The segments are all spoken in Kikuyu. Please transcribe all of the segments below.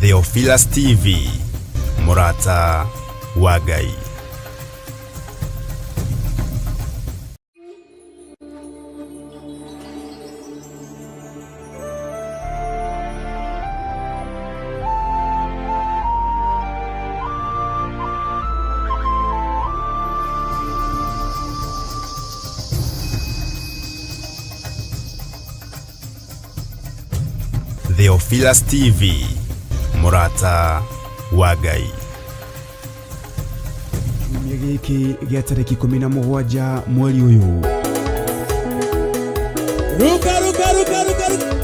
Theophilus TV, mũrata wa Ngai. Theophilus TV, mũrata wa Ngai. Kiumia gĩkĩ gĩa tarĩki 17 mweri ũyũ. Ruka, ruka, ruka, ruka, ruka.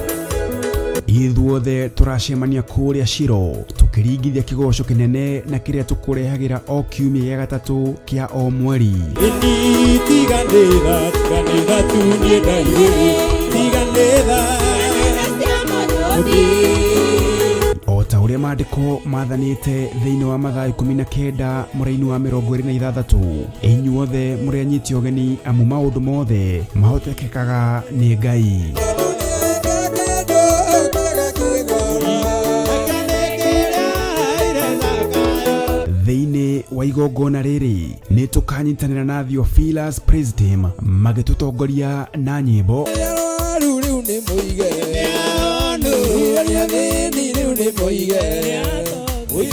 Ithuothe tũracemania kũrĩa Shilo tũkĩringithia kĩgoco kĩnene na kĩrĩa tũkũrehagĩra o kiumia gĩa gatatũ kĩa o mweri. Ini tiganĩra, tiganĩra tu niĩ ndairĩrĩ, tiganĩra. O ta ũrĩa maandĩko mathanĩte thĩinĩ wa Mathayo 19 mũraini wa 26, inyuothe mũrĩ anyiti ũgeni amu maũndũ mothe mahotekekaga nĩ Ngai. Thĩinĩ wa igongona rĩrĩ nĩ tũkanyitanĩra na Theophilus Praise Team magĩtũtongoria na nyĩmbo. Arwaru rĩu nĩ mũige, arĩa athĩni rĩu nĩ mũige.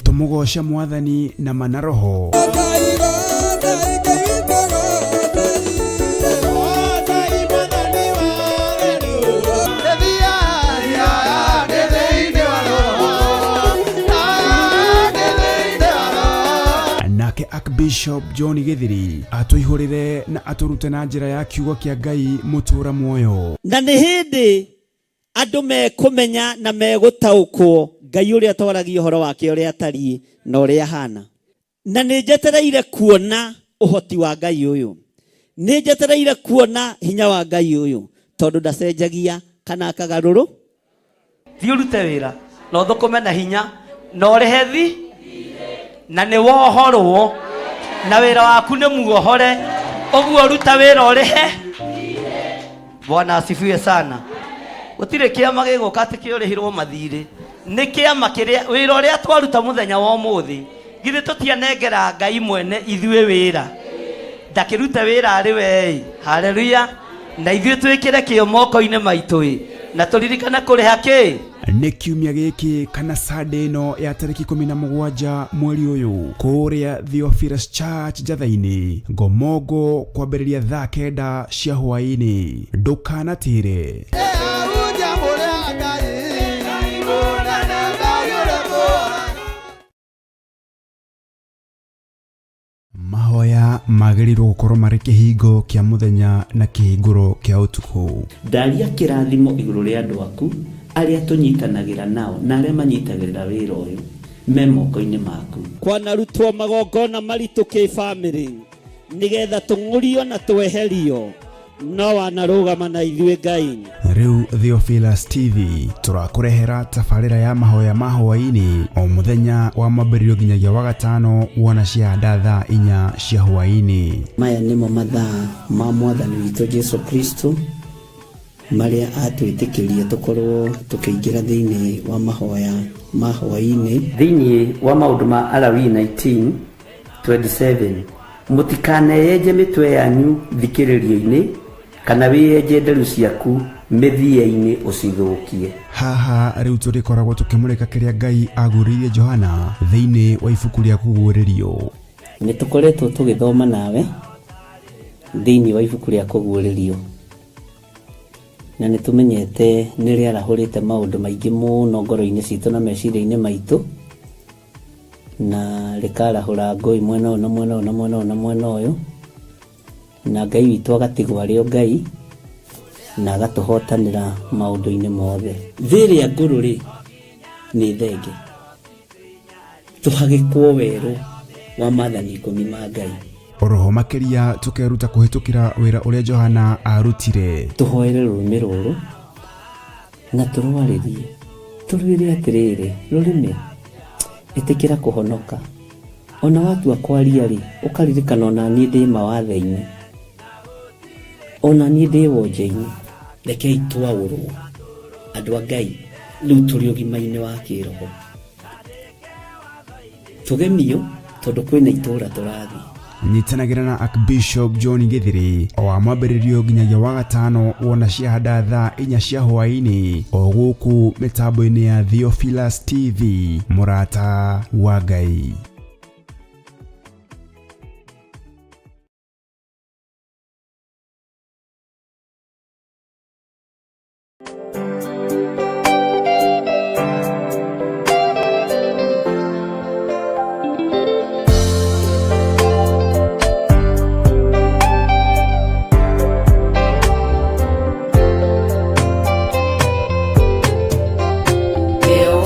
Tũmũgoce Mwathani na ma na roho. Nake Archbishop John Githiri atũihũrĩre na atũrute na njĩra ya kiugo kĩa Ngai mũtũra muoyo. Na nĩ hĩndĩ andũ mekũmenya na megũtaũkwo Ngai ũrĩa twaragia ũhoro wake ũrĩa atariĩ na ũrĩa ahana. Na nĩ njetereire kuona ũhoti wa Ngai ũyũ, nĩ njetereire kuona hinya wa Ngai ũyũ, tondũ ndacenjagia kana akagarũrũ. Thiĩ ũrute wĩra na ũthũkũme na hinya na ũrĩhe thi na nĩ wohorwo na wĩra waku nĩ muohore, ũguo ruta wĩra ũrĩhe. Bwana asifiwe sana. Gũtirĩ kĩama gĩgũka atĩ kĩũrĩhirwo mathirĩ, nĩ kĩama kĩrĩa wĩra ũrĩa twaruta mũthenya wa ũmũthĩ, githĩ tũtianengera Ngai mwene ithuĩ wĩra, ndakĩrute wĩra arĩ we-ĩ. Haleluya. Na ithuĩ twĩkĩre kĩo moko-inĩ maitũ-ĩ, na tũririkane kũrĩha kĩ. Nĩ kiumia gĩkĩ kana Sunday ĩno ya tarĩki 17 mweri ũyũ kũrĩa Theophilus Church Njatha-inĩ Ngomongo kwambĩrĩria thaa 9 cia hwaĩ-inĩ. Ndũkanatĩre. Mahoya magĩrĩirwo gũkorwo marĩ kĩhingo kĩa mũthenya na kĩhingũro kĩa ũtukũ. Ndaria kĩrathimo igũrũ rĩa andũ aku arĩa tũnyitanagĩra nao na arĩa manyitagĩrĩra wĩra ũyũ me moko-inĩ maku. Kwanarutwo magongona maritũ kĩbamĩrĩ nĩgetha tũng'ũrio na tweherio, no wanarũgama na ithuĩ Ngai. Rĩu Theophilus TV tũrakũrehera tabarĩra ya mahoya ma hwaĩ-inĩ o mũthenya wa mwambĩrĩrio nginyagia wa gatano wona ciahanda thaa 4 cia hwaĩ-inĩ. Maya nĩmo mathaa ma Mwathani witũ Jesu Kristo marĩa atwĩtĩkĩria tũkorwo tũkĩingĩra thĩinĩ wa mahoya ma hwaĩ-inĩ. Thĩinĩ wa maũndũ ma Alawii 19:27, mũtikaneyenje mĩtwe yanyu thikĩrĩrio-inĩ, kana wĩyenje nderu ciaku mĩthia-inĩ ũcithũkie. Haha rĩu tũrĩkoragwo tũkĩmũrĩka kĩrĩa Ngai aguũrĩirie Johana thĩinĩ wa ibuku rĩa Kũguũrĩrio. Nĩ tũkoretwo tũgĩthoma nawe thĩinĩ wa ibuku rĩa Kũguũrĩrio, na nĩ tũmenyete nĩ rĩarahũrĩte maũndũ maingĩ mũno ngoro-inĩ citũ na meciria-inĩ maitũ, na rĩkarahũra ngũĩ mwena ũyũ na mwena ũyũ na mwena ũyũ na mwena ũyũ, na Ngai witũ agatigwo arĩ o Ngai na agatũhotanĩra maũndũ-inĩ mothe. Thĩ ĩrĩa ngũrũ rĩ, nĩ thenge, tũhagĩkwo werũ wa maathani 10 ma Ngai. Oroho makĩria tũkeruta kũhĩtũkĩra wĩra ũrĩa Johana arutire. Tũhoere rũrĩmĩ rũrũ na tũrwarĩrie, tũrwĩre atĩrĩrĩ, rũrĩmĩ, ĩtĩkĩra kũhonoka. Ona watua kwaria rĩ, ũkaririkana ona niĩ ndĩ mawathe-inĩ, ona niĩ ndĩ wonje-inĩ. Rekei twaũrwo andũ a Ngai, rĩu tũrĩ ũgima-inĩ wa kĩroho. Tũgemio tondũ kwĩna itũũra tũrathiĩ. Nyitanagĩra na Archbishop John Githiri o wa mwambĩrĩrio nginyagia wa gatano wona ciahanda thaa inya cia hwaĩ-inĩ o gũkũ mĩtambo-inĩ ya Theophilus TV mũrata wa Ngai.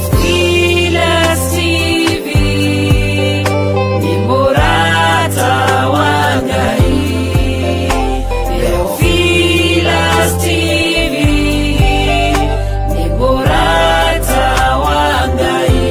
Theophilus TV ni murata wa Ngai. Theophilus TV ni murata wa Ngai.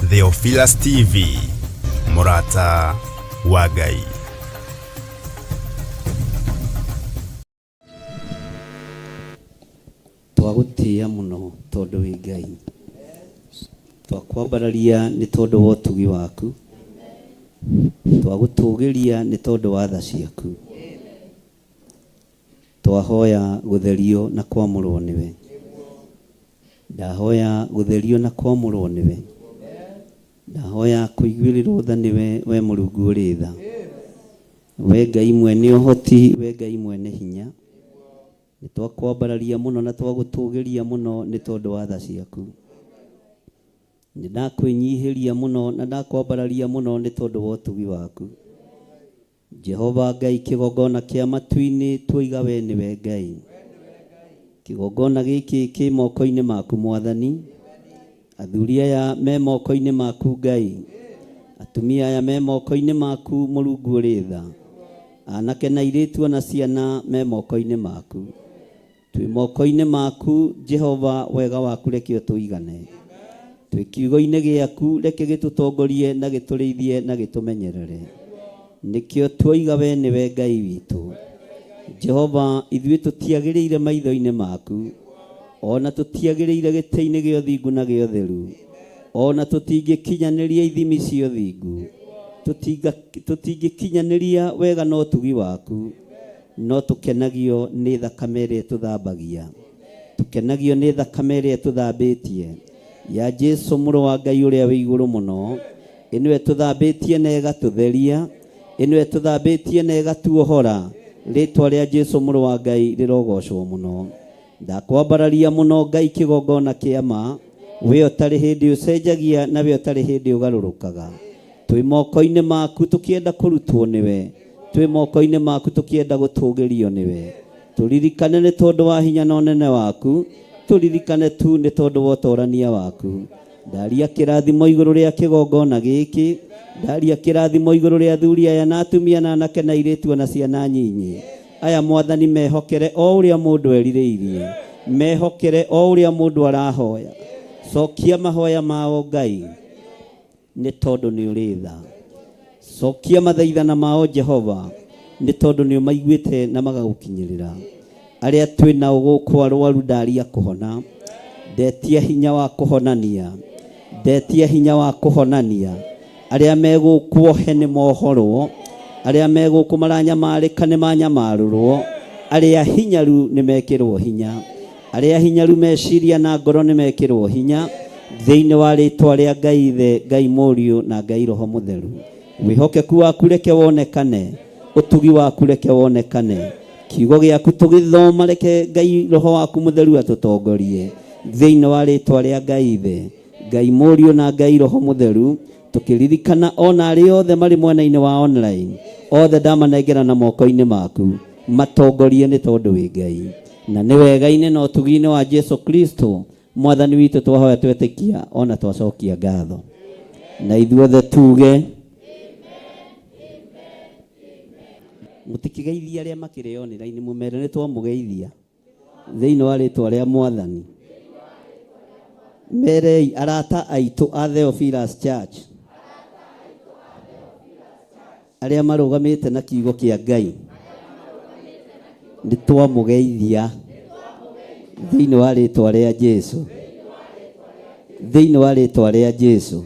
Theophilus TV mũrata wa Ngai. Twagũtĩĩa mũno tondũ wĩ Ngai, twakwambararia nĩ tondũ wa ũtugi waku, twagũtũgĩria nĩ tondũ wa tha ciaku. Twahoya gũtherio na kwamũrwo nĩwe, ndahoya gũtherio na kwamũrwo nĩwe, ndahoya kũiguĩrĩrwo tha nĩwe, we Mũrungu ũrĩ tha, we Ngai mwene ũhoti, we Ngai mwene hinya. Nĩ twakwambararia mũno na twagũtũgĩria mũno nĩ tondũ wa tha ciaku. Nĩ ndakwĩnyihĩria mũno na ndakwambararia mũno nĩ tondũ wa ũtugi waku. Jehova Ngai, kĩgongona kĩa matu-inĩ tuoiga we nĩwe Ngai. Kĩgongona gĩkĩ kĩ moko-inĩ maku Mwathani. Athuri aya me moko-inĩ maku Ngai. Atumia aya me moko-inĩ maku Mũrungu ũrĩ tha. Anake na airĩtu ona ciana me moko-inĩ maku. Twĩ moko-inĩ maku Jehova, wega waku reke ũtũigane. Twĩ kiugo-inĩ gĩaku reke gĩtũtongorie na gĩtũrĩithie na gĩtũmenyerere. Nĩkĩo tuoiga we nĩwe Ngai witũ. Jehova, ithuĩ tũtiagĩrĩire maitho-inĩ maku, ona tũtiagĩrĩire gĩtĩ-inĩ gĩa ũthingu na gĩa ũtheru, ona tũtingĩkinyanĩria ithimi cia ũthingu, tũtingĩkinyanĩria wega na ũtugi waku, no tũkenagio nĩ thakame ĩrĩa ĩtũthambagia, tũkenagio nĩ thakame ĩrĩa ĩtũthambĩtie ya Jesu mũrũ wa Ngai ũrĩa wĩ igũrũ mũno. Ĩno ĩtũthambĩtie na ĩgatũtheria, ĩno ĩtũthambĩtie na ĩgatuohora. Rĩtwa rĩa Jesu mũrũ wa Ngai rĩrogocwo mũno. Ndakwambararia mũno Ngai, kĩgongona kĩa ma, we ũtarĩ hĩndĩ ũcenjagia na we ũtarĩ hĩndĩ ũgarũrũkaga. Twĩ moko-inĩ maku tũkĩenda kũrutwo nĩwe, twĩ moko-inĩ maku tũkĩenda gũtũgĩrio nĩwe. Tũririkane nĩ tondũ wa hinya na ũnene waku, tũririkane tu nĩ tondũ wa ũtorania waku. Ndaria kĩrathimo igũrũ rĩa kĩgongona gĩkĩ, ndaria kĩrathimo igũrũ rĩa athuri aya na atumia na anake na airĩtu ona ciana nyinyi. Aya Mwathani mehokere o ũrĩa mũndũ erirĩirie, mehokere o ũrĩa mũndũ arahoya. Cokia mahoya mao Ngai, nĩ tondũ nĩ ũrĩ tha. Cokia mathaithana mao Jehova, nĩ tondũ nĩ ũmaiguĩte na magagũkinyĩrĩra. Arĩa twĩ nao gũkũ arwaru, ndaria kũhona, ndetia hinya wa kũhonania, ndetia hinya wa kũhonania. Arĩa megũkũ ohe nĩ mohorwo, arĩa megũkũ maranyamarĩka nĩ manyamarũrwo, arĩa hinyaru nĩ mekĩrwo hinya, arĩa hinyaru meciria na ngoro nĩ mekĩrwo hinya, thĩinĩ wa rĩtwa rĩa Ngai Ithe, Ngai Mũriũ na Ngai Roho Mũtheru. Wĩhokeku waku reke wonekane, ũtugi waku reke wonekane, kiugo gĩaku tũgĩthoma reke Ngai Roho waku Mũtheru atũtongorie, thĩinĩ wa rĩtwa rĩa Ngai Ithe, Ngai Mũriũ na Ngai Roho Mũtheru. Tũkĩririkana ona arĩa othe marĩ mwena-inĩ wa online, othe ndamanengera na moko-inĩ maku, matongorie nĩ tondũ wĩ Ngai. Na nĩ wega-inĩ na ũtugi-inĩ wa Jesu Kristo Mwathani witũ twahoya twetĩkia ona twacokia ngatho. Na ithuothe tuge. Mũtikĩgeithie arĩa makĩrĩ online mũmere nĩ twamũgeithia thĩinĩ wa rĩtwa rĩa Mwathani. Merei arata aitũ a Theophilus Church arĩa marũgamĩte na kiugo kĩa Ngai nĩ twamũgeithia thĩinĩ wa rĩtwa rĩa Jesu, thĩinĩ wa rĩtwa rĩa Jesu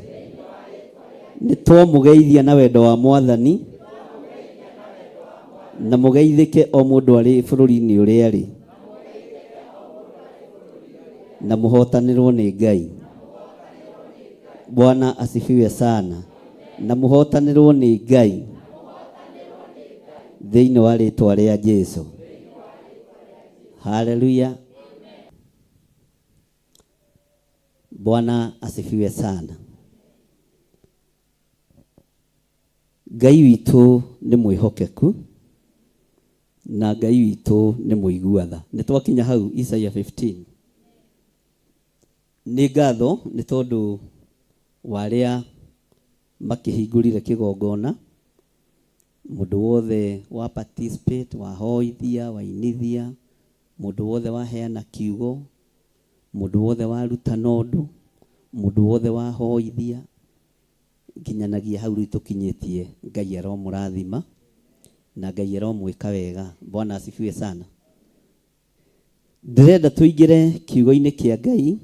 nĩ twamũgeithia na wendo wa Mwathani, na mũgeithĩke o mũndũ arĩ bũrũri-inĩ ũrĩa arĩ, na mũhotanĩrwo nĩ Ngai. Bwana asifiwe sana. Na mũhotanĩrwo nĩ Ngai thĩinĩ wa rĩtwa rĩa Jesu. Haleluya. Bwana asifiwe sana. Ngai witũ nĩ mwĩhokeku na Ngai witũ nĩ mũigua tha. Nĩ twakinya hau Isaia 15. Nĩ ngatho nĩ tondũ wa arĩa makĩhingũrire kĩgongona, mũndũ wothe wa participate, wahoithia, wainithia, mũndũ wothe waheana kiugo, mũndũ wothe warutana ũndũ, mũndũ wothe wahoithia, nginyanagia hau rĩu tũkinyĩtie. Ngai aromũrathima na Ngai aromwĩka wega. Bwana asifiwe sana. Ndĩrenda tũingĩre kiugo-inĩ kĩa Ngai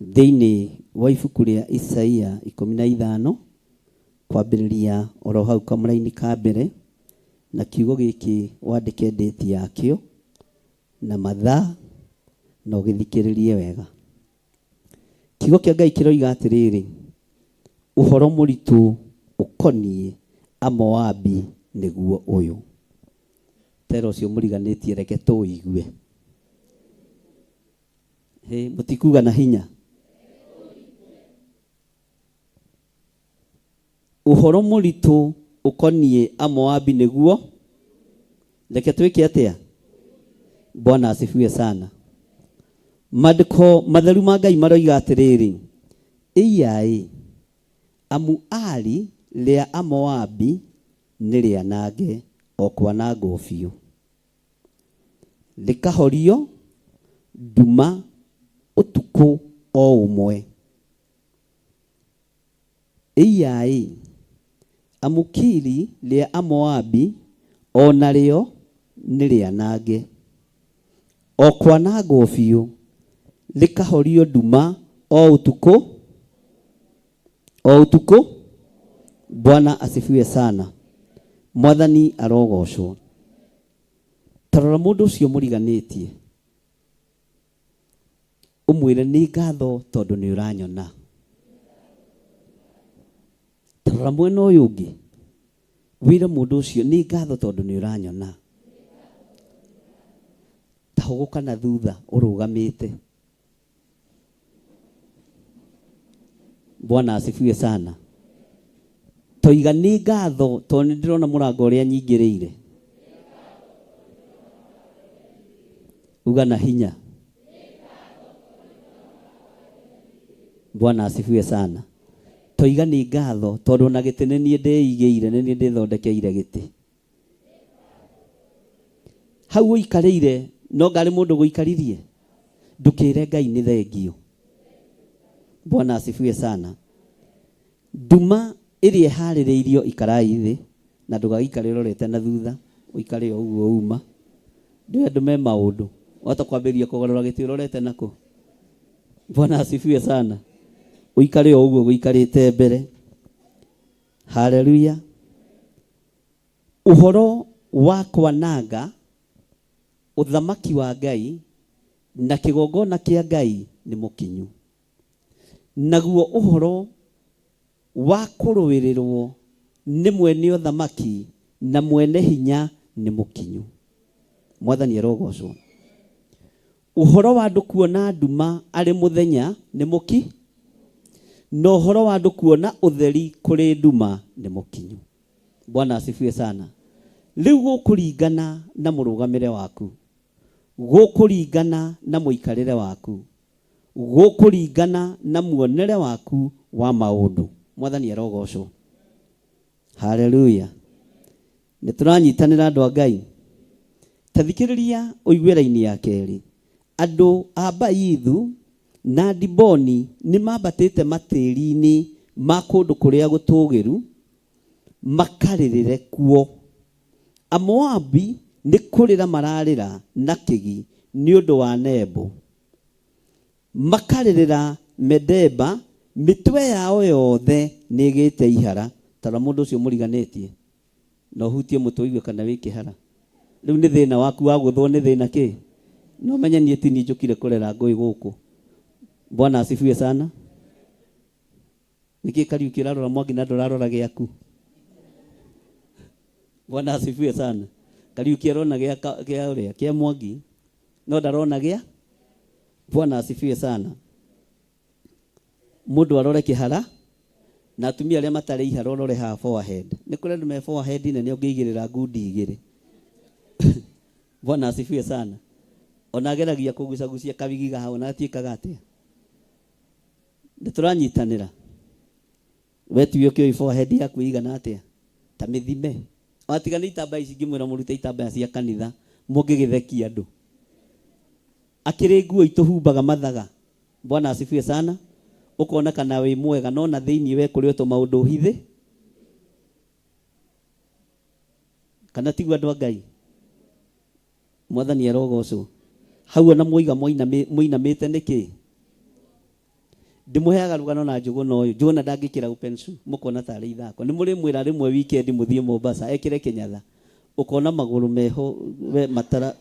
thĩinĩ wa ibuku rĩa Isaia 15, kwambĩrĩria oro hau kamũraini ka mbere, na kiugo gĩkĩ wandĩke ndĩti yakĩo na mathaa na ũgĩthikĩrĩrie wega. Kiugo kĩa Ngai kĩroiga atĩrĩrĩ, ũhoro mũritũ ũkoniĩ Amoabi nĩguo ũyũ. Tera ũcio mũriganĩtie reke tũũigue. Hĩ, mũtikuga na hinya. Ũhoro mũritũ ũkoniĩ Amoabi nĩguo, reke twĩke atĩa? Bwana asifiwe sana. Maandĩko matheru ma Ngai maroiga atĩrĩrĩ, ĩiyaĩ, amu Ari rĩa Amoabi nĩ rĩanange o kwanangwo biũ, rĩkahorio nduma ũtukũ o ũmwe. Ĩiyaĩ, amu Kiri rĩa Amoabi o narĩo nĩ rĩanange o kwanangwo biũ, rĩkahorio nduma o ũtukũ o ũtukũ. Bwana asifiwe sana. Mwathani arogocwo. Ta rora mũndũ ũcio mũriganĩtie, ũmwĩre nĩ ngatho tondũ nĩ ũranyona. Ta rora mwena ũyũ ũngĩ, wĩre mũndũ ũcio nĩ ngatho tondũ nĩ ũranyona. Ta hũgũka na thutha ũrũgamĩte. Bwana asifiwe sana. Toiga nĩ ngatho tondũ nĩ ndĩrona mũrango ũrĩa nyingĩrĩire. Uga na hinya. Bwana asifiwe sana. Toiga nĩ ngatho tondũ ona gĩtĩ nĩ niĩ ndĩigĩire, nĩ niĩ ndĩthondekeire gĩtĩ. Hau ũikarĩire no ngarĩ mũndũ gũikaririe. Ndũkĩre Ngai nĩ thengio. Bwana asifiwe sana. Nduma ĩrĩa ĩharĩrĩirio ikarai thĩ, na ndũgagĩikare ũrorete na thutha, ũikare o ũguo uma. Ndũĩ andũ me maũndũ, wahota kwambĩrĩria kũgarũra gĩtĩ ũrorete nakũ. Bwana asifiwe sana. Ũikare o ũguo gũikarĩte mbere. Haleluya. Ũhoro wa kwananga ũthamaki wa Ngai na kĩgongona kĩa Ngai nĩ mũkinyu. Naguo ũhoro wa kũrũĩrĩrwo nĩ mwene ũthamaki na mwene hinya nĩ mũkinyu. Mwathani arogocwo. Ũhoro wa andũ kuona nduma arĩ mũthenya nĩ mũki, na ũhoro wa andũ kuona ũtheri kũrĩ nduma nĩ mũkinyu. Bwana asifiwe sana. Rĩu gũkũringana na mũrũgamĩre waku, gũkũringana na mũikarĩre waku, gũkũringana na muonere waku wa maũndũ. Mwathani arogocwo. Haleluya. Nĩ tũranyitanĩra andũ a Ngai. Ta thikĩrĩria ũigue raini ya kerĩ. Andũ a Baithu na Diboni nĩ mambatĩte matĩri-inĩ ma kũndũ kũrĩa gũtũũgĩru makarĩrĩre kuo. Amoabi nĩ kũrĩra mararĩra na kĩgi nĩ ũndũ wa Nebo. Makarĩrĩra Medeba, mĩtwe yao yothe nĩ ĩgĩte ihara. Ta rora mũndũ ũcio mũriganĩtie na ũhutie mũtwe ũigue kana wĩ kĩhara. Rĩu nĩ thĩna waku wagũthwo nĩ thĩna kĩ? Na ũmenye niĩ ti niĩ njũkire kũrera ngũĩ gũkũ. Bwana asifiwe sana. Nĩkĩ Kariuki ũrarora Mwangi na ndũrarora gĩaku? Bwana asifiwe sana. Kariuki arona gĩa gĩa ũrĩa kĩa Mwangi no ndarona gĩa. Bwana asifiwe sana. Mũndũ arore kĩhara na atumia arĩa matarĩ ihara ũrore haha forehead. Nĩ kũrĩ andũ me forehead nene ũngĩigĩrĩra ngundi igĩrĩ. Bwana asifiwe sana. Ona ageragia kũgucagucia kawigi gaha ona gatiĩkaga atĩa. Nĩ tũranyitanĩra. We tiwe ũkĩũĩ forehead yaku ĩigana atĩa? Ta mĩthime. Ona tiga nĩ itambaya ici ingĩmwĩra mũrute itambaya cia kanitha mũngĩgĩthekia andũ. Akĩrĩ nguo itũhumbaga mathaga. Bwana asifiwe sana. Ũkona kana wĩ mwega no na thĩinĩ we kũrĩ o tũmaũndũ ũhithĩ. Kana tiguo andũ a Ngai? Mwathani arogocwo. Hau ona mwoiga mũinamĩte nĩkĩ? Ndĩmũheaga rũgano na Njũgũna ũyũ. Njũgũna ndangĩkĩra open shoe, mũkona tarĩ ithako. Nĩ mũrĩmwĩra rĩmwe weekend mũthiĩ Mombasa, ekĩre kĩnyatha. Ũkona magũrũ meho we matara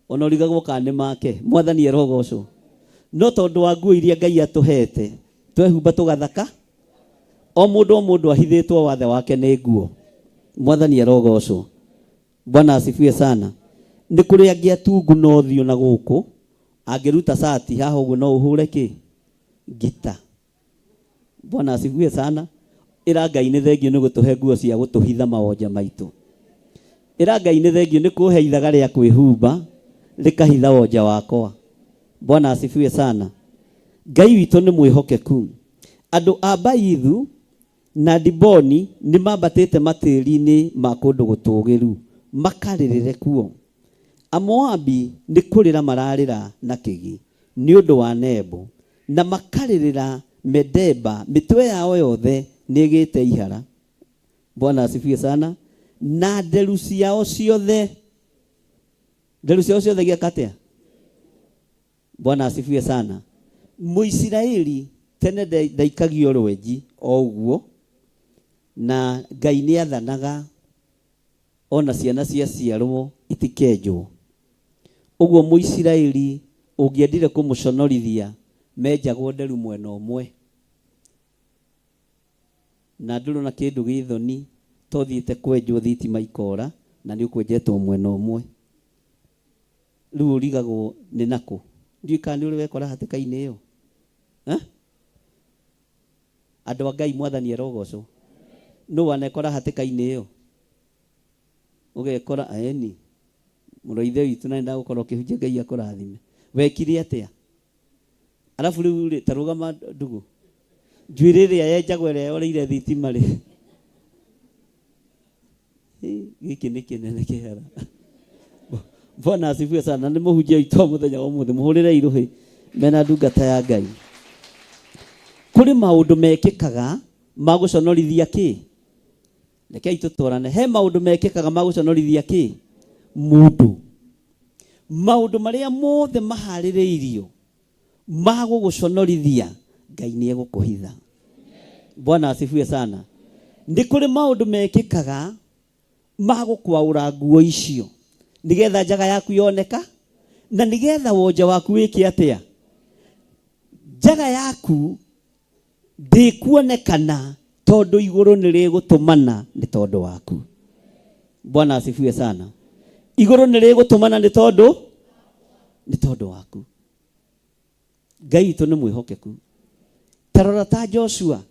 ona ũrigagwo kana nĩ make. Mwathani arogocwo. No tondũ wa nguo iria Ngai atũhete, twehumba tũgathaka. O mũndũ o mũndũ ahithĩtwo wathe wake nĩ nguo. Mwathani arogocwo. Bwana asifiwe sana. Nĩ kũrĩ angĩ atungu na ũthiũ na gũkũ, angĩruta cati haha ũguo no ũhũre kĩ? Ngita. Bwana asifiwe sana. Ĩra Ngai nĩ thengiũ nĩ gũtũhe nguo cia gũtũhitha mawonje maitũ. Ĩra Ngai nĩ thengiũ nĩ kũhe ithaga rĩa kwĩhumba rĩkahitha wonje wakwa. Bwana asifiwe sana. Ngai witũ nĩ mwĩhokeku. Andũ a Baithu Na Diboni nĩmambatĩte matĩri-inĩ ma kũndũ gũtũũgĩru, makarĩrĩre kuo. Amoabi nĩ kũrĩra mararĩra na kĩgi nĩ ũndũ wa Nebo, na makarĩrĩra Medeba, mĩtwe yao yothe nĩĩgĩĩte ihara. Bwana asifiwe sana. Na nderu ciao ciothe, nderu ciao ciothe igeka atĩa? Bwana asifiwe sana. Mũisiraeli tene ndaikagio rwenji o ũguo, na Ngai nĩ athanaga ona ciana ciaciarwo itikenjwo. Ũguo Mũisiraeli ũngĩendire kũmũconorithia menjagwo nderu mwena ũmwe. Na ndũrĩ na kĩndũ gĩ thoni ta ũthiĩte kwenjwo thitima ikora na nĩ ũkwenjetwo mwena ũmwe. Rĩu ũrigagwo nĩ nakũ? Ndiũĩ kana nĩ ũrĩ wekora hatĩka-inĩ ĩyo. Eh? Andũ a Ngai mwathani arogocwo. Nũ wanekora hatĩka-inĩ ĩyo? Ũgekora eni mũrũ ithe witũ na ndagũkorwo ũkĩhunjia Ngai akũrathime. Wekire atĩa? Arabu rĩu rĩ, ta rũgama ndugũ. Njuĩrĩ ĩrĩa yenjagwo ĩrĩa yoreire thitima rĩ. Gĩkĩ nĩ kĩnene kĩhera. Bwana asifiwe sana. Nĩ mũhunjia witũ wa mũthenya wa ũmũthĩ. Mũhũrĩre irũhĩ mena ndungata ya Ngai. Kũrĩ maũndũ mekĩkaga ma gũconorithia kĩ? Rekei tũtwarane. He maũndũ mekĩkaga ma gũconorithia kĩ? Mũndũ. Maũndũ marĩa mothe maharĩrĩirio ma gũgũconorithia Ngai nĩ egũkũhitha. Bwana asifiwe sana. Nĩ kũrĩ maũndũ mekĩkaga ma gũkwaũra nguo icio nĩgetha njaga yaku yoneka na nĩgetha wonje waku wĩke atĩa? Njaga yaku ndĩkuonekana tondũ igũrũ nĩ rĩgũtũmana nĩ tondũ waku. Bwana asifiwe sana. Igũrũ nĩ rĩgũtũmana nĩ tondũ nĩ tondũ waku. Ngai witũ nĩ mwĩhokeku. Ta rora ta Joshua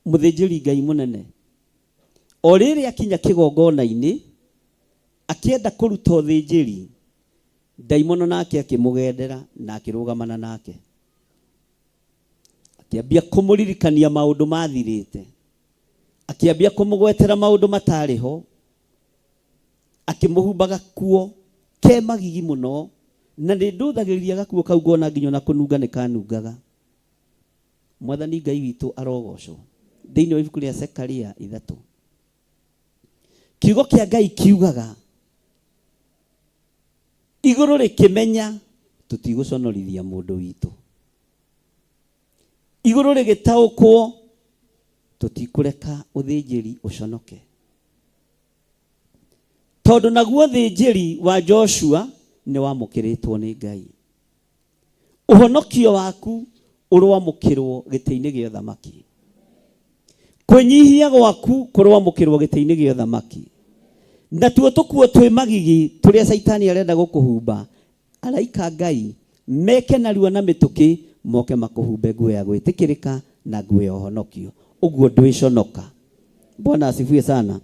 mũthĩnjĩri Ngai mũnene, o rĩrĩ akinya kĩgongona-inĩ akĩenda kũruta ũthĩnjĩri, ndaimono nake akĩmũgendera na akĩrũgamana nake. Akĩambia kũmũririkania maũndũ mathirĩte. Akĩambia kũmũgwetera maũndũ matarĩ ho, akĩmũhumba gakuo ke magigi mũno, na nĩ ndũthagĩrĩria gakuo kau ngona nginya ona kũnunga nĩ kanungaga. Mwathani Ngai witũ arogocwo. Thĩinĩ wa ibuku rĩa Zekaria 3, kiugo kĩa Ngai kiugaga igũrũ rĩkĩmenya tũtigũconorithia mũndũ witũ, igũrũ rĩgĩtaũkwo tũtikũreka ũthĩnjĩri ũconoke, tondũ naguo ũthĩnjĩri wa Joshua nĩ wamũkĩrĩtwo nĩ Ngai. Ũhonokio waku ũrwamũkĩrwo gĩtĩ-inĩ gĩa ũthamaki, kwĩnyihia gwaku kũrwamũkĩrwo gĩtĩ-inĩ gĩa ũthamaki, natuo tũkuo twĩ magigi tũrĩa Caitani arenda gũkũhumba, araika Ngai meke narua na mĩtũkĩ moke makũhumbe nguo ya gwĩtĩkĩrĩka na nguo ya ũhonokio. Ũguo ndwĩconoka. Bwana asifiwe sana.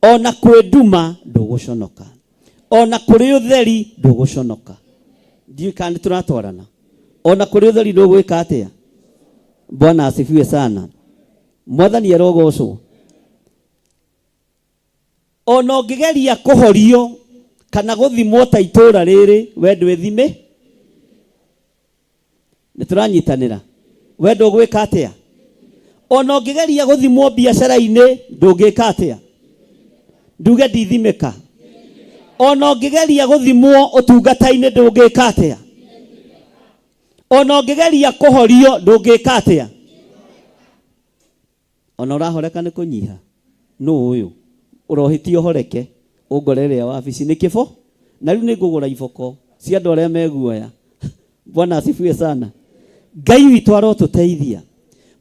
Ona kwĩ nduma ndũgũconoka, ona kũrĩ ũtheri ndũgũconoka. Ndiũĩ kana nĩ tũratwarana. Ona kũrĩ ũtheri ndũgwĩka atĩa? Bwana asifiwe sana. Mwathani arogocwo. Ona ũngĩgeria kũhorio kana gũthimwo ta itũra rĩrĩ, we ndwĩthime. Nĩ tũranyitanĩra. We ndũgwĩka atĩa? Ona ũngĩgeria gũthimwo biacara-inĩ ndũngĩka atĩa? Nduge ndithimĩka. Ona ũngĩgeria gũthimwo ũtungata-inĩ ndũngĩka atĩa? Ona ũngĩgeria kũhorio ndũngĩka atĩa? Ona ũrahoreka nĩ kũnyiha. Nũ ũyũ ũrohĩtia ũhoreke ũngore ĩrĩa wabici nĩ kĩbo? Na rĩu nĩ ngũgũra iboko cia andũ arĩa meguoya. Bwana asifiwe sana. Ngai witũ arotũteithia.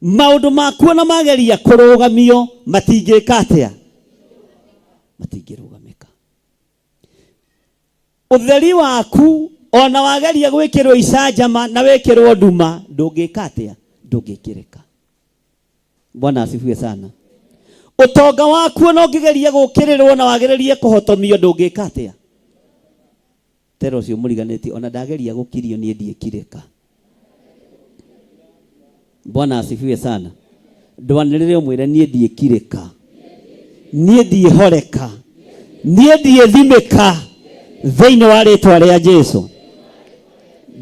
Maũndũ makuo na mageria kũrũgamio matingĩka atĩa? Matingĩrũgamĩka. Ũtheri waku ona wageria gwĩkĩrwo icanjama na wĩkĩrwo nduma ndũngĩka atĩa? Ndũngĩkĩrĩka. Bwana asifiwe sana. Ũtonga waku ona ũngĩgeria gũkĩrĩrwo na wagĩrĩrie kũhotomio ndũngĩka atĩa? Tera ũcio mũriganĩtie ona ndageria gũkirio niĩ ndiĩkirĩka. Bwana asifiwe sana. Ndwanĩrĩre ũmwĩre niĩ ndiĩkirĩka, niĩ ndiĩhoreka, niĩ ndiĩthimĩka thĩinĩ wa rĩtwa rĩa Jesu.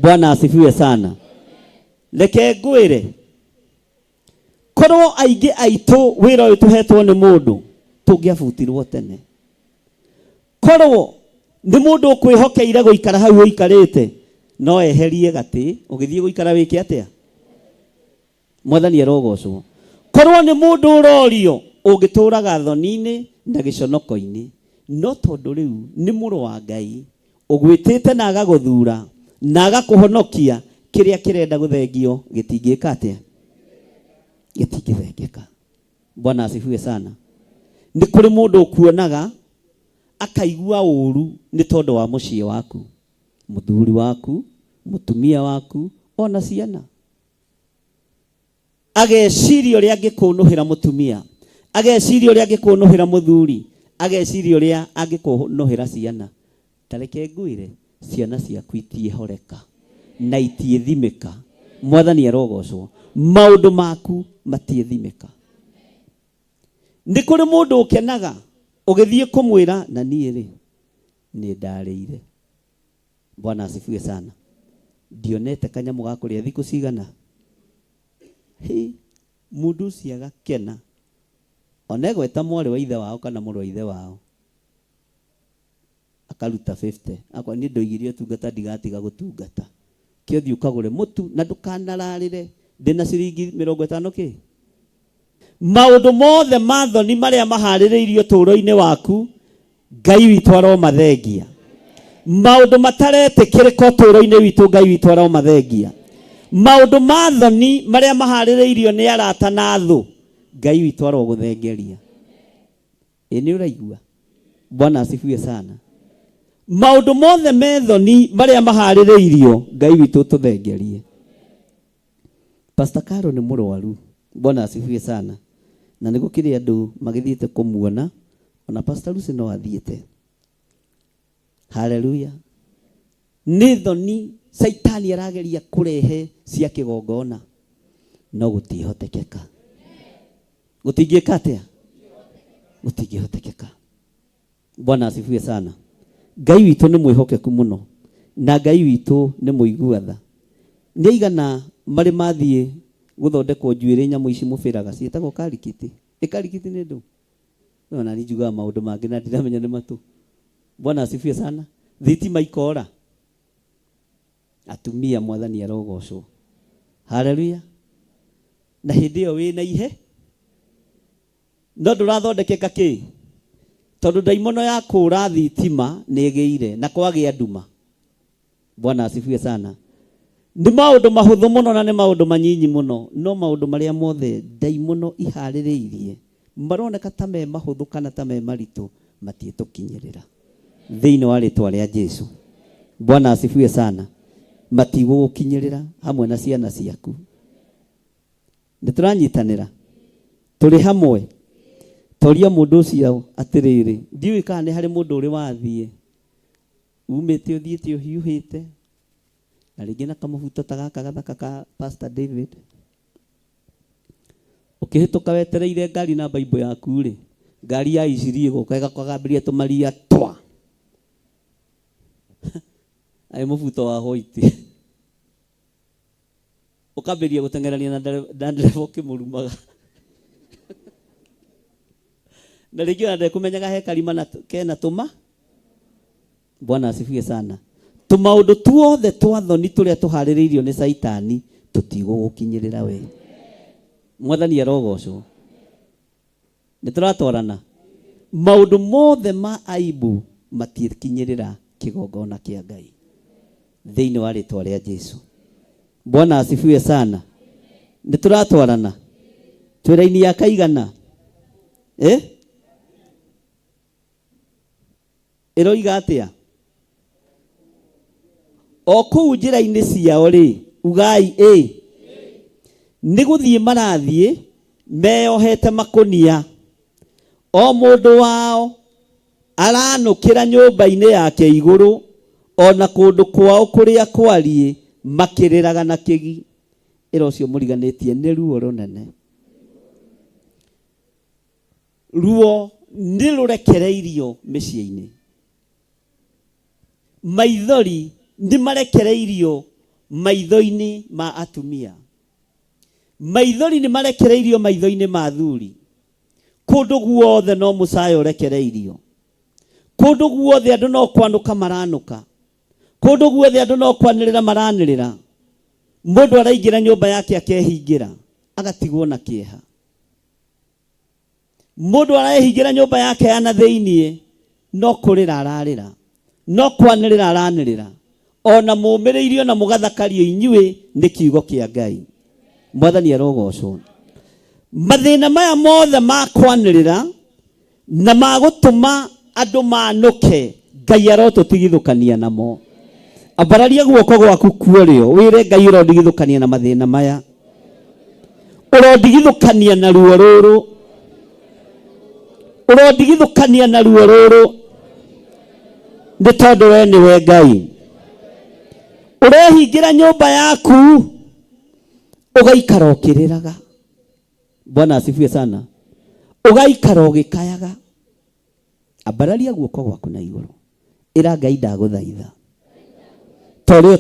Bwana asifiwe sana. Reke ngwĩre, korwo aingĩ aitũ wĩra ũyũ tũhetwo nĩ mũndũ tũngĩabutirwo tene. Korwo nĩ mũndũ ũkwĩhokeire gũikara hau ũikarĩte no eherie gatĩ ũgĩthiĩ gũikara wĩke atĩa? Mwathani arogocwo. Korwo nĩ mũndũ ũrorio ũngĩtũraga thoni-inĩ na gĩconoko-inĩ, no tondũ rĩu nĩ mũrũ wa Ngai ũgwĩtĩte na agagũthura na agakũhonokia, kĩrĩa kĩrenda gũthengio gĩtingĩka atĩa? Gĩtingĩthengeka. Bwana asifiwe sana. Nĩ kũrĩ mũndũ ũkuonaga akaigua ũru nĩ tondũ wa mũciĩ waku, mũthuri waku, mũtumia waku, ona ciana. Ageciria ũrĩa angĩkũnũhĩra mũtumia, ageciria ũrĩa angĩkũnũhĩra mũthuri, ageciria ũrĩa angĩkũnũhĩra ciana. Ta reke ngwĩre, ciana ciaku itiĩhoreka na itiĩthimĩka. Mwathani arogocwo. Maũndũ maku matiĩthimĩka. Nĩ kũrĩ mũndũ ũkenaga ũgĩthiĩ kũmwĩra na niĩ rĩ nĩ ndarĩire. Bwana asifiwe sana. Ndionete kanyamũ ga kũrĩa thikũ cigana. Hĩ, mũndũ ũcio agakena. Ona egweta mwarĩ wa ithe wao kana mũrũ wa ithe wao. Akaruta 50. Akwa niĩ ndoigirie ũtungata ndigatiga gũtungata. Kĩo thiĩ ũkagũre mũtu na ndũkanararĩre. Ndĩna ciringi 50 kĩ? Maũndũ mothe ma thoni marĩa maharĩrĩirio ũtũũro-inĩ waku, Ngai witũ aromathengia. Maũndũ mataretĩkĩrĩka ũtũũro-inĩ witũ, Ngai witũ aromathengia. Maũndũ ma thoni marĩa maharĩrĩirio nĩ arata na thũ, Ngai witũ arogũthengeria. Ĩ nĩ ũraigua? Bwana asifiwe sana. Maũndũ mothe me thoni marĩa maharĩrĩirio, Ngai witũ tũthengerie. Pastor Caro nĩ mũrwaru. Bwana asifiwe sana. Na nĩ gũkĩrĩ andũ magĩthiĩte kũmuona, ona Pastor Lucy no athiĩte. Haleluya. Nĩ thoni Caitani arageria kũrehe cia kĩgongona, no gũtihotekeka. Gũtingĩka atĩa? Gũtingĩhotekeka. Bwana asifiwe sana. Ngai witũ nĩ mwĩhokeku mũno na Ngai witũ nĩ mũigua tha. Nĩ aigana marĩ mathiĩ gũthondekwo njuĩrĩ nyamũ ici mũbĩraga ciĩtagwo karikiti. Ĩ karikiti nĩ ndũ? Ona niĩ njugaga maũndũ mangĩ na ndiramenya nĩ matũ. Bwana asifiwe sana. Thitima ikora. Atumia mwathani arogocwo. Haleluya. Na hĩndĩ ĩyo wĩna ihe no ndũrathondekeka kĩ tondũ ndaimono ya kũra thitima nĩ ĩgĩire na kwagĩa nduma. Bwana asifiwe sana. Nĩ maũndũ mahũthũ mũno na nĩ maũndũ manyinyi mũno, no maũndũ marĩa mothe ndaimono iharĩrĩirie maroneka ta me mahũthũ kana ta me maritũ matiĩtũkinyĩrĩra thĩinĩ wa rĩtwa rĩa Jesu. Bwana asifiwe sana. Matigũgũkinyĩrĩra hamwe na ciana ciaku. Nĩ tũranyitanĩra, tũrĩ hamwe. Toria mũndũ ũcio atĩrĩrĩ, ndiũĩ kana nĩ harĩ mũndũ ũrĩ wathiĩ umĩte ũthiĩte ũhiũhĩte na rĩngĩ na kamũbuto ta gaka gathaka ka Pastor David, ũkĩhĩtũka wetereire ngari na Bible yaku rĩ, ngari ya iciri ĩgoka ĩgakũgambĩria tũmaria twa arĩ mũbuto wa white, ũkambĩrĩria gũteng'erania na ndereba ũkĩmũrumaga na rĩngĩ ona ndekũmenyaga he karima na kena tũma. Bwana asifiwe sana. Tũmaũndũ tuothe twa thoni tũrĩa tũharĩrĩirio nĩ Caitani tũtigũgũkinyĩrĩra we. Mwathani arogocwo. Nĩ tũratwarana. Maũndũ mothe ma aibu matikinyĩrĩra kĩgongona kĩa Ngai thĩinĩ wa rĩtwa rĩa Jesu. Bwana asifiwe sana. Nĩ tũratwarana. Twĩ raini ya kaigana? Eh? Ĩroiga atĩa? O kũu njĩra-inĩ ciao rĩ, ugai ĩ. Nĩ gũthiĩ marathiĩ meyohete makũnia. O mũndũ wao aranũkĩra nyũmba-inĩ yake igũrũ ona kũndũ kwao kũrĩa kwariĩ makĩrĩraga na kĩgi. Ĩra ũcio mũriganĩtie nĩ ruo rũnene. Ruo nĩ rũrekereirio mĩciĩ-inĩ. Maithori nĩ marekereirio maitho-inĩ ma atumia. Maithori nĩ marekereirio maitho-inĩ ma athuri. Kũndũ guothe no mũcayo ũrekereirio. Kũndũ guothe andũ no kwanũka maranũka. Kũndũ guothe andũ no kwanĩrĩra maranĩrĩra. Mũndũ araingĩra nyũmba yake akehingĩra, agatigwo na kĩeha. Mũndũ arehingĩra nyũmba yake ya na thĩiniĩ, no kũrĩra ararĩra, no kwanĩrĩra aranĩrĩra. Ona mũmĩrĩirio na mũgathakario inyuĩ nĩ kiugo kĩa Ngai. Mwathani arogocwo. Mathĩna maya mothe ma kwanĩrĩra na ma gũtũma andũ manũke, Ngai arotũtigithũkania namo. Ambararia guoko gwaku kuorĩo wĩre Ngai ũrondigithũkania na mathĩna maya, ũrondigithũkania na ruo rũrũ, ũrondigithũkania na ruo rũrũ, nĩ tondũ we nĩwe Ngai. Ũrehingĩra nyũmba yaku ũgaikara ũkĩrĩraga. Bwana asifiwe sana. Ũgaikara ũgĩkayaga. Ambararia guoko gwaku na igũrũ, ĩra Ngai ndagũthaitha, torĩa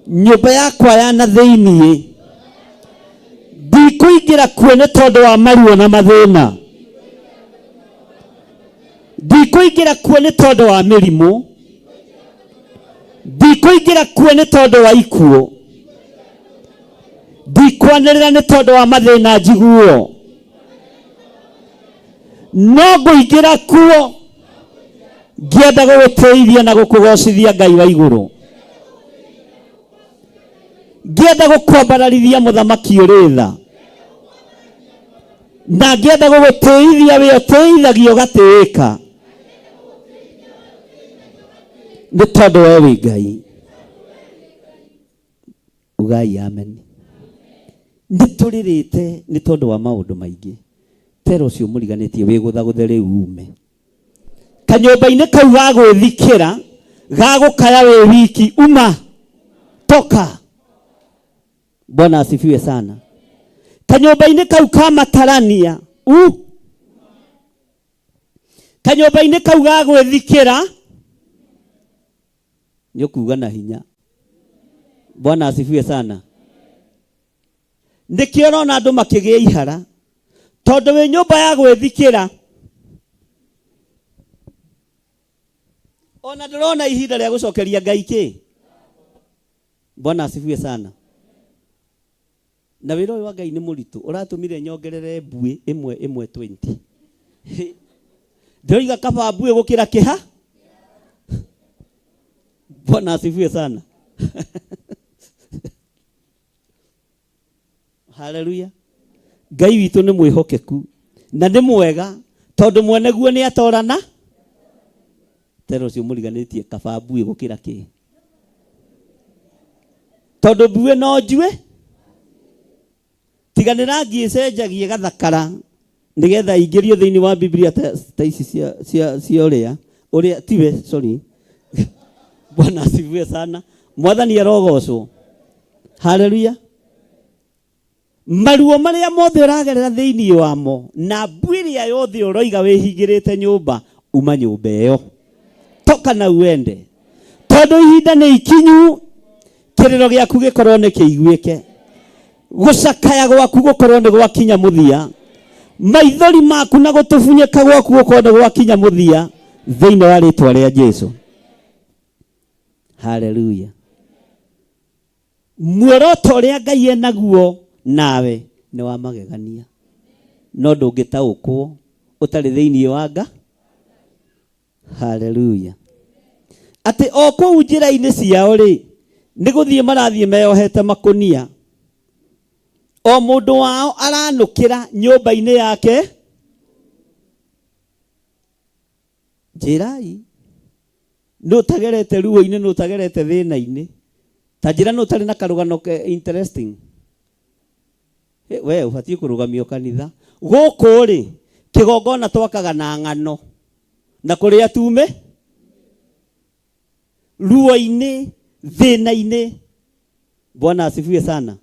nyũmba yakwa ya na thĩiniĩ ndikũingĩra kuo nĩ tondũ wa maruo na mathĩna, ndikũingĩra kuo nĩ tondũ wa mĩrimũ, ndikũingĩra kuo nĩ tondũ wa ikuũ, ndikwanĩrĩra nĩ tondũ wa mathĩna njiguo, no ngũingĩra kuo ngĩenda gũgũtĩithia na gũkũgocithia Ngai wa igũrũ, ngĩenda gũkwambararithia mũthamaki ũrĩ tha, na ngĩenda gũgũtĩithia wĩ ũtĩithagio ũgatĩĩka, nĩ tondũ we wĩ Ngai. Ugai amen. Nĩ tũrĩrĩte nĩ tondũ wa maũndũ maingĩ. Tera ũcio mũriganĩtie wĩ gũthagũthe rĩu ume kanyũmba-inĩ kau ga gwĩthikĩra ga gũkaya wĩ wiki, uma toka. Bwana asifiwe sana. Kanyũmba-inĩ kau ka matarania u. Kanyũmba-inĩ kau ga gwĩthikĩra nĩ ũkuga na hinya. Bwana asifiwe sana. Nĩkĩo ũrona andũ makĩgĩa ihara, tondũ wĩ nyũmba ya gwĩthikĩra ona ndũrona ihinda rĩa gũcokeria Ngai kĩ. Bwana asifiwe sana. Na wĩra ũyũ wa Ngai nĩ mũritũ, ũratũmire nyongerere mbuĩ ĩmwe ĩmwe 20. Ndĩroiga kaba mbuĩ gũkĩra kĩha. Bwana asifiwe sana. Haleluya. Ngai witũ nĩ mwĩhokeku na nĩ mwega, tondũ mwene guo nĩ atorana. Tera ũcio mũriganĩtie kaba mbuĩ gũkĩra kĩ, tondũ mbuĩ no njue tiga nĩ rangi ĩcenjagie gathakara nĩgetha ingĩrio thĩinĩ wa Biblia ta ici cia ũrĩa ũrĩa tiwe, sorry. Bwana asifiwe sana. Mwathani arogocwo. Haleluya. Maruo marĩa mothe ũragerera thĩinĩ wamo na mbuĩ ĩrĩa yothe ũroiga wĩhingĩrĩte nyũmba, uma nyũmba ĩyo, toka na uende, tondũ ihinda nĩ ikinyu kĩrĩro gĩaku gĩkorwo nĩ kĩiguĩke, gũcakaya gwaku gũkorwo nĩ gwakinya mũthia, maithori maku na gũtũbunyĩka gwaku gũkorwo nĩ gwakinya mũthia thĩinĩ wa rĩtwa rĩa Jesu. Haleluya. Muoroto ũrĩa Ngai enaguo nawe nĩ wa magegania, no ndũngĩtaũkwo ũtarĩ thĩinĩ wa nga. Haleluya. Atĩ o kũu njĩra-inĩ ciao rĩ, nĩ gũthiĩ marathiĩ meyohete makũnia, o mũndũ wao aranũkĩra nyũmba-inĩ yake. Njĩrai, nũ ũtagerete ruo-inĩ, nũ ũtagerete thĩna-inĩ? Ta njĩra nũ ũtarĩ na karũgano ke interesting? We ũbatiĩ kũrũgamio kanitha. Gũkũ rĩ, kĩgongona twakaga na ng'ano na kũrĩa tume ruo-inĩ, thĩna-inĩ. Bwana asifiwe sana.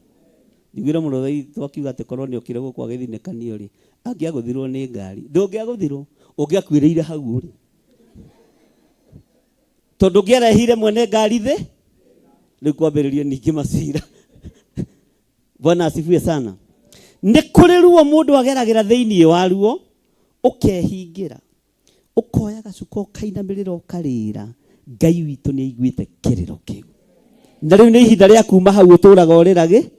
Njiguire mũno twakiuga atĩ korwo nĩ okire gũkũ agĩthinĩkanio rĩ, angĩagũthirwo nĩ ngari. Ndũngĩagũthirwo, ũngĩakuĩrĩire hau ũrĩ, tondũ ũngĩarehire mwene ngari thĩ, rĩu kwambĩrĩria ningĩ macira. Bwana asifiwe sana. Nĩ kũrĩ ruo mũndũ ageragĩra thĩinĩ wa ruo, ũkehingĩra, ũkoya gacuka ũkainamĩrĩra ũkarĩra. Ngai witũ nĩ aiguĩte kĩrĩro kĩu, na rĩu nĩ ihinda rĩa kuma hau ũtũraga ũrĩragĩ.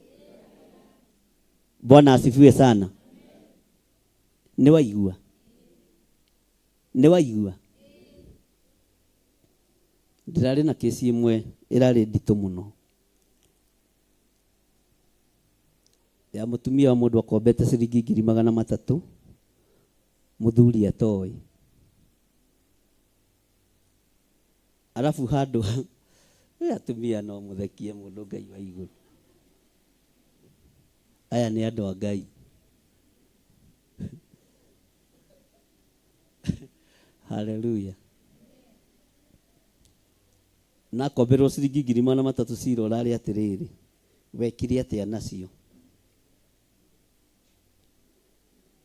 Bwana asifiwe sana. Nĩ waigua? Nĩ waigua? Ndĩrarĩ na kesi ĩmwe ĩrarĩ nditũ mũno ya mũtumia wa mũndũ akombete ciringi 300,000, mũthuri atoĩ. Arabu handũ atumia no mũthekie mũndũ. Ngai wa igũrũ, aya nĩ andũ a Ngai. Haleluya. Na akomberwo ciringi 300,000, cira ũrarĩ atĩrĩrĩ, wekire atĩa nacio?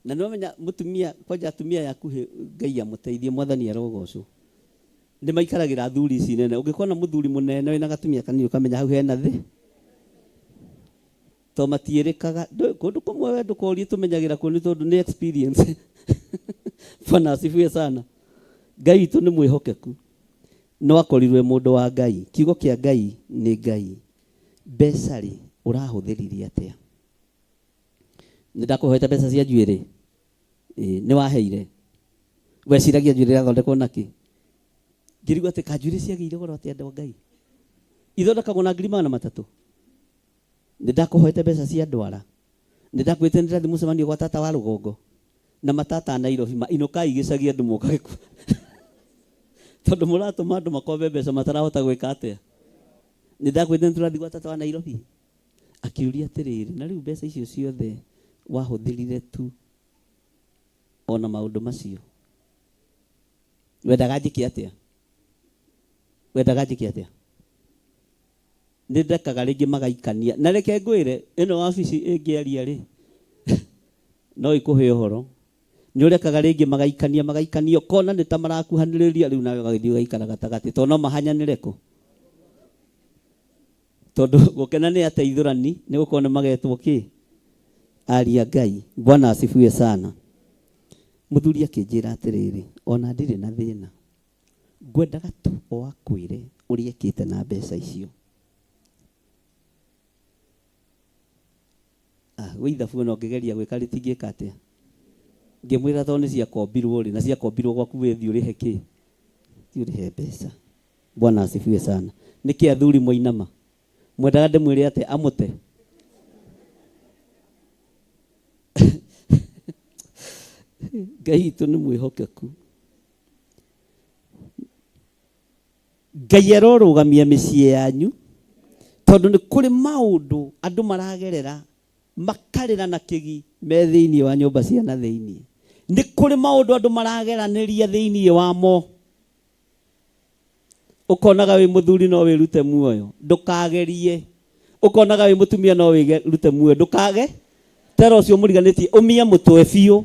Na nĩwamenya mũtumia kwanja, atumia aya akuhĩ, Ngai amũteithie, Mwathani arogocwo, nĩ maikaragĩra athuri ici nene. Ũngĩkona mũthuri mũnene wĩna gatumia kanini, ũkamenya hau hena thĩ, to matiĩrĩkaga. Kũndũ kũmwe we ndũkorie, tũmenyagĩra kuo nĩ tondũ nĩ experience. Bwana asifiwe sana. Ngai witũ nĩ mwĩhokeku. No akorirwe mũndũ wa Ngai, kiugo kĩa Ngai nĩ Ngai. Mbeca rĩ, ũrahũthĩrire atĩa? Nĩ ndakũhoete mbeca cia njuĩrĩ. Ĩĩ, nĩ waheire. Weciragia njuĩrĩ ĩrathondekwo nakĩ? Ngĩrigwo atĩ kanjuĩrĩ ciagĩire goro atĩa, andũ a Ngai, ithondekagwo na 300,000. Nĩ ndakũhoete mbeca cia ndwara. Nĩ ndakwĩte nĩ ndĩrathiĩ mũcemanio gwa tata wa rũgongo na matata a Nairobi ma inũkai gĩcagi, andũ mokage kuo, tondũ mũratũma andũ makombe mbeca matarahota gwĩka atĩa. Nĩ ndakwĩte nĩ tũrathiĩ gwa tata wa Nairobi. Akĩũria atĩrĩrĩ, na rĩu mbeca icio ciothe wahũthĩrire tu ona maũndũ macio, wendaga njĩke atĩa? Wendaga njĩke atĩa? Nĩ ndekaga rĩngĩ magaikania. Na reke ngwĩre, ĩno wabici ĩngĩaria rĩ, no ĩkũhe ũhoro. Nĩ ũrekaga rĩngĩ magaikania magaikania ũkona nĩ ta marakuhanĩrĩria rĩu nawe ũgagĩthiĩ ũgaikara gatagatĩ tondũ no mahanyanĩre kũ tondũ gũkena nĩ ateithũrani nĩ gũkorwo nĩ magetwo kĩ aria Ngai. Bwana asifiwe sana. Mũthuri akĩnjĩra atĩrĩrĩ, ona ndirĩ na thĩna, ngwendaga tu o akwĩre ũrĩa ekĩte na mbeca icio. Ah, gwĩ ithabu ona ũngĩgeria gwĩka rĩtingĩka atĩa. Ngĩmwĩra tondũ nĩ ciakombirwo rĩ, na ciakombirwo gwaku wĩ thiĩ ũrĩhe kĩ? Thiĩ ũrĩhe mbeca. Bwana asifiwe sana. Nĩkĩ athuri mwainama? Mwendaga ndĩmwĩre atĩa? Amũte? Ngai witũ nĩ mwĩhokeku. Ngai arorũgamia mĩciĩ yanyu tondũ nĩ kũrĩ maũndũ andũ maragerera makarĩra na kĩgi me thĩinĩ wa nyũmba cia na thĩinĩ. Nĩ kũrĩ maũndũ andũ marageranĩria thĩinĩ wamo. Ũkonaga wĩ mũthuri no wĩrute muoyo, ndũkagerie. Ũkonaga wĩ mũtumia no wĩrute muoyo, ndũkage. Tera ũcio mũriganĩtie ũmie mũtwe biũ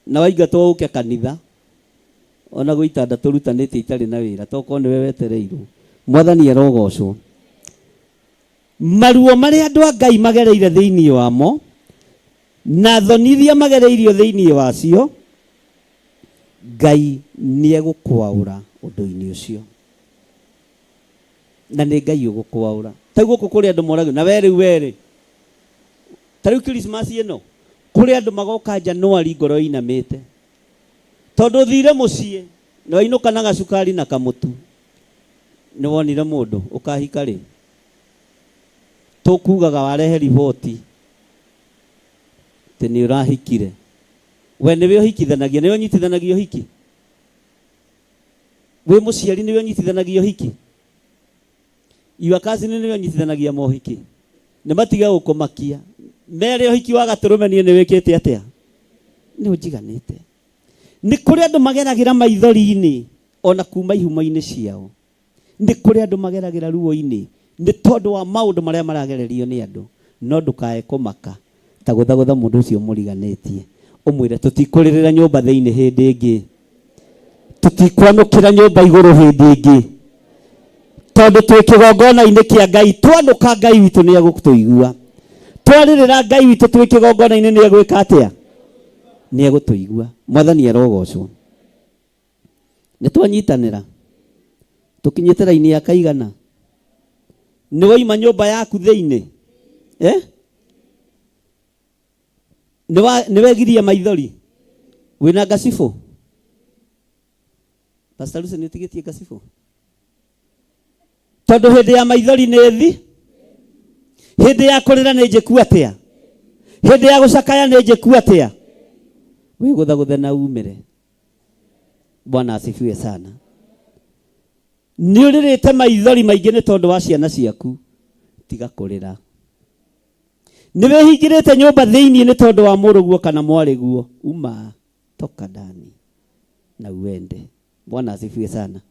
na waingatwo ũke kanitha ona gwĩ itanda tũrutanĩtie itarĩ na wĩra tokorwo nĩwe wetereirwo. Mwathani arogocwo. Maruo marĩa andũ a Ngai magereire thĩinĩ wamo na thoni iria magereirio thĩinĩ wacio, Ngai nĩ egũkwaũra ũndũ-inĩ ũcio. Na nĩ Ngai ũgũkwaũra. Ta rĩu gũkũ kũrĩ andũ moragio, na we rĩu we rĩ, ta rĩu Christmas ĩno, kũrĩ andũ magoka Januari ngoro ĩinamĩte. Tondũ ũthire mũciĩ, na wainũka na gacukari na kamũtu. Nĩ wonire mũndũ ũkahika rĩ? Tũkugaga warehe riboti atĩ nĩ ũrahikire. We nĩwe ũhikithanagia, nĩwe ũnyitithanagia ũhiki? Wĩ mũciari nĩwe ũnyitithanagia ũhiki? Your cousin nĩwe ũnyitithanagia mohiki? Nĩ matige gũkũmakia. Mere ũhiki wa gatũrũme niĩ nĩ wĩkĩte atĩa? Nĩ ũnjiganĩte. Nĩ kũrĩ andũ mageragĩra maithori-inĩ ona kuma ihumo-inĩ ciao. Nĩ kũrĩ andũ mageragĩra ruo-inĩ nĩ tondũ wa maũndũ marĩa maragererio nĩ andũ. No ndũkae kũmaka ta gũthagũtha mũndũ ũcio mũriganĩtie. Ũmwĩre tũtikũrĩrĩra nyũmba thĩinĩ hĩndĩ ĩngĩ. Tũtikwanũkĩra nyũmba igũrũ hĩndĩ ĩngĩ. Tondũ twĩ kĩgongona-inĩ kĩa Ngai, twanũka Ngai witũ nĩ egũtũigua. Twarĩrĩra Ngai witũ twĩ kĩgongona-inĩ nĩ egwĩka atĩa? Nĩ egũtũigua. Mwathani arogocwo. Nĩ twanyitanĩra. Tũkinyĩte raini ya kaigana. Nĩ waima nyũmba yaku thĩinĩ. Eh? Nĩ wegiria maithori. Wĩna ngacibũ? Pastor Lucy nĩ ũtigĩtie ngacibũ? Tondũ hĩndĩ ya maithori nĩ thi, hĩndĩ ya kũrĩra nĩ njĩku atĩa? Hĩndĩ ya gũcakaya nĩ njĩku atĩa? Wĩgũthagũthe na umĩre. Bwana asifiwe sana. Nĩ ũrĩrĩte maithori maingĩ nĩ tondũ wa ciana ciaku, tiga kũrĩra. Nĩ wĩhingĩrĩte nyũmba thĩinĩ nĩ tondũ wa mũrũguo kana mwarĩguo, uma toka ndani na uende. Bwana asifiwe sana.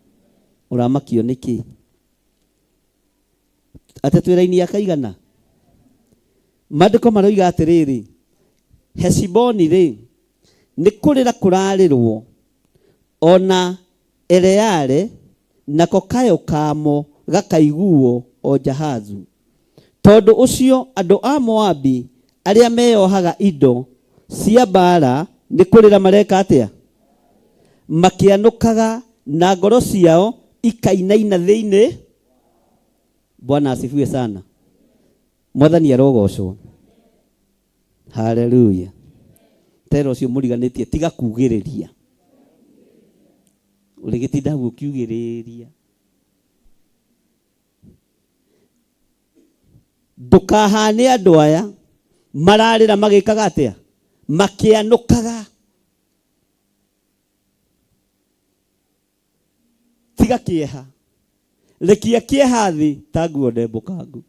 Ũramakio nĩkĩ? Atĩ twĩ raini ya kaigana? Maandĩko maroiga atĩrĩrĩ, Heshiboni rĩ, nĩ kũrĩra kũrarĩrwo, ona Eleale, nako kayũ kamo gakaiguo o Jahazu. Tondũ ũcio andũ a Moabi arĩa meyohaga indo cia mbaara nĩ kũrĩra mareka atĩa? Makĩanũkaga na ngoro ciao ikainaina thĩinĩ. Bwana asifiwe sana. Mwathani arogocwo. Haleluya. Tera ũcio mũriganĩtie tiga kugĩrĩria. Ũrĩgĩtinda hau ũkiugĩrĩria. Ndũkahane andũ aya mararĩra magĩkaga atĩa? Makĩanũkaga. Tiga kĩeha. Rekia kĩeha thĩ ta nguo ndembũkangu.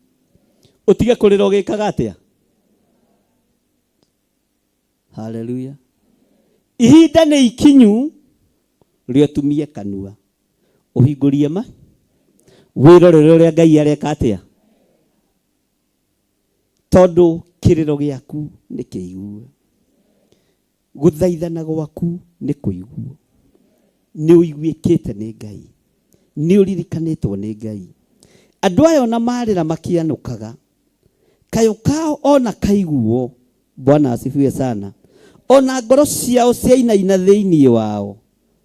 Ũtige kũrĩra ũgĩkaga atĩa? Haleluya. Ihinda nĩ ikinyu rĩotumie kanua. Ũhingũrie ma wĩrorere ũrĩa Ngai areka atĩa, tondũ kĩrĩro gĩaku nĩ kĩigue. Gũthaithana gwaku nĩ kũiguo, nĩ ũiguĩkĩte nĩ Ngai, nĩ ũririkanĩtwo nĩ Ngai. Andũ aya ona marĩra makĩanũkaga, kayũ kao ona kaiguo. Bwana asifiwe sana. Ona ngoro ciao ciainaina thĩinĩ wao.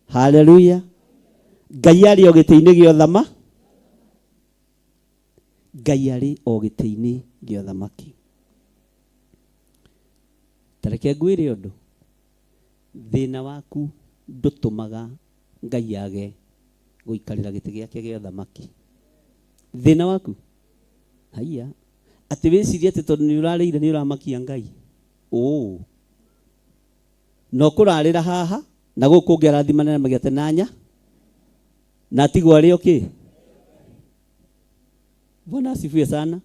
Haleluya. Ngai arĩ o gĩtĩ-inĩ gĩa ũthama, Ngai arĩ o gĩtĩ-inĩ gĩa ũthamaki. Ta reke ngwĩre ũndũ, thĩna waku ndũtũmaga Ngai age gũikarĩra gĩtĩ gĩake gĩa ũthamaki. Thĩna waku haiya, atĩ wĩcirie atĩ tondũ nĩ ũrarĩire nĩ ũramakia Ngai. Ũũ no kũrarĩra haha na gũkũ ũngĩ arathimana na magĩate nanya na atigwo arĩ o kĩ. Bwana asifiwe sana.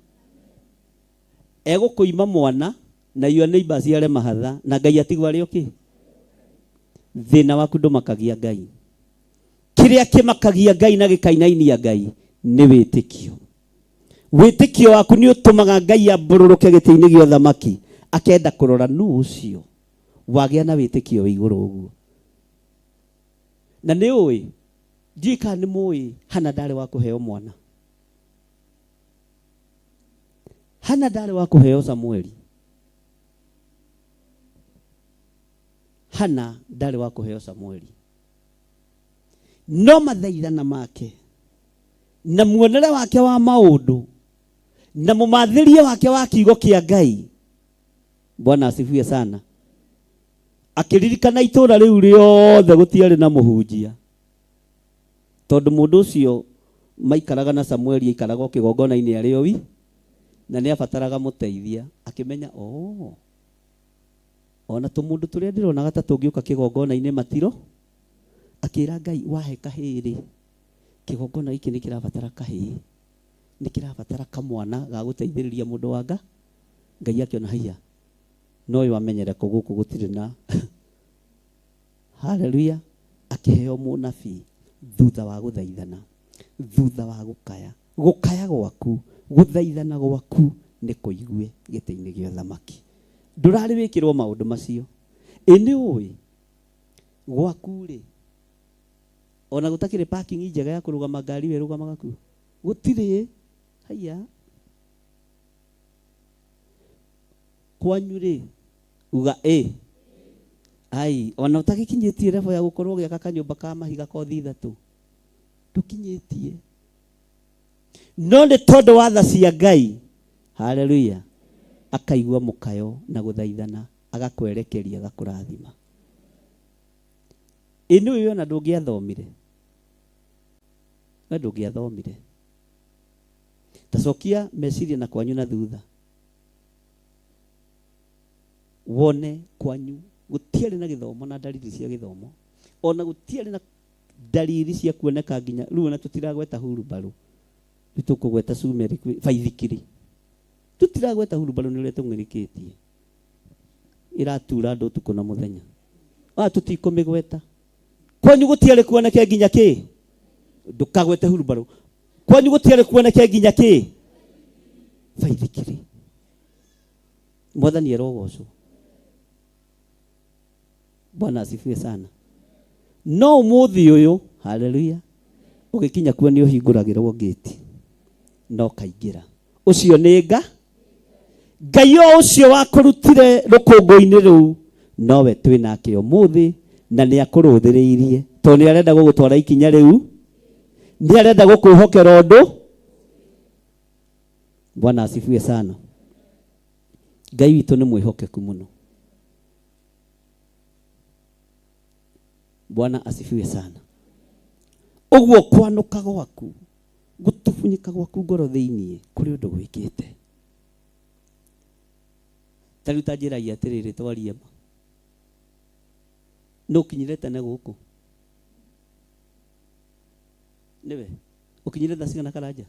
Egũkũima mwana na your neighbor aciare mahatha na Ngai atigwo arĩ o kĩ. Thĩna waku ndũmakagia Ngai. Kĩrĩa kĩmakagia Ngai na gĩkainainia Ngai nĩ wĩtĩkio. Wĩtĩkio waku nĩ ũtũmaga Ngai ambũrũrũke gĩtĩ-inĩ gĩa ũthamaki, akenda kũrora nũ ũcio wagĩa na wĩtĩkio wĩ igũrũ ũguo. Na nĩ ũĩ, ndiũĩ kana nĩ mũĩ, Hana ndarĩ wa kũheo mwana. Hana ndarĩ wa kũheo Samueli. Hana ndarĩ wa kũheo Samueli. No mathaithana make na muonere wake wa maũndũ na mũmathĩrie wake wa kiugo kĩa Ngai, Bwana asifiwe sana, akĩririkana itũũra rĩu rĩothe gũtiarĩ na mũhunjia, tondũ mũndũ ũcio maikaraga na Samueli aikaraga o kĩgongona-inĩ arĩ o wi, na nĩ abataraga mũteithia. Akĩmenya, oh, ona tũmũndũ tũrĩa ndĩronaga ta tũngĩũka kĩgongona-inĩ matiro. Akĩra Ngai, wahe kahĩĩ rĩ, kĩgongona gĩkĩ nĩ kĩrabatara kahĩĩ, nĩ kĩrabatara kamwana ga gũteithĩrĩria mũndũ wa nga. Ngai akĩona, haiya, no ũyũ amenyere kũ gũkũ gũtirĩ na haleluya. Akĩheo mũnabii thutha wa gũthaithana, thutha wa gũkaya. Gũkaya gwaku, gũthaithana gwaku nĩ kũigue gĩtĩ-inĩ gĩa ũthamaki. Ndũrarĩ wĩkĩrwo maũndũ macio. Ĩ nĩ ũĩ gwaku rĩ, ona gũtakĩrĩ parking njega ya kũrũgama ngari we rũgamaga kuo, gũtirĩ. Haiya, kwanyu rĩ, uga ĩ ai, ona ũtagĩkinyĩtie level ya gũkorwo ũgĩaka kanyũmba ka mahiga kothi ithatũ, ndũkinyĩtie. No nĩ tondũ wa tha cia Ngai, haleluya, akaigua mũkayo na gũthaithana, agakwerekeria, agakũrathima. Ĩ nĩ ũĩ ona ndũngĩathomire, we ndũngĩathomire. Tacokia meciria na kwanyu na thutha, wone kwanyu gũtiarĩ na gĩthomo na ndariri cia gĩthomo, ona gũtiarĩ na ndariri cia kuoneka nginya rĩu. Ona tũtiragweta hurumbarũ, rĩu tũkũgweta cumeri baithikiri, tũtiragweta hurumbarũ nĩ ũrĩa tũng'ĩrĩkĩtie ĩratura andũ ũtukũ na mũthenya. Tũtikũmĩgweta. Kwanyu gũtiarĩ kuoneke nginya kĩ, ndũkagwete hurumbarũ. Kwanyu gũtiarĩ kuoneke nginya kĩ, baithikiri. Mwathani arogocwo. Bwana asifiwe sana. No ũmũthĩ ũyũ, haleluya, ũgĩkinya kuo nĩ ũhingũragĩrwo ngĩti no kaingĩra. Ũcio nĩ nga Ngai o ũcio wakũrutire rũkũngũ-inĩ rũu, nowe twĩ nake ũmũthĩ, na nĩ akũrũthĩrĩirie tondũ nĩ arenda gũgũtwara ikinya rĩu, nĩ arenda gũkwĩhokera ũndũ. Bwana asifiwe sana. Ngai witũ nĩ mwĩhokeku mũno. Bwana asifiwe sana. Ũguo kwanũka gwaku, gũtubunyĩka gwaku ngoro thĩiniĩ, kũrĩ ũndũ gwĩkĩte. Ta rĩu ta njĩrai atĩrĩrĩ, twarie ma, nũ ũkinyire tene gũkũ? Nĩwe ũkinyire thaa cigana Karanja?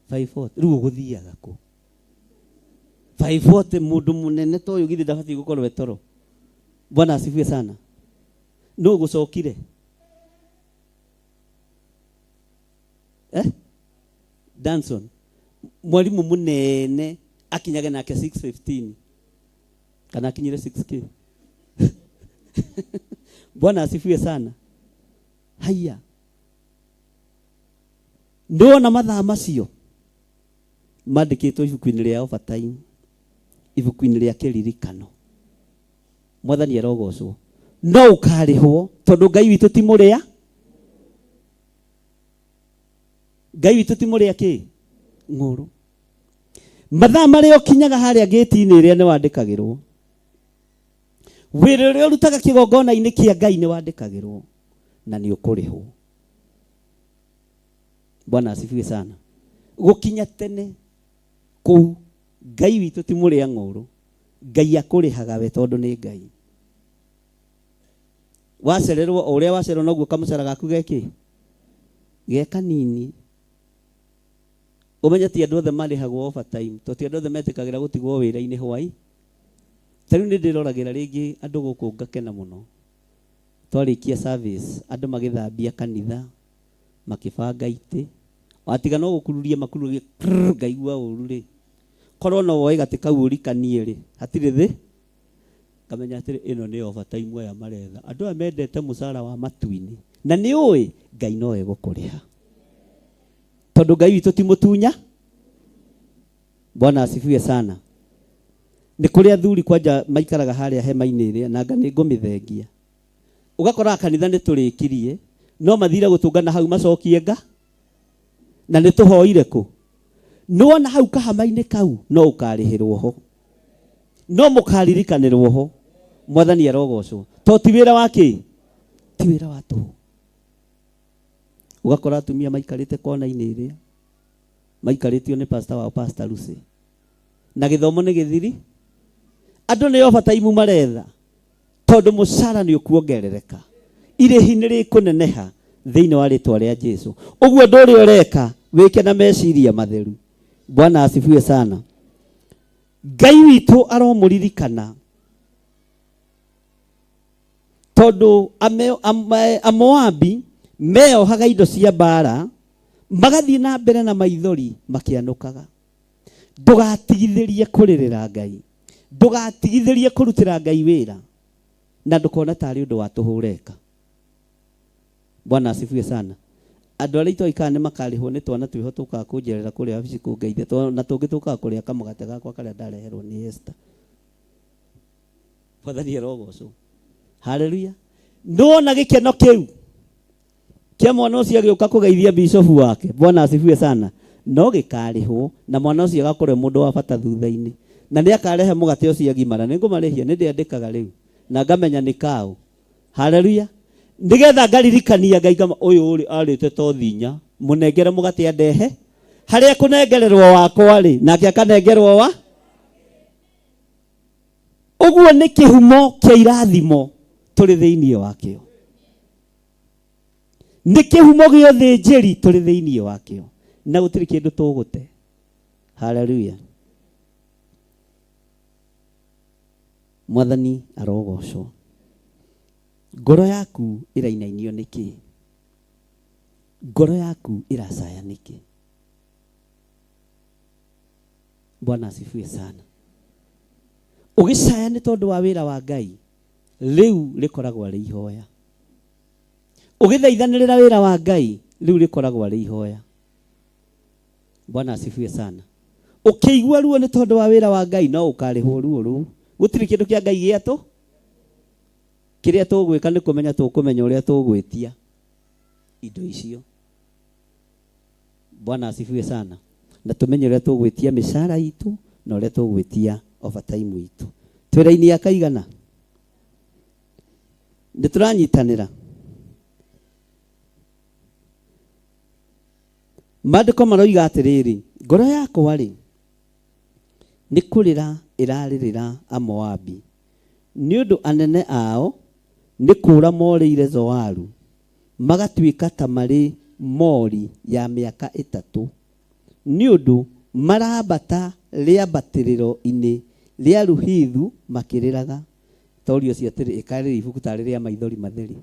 5:40. Rĩu ũgũthiaga kũ 5:40? Mũndũ mũnene ta ũyũ githĩ ndabatiĩ gũkorwo etoro? Bwana asifiwe sana. Nũ ũgũcokire? Danson, mwarimu mũnene akinyage nake 6:15. Kana akinyire 6K. Bwana asifiwe sana. Haya, ndona mathaa macio mandĩkĩtwo ibuku-inĩ rĩa overtime, ibuku-inĩ rĩa kĩririkano. Mwathani arogocwo. No ũkarĩhwo tondũ Ngai witũ ti mũrĩa, Ngai witũ ti mũrĩa kĩ ng'ũrũ. Mathaa marĩa ũkinyaga harĩa gĩti-inĩ ĩrĩa nĩ wandĩkagĩrwo, wĩra ũrĩa ũrutaga kĩgongona-inĩ kĩa Ngai nĩ wandĩkagĩrwo na nĩ ũkũrĩhwo. Bwana asifiwe sana. Gũkinya tene kũu, Ngai witũ ti mũrĩa ng'ũrũ. Ngai akũrĩhaga we tondũ nĩ Ngai. Wacererwo o ũrĩa wacererwo noguo kamũcara gaku geki ge kanini. Ũmenye ti andũ othe marĩhagwo overtime, to ti andũ othe metĩkagĩra gũtigwo wĩra-inĩ hwai. Ta rĩu nĩ ndĩroragĩra rĩngĩ andũ gũkũ ngakena mũno. Twarĩkia service, andũ magĩthambia kanitha, makĩbanga itĩ. Watiga no gũkururia makururia, prrr, ngaigua ũru rĩ. Korwo no woe gatĩ kau ũrikanie rĩ, hatirĩ thĩ. Ngamenya atĩrĩ, ĩno nĩ overtime aya maretha. Andũ aya mendete mũcara wa matu-inĩ. Na nĩ ũĩ, Ngai no egũkũrĩha. Tondũ Ngai witũ ti mũtunya. Bwana asifiwe sana. Nĩ kũrĩ athuri kwanja maikaraga harĩa hema-inĩ ĩrĩa, na anga nĩ ngũmĩthengia. Ũgakoraga kanitha nĩ tũrĩkirie, no mathire gũtũngana hau macokie nga, na nĩ tũhoire kũ. Nĩwona hau kahama-inĩ kau no ũkarĩhĩrwo ho, no mũkaririkanĩrwo ho. Mwathani arogocwo. To ti wĩra wa kĩ? Ti wĩra wa tũhũ. Ũgakora atumia maikarĩte kona-inĩ ĩrĩa maikarĩtio nĩ pastor wao, Pastor Lucy, na gĩthomo nĩ gĩthiri. Andũ nĩ overtime maretha tondũ mũcara nĩ ũkuongerereka, irĩhi nĩ rĩkũneneha thĩinĩ wa rĩtwa rĩa Jesu. Ũguo ũndũ ũrĩa ũreka wĩke na meciria matheru. Bwana asifiwe sana. Ngai witũ aromũririkana tondũ Amoabi meohaga indo cia mbara magathiĩ na mbere na maithori makĩanũkaga. Ndũgatigithĩrie kũrĩrĩra Ngai, ndũgatigithĩrie kũrutĩra Ngai wĩra, na ndũkona tarĩ ũndũ wa tũhũ ũreka. Bwana asifiwe sana. Andũ arĩa itoĩ kana nĩ makarĩhwo nĩ twana twĩho tũkaga kũnjerera kũrĩa wabici kũngeithia, na tũngĩ tũkaga kũrĩa kamũgate gakwa karĩa ndareherwo nĩ Esther. Mwathani arogocwo. Haleluya. Nĩwona gĩkeno kĩu kĩa mwana ũcio agĩũka kũgeithia bishofu wake. Bwana asifiwe sana. No gĩkarĩhwo na mwana ũcio agakorwo mũndũ wa bata thutha-inĩ, na nĩ akarehe mũgate ũcio agimara. Nĩ ngũmarĩhia, nĩ ndĩandĩkaga rĩu na ngamenya nĩ kaũ. Haleluya. Nĩgetha ngaririkania Ngai ngama ũyũ ũrĩ arĩte to thinya, mũnengere mũgate andehe harĩa kũnengererwo wakwa rĩ, nake akanengerwo wa ũguo. Nĩ kĩhumo kĩa irathimo tũrĩ thĩinĩ wakĩo, nĩ kĩhumo gĩa ũthĩnjĩri tũrĩ thĩinĩ wakĩo, na gũtirĩ kĩndũ tũgũte. Haleluya. Mwathani arogocwo. Ngoro yaku ĩrainainio nĩkĩ? Ngoro yaku ĩracaya nĩkĩ? Bwana asifiwe sana. Ũgĩcaya nĩ tondũ wa wĩra wa Ngai, rĩu rĩkoragwo arĩ ihoya. Ũgĩthaithanĩrĩra wĩra wa Ngai, rĩu rĩkoragwo arĩ ihoya. Bwana asifiwe sana. Ũkĩigua ruo nĩ tondũ wa wĩra wa Ngai, no ũkarĩhwo ruo rũu. Gũtirĩ kĩndũ kĩa Ngai gĩa tũ. Kĩrĩa tũgwĩka nĩ kũmenya tũkũmenya ũrĩa tũgwĩtia indo icio. Bwana asifiwe sana. Na tũmenye ũrĩa tũgwĩtia mĩcara itũ na ũrĩa tũgwĩtia overtime itũ. Twĩra-inĩ ya kaigana? Nĩ tũranyitanĩra. Maandĩko maroiga atĩrĩrĩ, ngoro yakwa rĩ, nĩ kũrĩra ĩrarĩrĩra Amoabi, nĩ ũndũ anene ao nĩ kũũra morĩire Zoaru, magatuĩka ta marĩ mori ya mĩaka 3, nĩ ũndũ marambata rĩambatĩrĩro-inĩ rĩa Luhithu makĩrĩraga. Torio ũcio atĩrĩ, ĩkarĩrĩ ibuku tarĩ rĩa maithori matheri.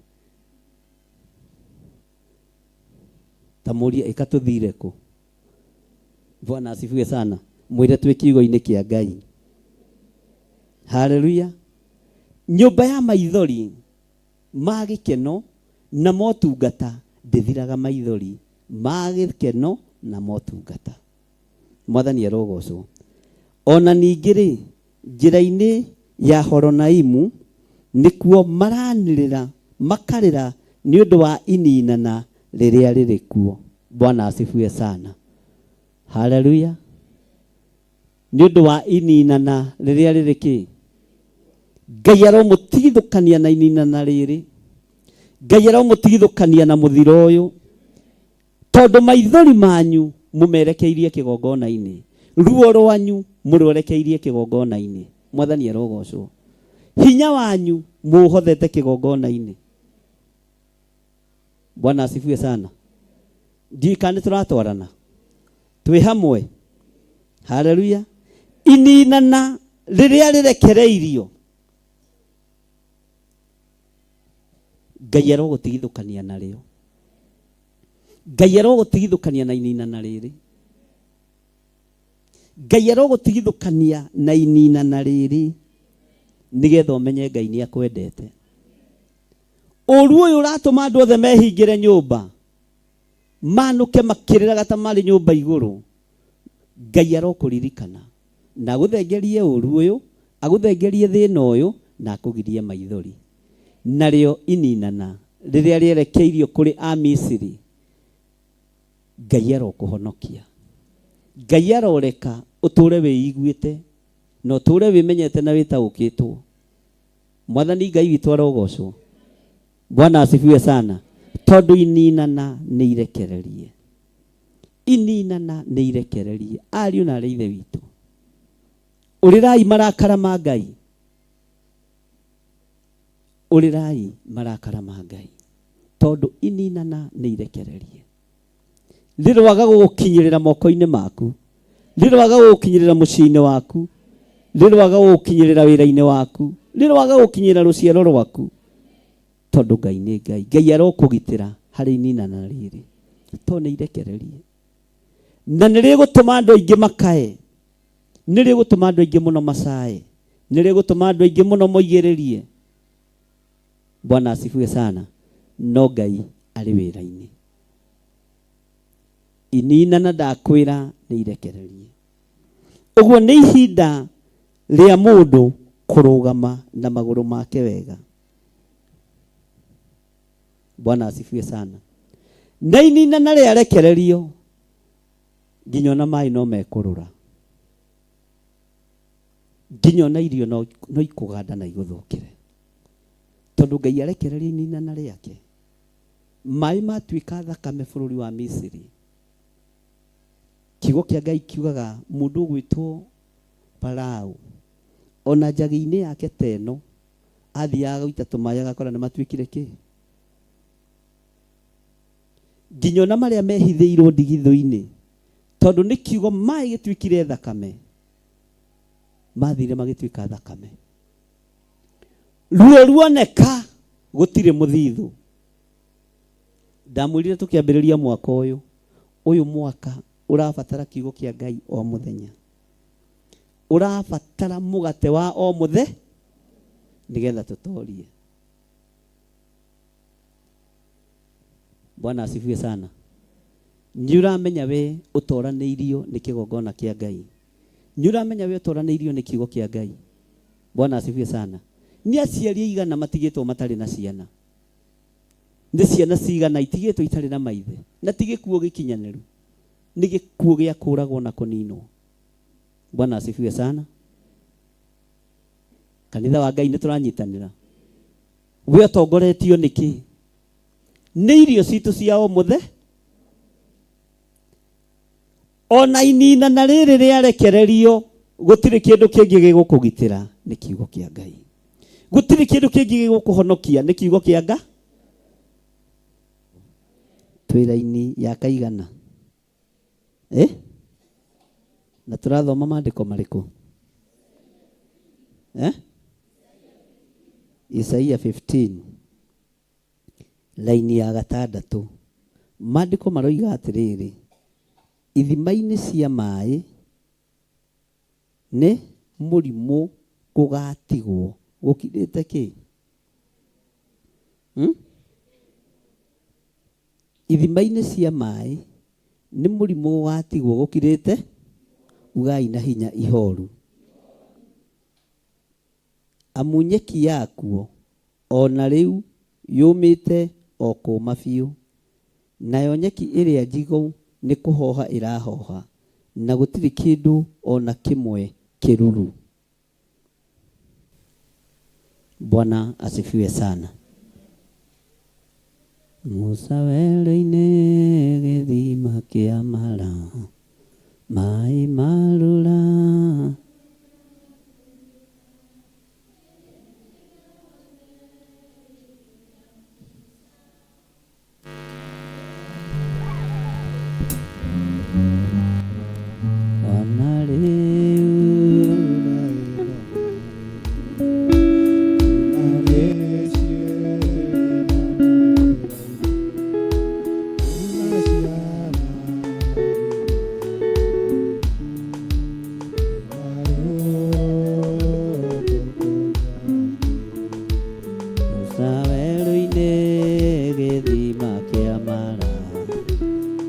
Ta mũrie ĩka tũthire kũ. Bwana asifiwe sana. Mwĩre twĩ kiugo-inĩ kĩa Ngai. Haleluya. Nyũmba ya maithori ma gĩkeno na motungata ndĩthiraga maithori ma gĩkeno na motungata. Mwathani arogocwo. Ona ningĩ rĩ, njĩra-inĩ ya Horonaimu nĩkuo maranĩrĩra makarĩra nĩ ũndũ wa ininana rĩrĩa rĩrĩ kuo. Bwana asifiwe sana. Haleluya. Nĩ ũndũ wa ininana rĩrĩa rĩrĩ kĩ? Ngai aromũtigithũkania na ininana rĩrĩ. Ngai aromũtigithũkania na mũthiro ũyũ. Tondũ maithori manyu mũmerekeirie kĩgongona-inĩ. Ruo rwanyu mũrwerekeirie kĩgongona-inĩ. Mwathani arogocwo. Hinya wanyu mũũhothete kĩgongona-inĩ. Bwana asifiwe sana. Ndiũĩ kana nĩ tũratwarana. Twĩ hamwe. Haleluya. Ininana rĩrĩa rĩrekereirio Ngai arogũtigithũkania narĩo. Ngai arogũtigithũkania na ininana rĩrĩ. Ngai arogũtigithũkania na ininana rĩrĩ nĩgetha ũmenye Ngai nĩ akwendete. Ũru ũyũ ũratũma andũ othe mehingĩre nyũmba manũke makĩrĩraga ta marĩ nyũmba igũrũ. Ngai arokũririkana na agũthengerie ũru ũyũ, agũthengerie thĩna ũyũ na akũgirie maithori. Narĩo ininana rĩrĩa rĩerekeirio kũrĩ Amisiri, Ngai arokũhonokia. Ngai aroreka ũtũre wĩiguĩte na ũtũre wĩmenyete na wĩtaũkĩtwo. Mwathani Ngai witũ arogocwo. Bwana asifiwe sana. Tondũ ininana nĩ irekererie. Ininana nĩ irekererie. Ariũ na arĩ ithe witũ. Ũrĩrai marakara ma Ngai. Ũrĩrai marakara ma Ngai. Tondũ ininana nĩ irekererie. Rĩroaga gũgũkinyĩrĩra moko-inĩ maku. Rĩroaga gũgũkinyĩrĩra mũciĩ-inĩ waku. Rĩroaga gũgũkinyĩrĩra wĩra-inĩ waku. Rĩroaga gũgũkinyĩrĩra rũciaro rwaku. Tondũ Ngai nĩ Ngai. Ngai arokũgitĩra harĩ ininana rĩrĩ. Tondũ nĩ irekererie. Na nĩ rĩgũtũma andũ aingĩ makae. Nĩ rĩgũtũma andũ aingĩ mũno macae. Nĩ rĩgũtũma andũ aingĩ mũno moigĩrĩrie. Bwana asifiwe sana. No Ngai arĩ wĩra-inĩ. Ininana ndakwĩra nĩ irekererie. Ũguo nĩ ihinda rĩa mũndũ kũrũgama na magũrũ make wega. Bwana asifiwe sana. Na ininana rĩarekererio nginya ona maĩ no mekũrũra. Nginya ona irio no ikũganda na igũthũkĩre. Tondũ Ngai arekereria ininana rĩake. Maĩ matuĩka thakame bũrũri wa Misiri. Kiugo kĩa Ngai kiugaga mũndũ ũgwĩtwo Farao ona njagi-inĩ yake ta ĩno athiaga gũita tũmaĩ agakora nĩ matuĩkire kĩ? Nginya ona marĩa mehithĩirwo ndigithũ-inĩ tondũ nĩ kiugo maĩ gĩtuĩkire thakame mathire magĩtuĩka thakame. Ruo ruoneka gũtirĩ mũthithũ. Ndamwĩrire tũkĩambĩrĩria mwaka ũyũ, ũyũ mwaka ũrabatara kiugo kĩa Ngai o mũthenya. Ũrabatara mũgate wa o mũthe nĩgetha tũtorie. Bwana asifiwe sana. Nĩ ũramenya we ũtoranĩirio nĩ kĩgongona kĩa Ngai. Nĩ ũramenya we ũtoranĩirio nĩ kiugo kĩa Ngai. Bwana asifiwe sana. Nĩ aciari aigana matigĩtwo matarĩ na ciana. Nĩ ciana cigana itigĩtwo itarĩ na maithe. Na ti gĩkuũ gĩkinyanĩru. Nĩ gĩkuũ gĩa kũragwo na kũninwo. Bwana asifiwe sana. Kanitha wa Ngai nĩ tũranyitanĩra. We ũtongoretio nĩ kĩ? Nĩ irio citũ cia o mũthe. Ona ininana rĩrĩ rĩarekererio gũtirĩ kĩndũ kĩngĩ gĩgũkũgitĩra nĩ kiugo kĩa Ngai. Gũtirĩ kĩndũ kĩngĩ gĩgũkũhonokia nĩ kiugo kĩa Ngai. Twĩ raini ya kaigana? Eh? Na tũrathoma maandĩko marĩkũ? Eh? Isaia 15 laini ya gatandatũ. Maandĩko maroiga atĩrĩrĩ, ithima-inĩ cia maĩ nĩ mũrimũ Gũgatigwo gũkirĩte kĩ? Hmm? Ithima-inĩ cia maĩ nĩ mũrimũ gũgatigwo gũkirĩte, ugai na hinya ihoru. Amu nyeki yakuo o na rĩu yũmĩte o kũũma biũ, nayo nyeki ĩrĩa njigũ nĩ kũhoha ĩrahoha, na gũtirĩ kĩndũ o na kĩmwe kĩruru. Bwana asifiwe sana. Musa werũ-inĩ gĩthima kĩa Mara, maĩ marũra. Ona rĩu Musa werũ-inĩ gĩthima kĩa Mara,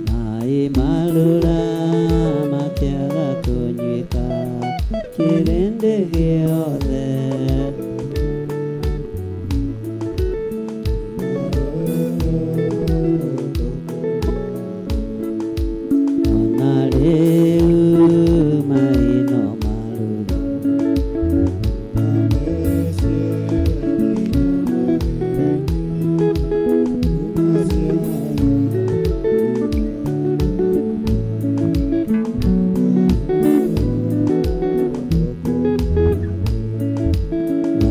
maĩ marũra makĩaga kũnyuĩka, kĩrĩndĩ gĩothe. Ona rĩu maĩ no marũrũ.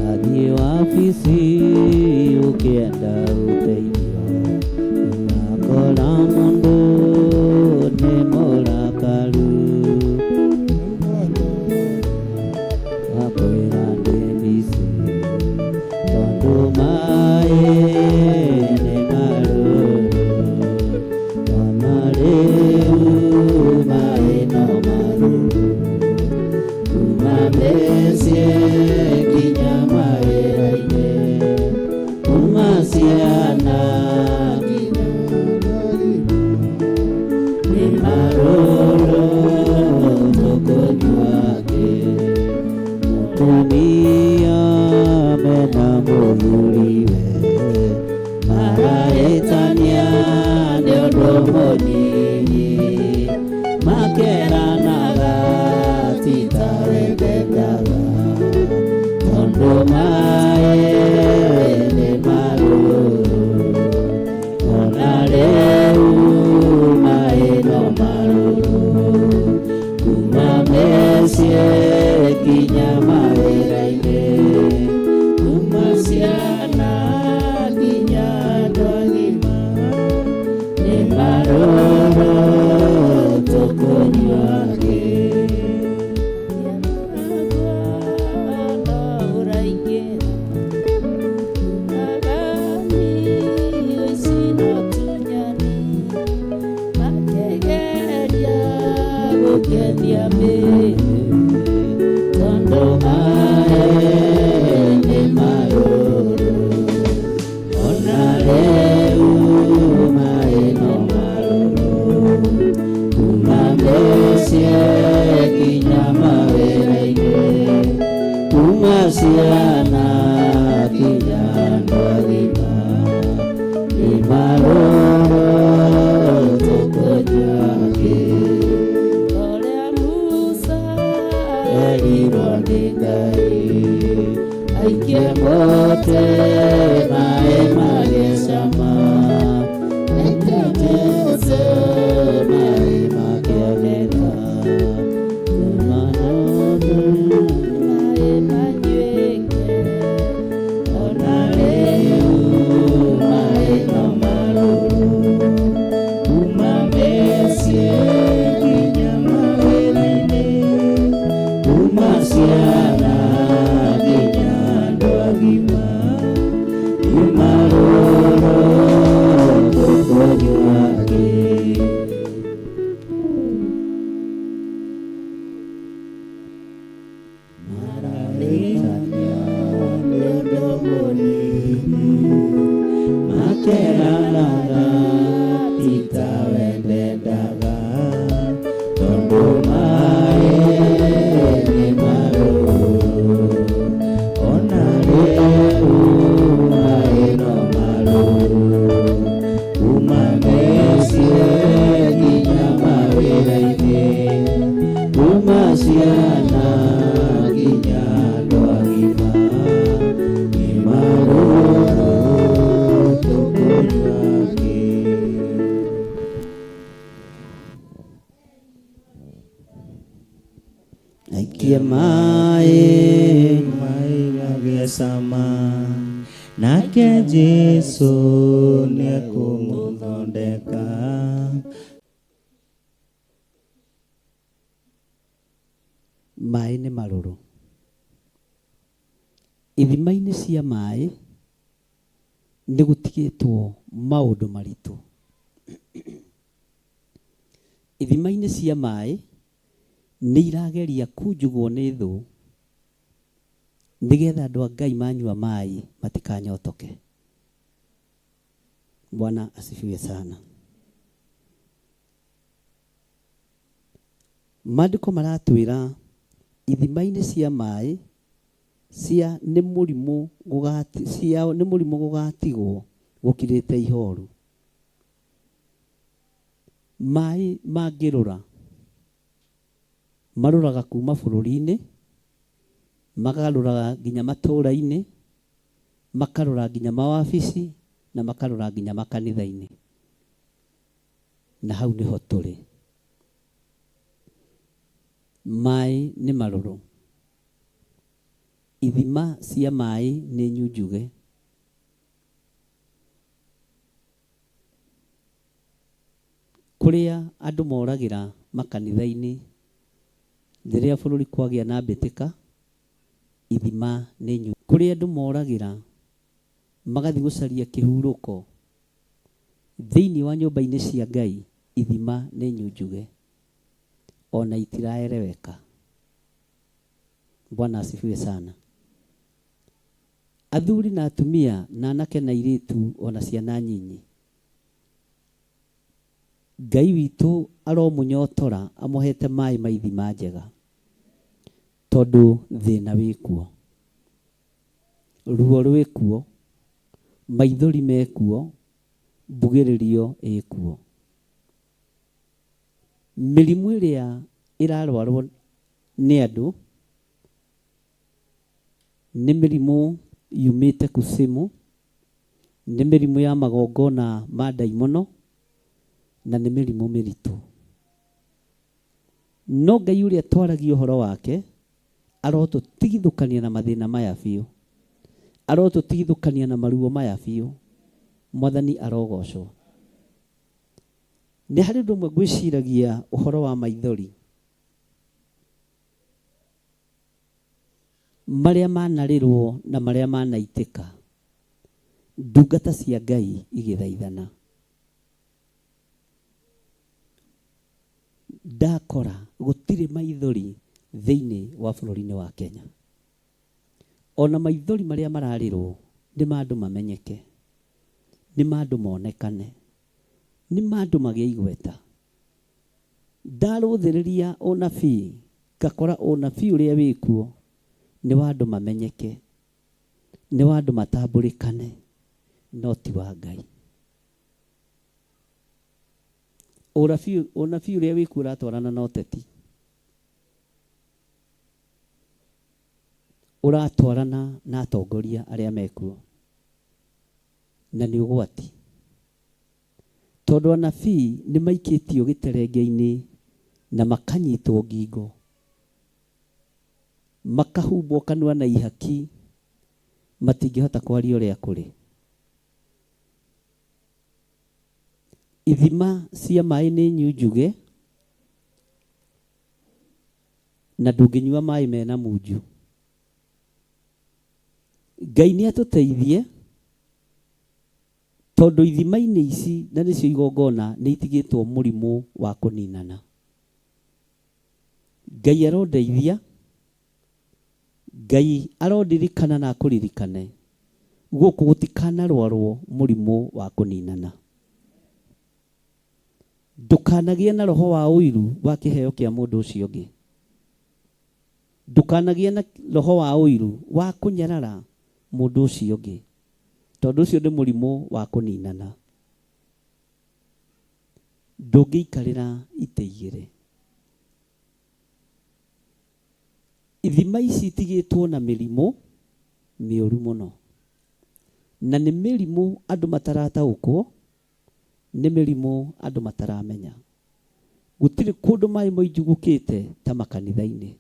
Wathiĩ wabici ũkĩenda ũteithio, ũgakora mũndũ nĩ mũrakaru, akwĩra ndĩ busy tondũ maĩ nĩ marũrũ. Ona rĩu maĩ no marũrũ, kuma mĩciĩ nginya mawĩra-inĩ, kuma ciana nginya nĩ marũrũ tũkũnyua kĩ? Mũtumia mena mũthuriwe marahĩtania nĩ ũndũ mũnini, makeranaga ti tawe ndendaga, tondũ maĩ nĩ marũrũ. Ona rĩu maĩ no marũrũ, kuma mĩciĩ nginya mawĩra-inĩ, kuma ciana nginya andũ agima, nĩ marũrũ tũkũnyua kĩ? Tondũ maĩ nĩ marũrũ. Ona rĩu maĩ no marũrũ, kuma mĩciĩ nginya mawĩra-inĩ, kuma ciana nginya andũ agima, nĩ marũrũ tũkũnyua kĩ? Erirwo nĩ Ngai aikie mũtĩ maĩ magĩe cama, aikie mũtĩ maĩ makĩoneka, kuma maĩ manyuĩke. Ona rĩu maĩ no marũrũ, kuma mĩciĩ nginya mawĩra-inĩ, kuma ciana nginya andũ agima, nĩ marũrũ tũkũnyua kĩ? Tũtherũkie maĩ Maĩ magĩe cama. Nake Jesu nĩekũmũthondeka. Maĩ nĩ marũrũ. Ithima-inĩ cia maĩ nĩ gũtigĩtwo maũndũ maritũ. Ithima-inĩ cia maĩ nĩ irageria kunjugwo nĩ thũ nĩgetha andũ a Ngai manyua maĩ matikanyotoke. Bwana asifiwe sana. Maandĩko maratwĩra ithima-inĩ cia maĩ cia nĩ mũrimũ gũgati ciao nĩ mũrimũ gũgatigwo gũkirĩte ihoru. Maĩ mangĩrũra marũraga kuma bũrũri-inĩ, makarũraga nginya matũũra-inĩ, makarũra nginya mawabici na makarũra nginya makanitha-inĩ. Na hau nĩho tũrĩ. Maĩ nĩ marũrũ. Ithima cia maĩ nĩ nyunjuge. Kũrĩa andũ moragĩra makanitha-inĩ rĩrĩa bũrũri kwagĩa na mbĩtĩka, ithima nĩ nyu. Kũrĩa andũ moragĩra magathiĩ gũcaria kĩhurũko thĩinĩ wa nyũmba-inĩ cia Ngai, ithima nĩ nyunjuge ona itiraeleweka. Bwana asifiwe sana. Athuri na atumia na anake na airĩtu ona ciana nyinyi, Ngai witũ aromũnyotora amũhete maĩ ma ithima njega, tondũ thĩna wĩkuo, ruo rwĩkuo, maithori mekuo, mbugĩrĩrio ĩkuo. Mĩrimũ ĩrĩa ĩrarwarwo nĩ andũ nĩ mĩrimũ yumĩte kusimu, nĩ mĩrimũ ya magongona ma ndaimono, na nĩ mĩrimũ mĩritũ. No Ngai ũrĩa twaragia ũhoro wake arotũtigithũkania na mathĩna maya biũ, arotũtigithũkania na maruo maya biũ. Mwathani arogocwo. Nĩ harĩ ũndũ ũmwe ngwĩciragia ũhoro wa maithori marĩa manarĩrwo na marĩa manaitĩka, ndungata cia Ngai igĩthaithana. Ndakora gũtirĩ maithori thĩinĩ wa bũrũri-inĩ wa Kenya. Ona maithori marĩa mararĩrwo nĩ ma andũ mamenyeke, nĩ ma andũ monekane, nĩ ma andũ magĩe igweta. Ndarũthĩrĩria ũnabii ngakora ũnabii ũrĩa wĩkuo nĩ wa andũ mamenyeke, nĩ wa andũ matambũrĩkane, no ti wa Ngai. Ũnabii ũrĩa wĩkuo ũratwarana na ũteti, ũratwarana na atongoria arĩa mekuo, na nĩ ũgwati. Tondũ anabii nĩ maikĩtio gĩterenge-inĩ na makanyitwo ngingo, makahumbwo kanua na ihaki, matingĩhota kwaria ũrĩa kũrĩ. Ithima cia maĩ nĩ nyunjuge, na ndũngĩnyua maĩ mena munju. Ngai nĩ atũteithie, tondũ ithima-inĩ ici na nĩcio igongona nĩ itigĩtwo mũrimũ wa kũninana. Ngai arondeithia, Ngai arondirikana na akũririkane, gũkũ gũtikanarwarwo mũrimũ wa kũninana. Ndũkanagĩe na roho wa ũiru wa kĩheo kĩa mũndũ ũcio ũngĩ. Ndũkanagĩe na roho wa ũiru wa kũnyarara mũndũ ũcio ũngĩ, tondũ ũcio nĩ mũrimũ wa kũninana. Ndũngĩikarĩra itĩ igĩrĩ. Ithima ici itigĩtwo na mĩrimũ mĩũru mũno, na nĩ mĩrimũ andũ matarataũkwo, nĩ mĩrimũ andũ mataramenya. Gũtirĩ kũndũ maĩ moinjugũkĩte ta makanitha-inĩ.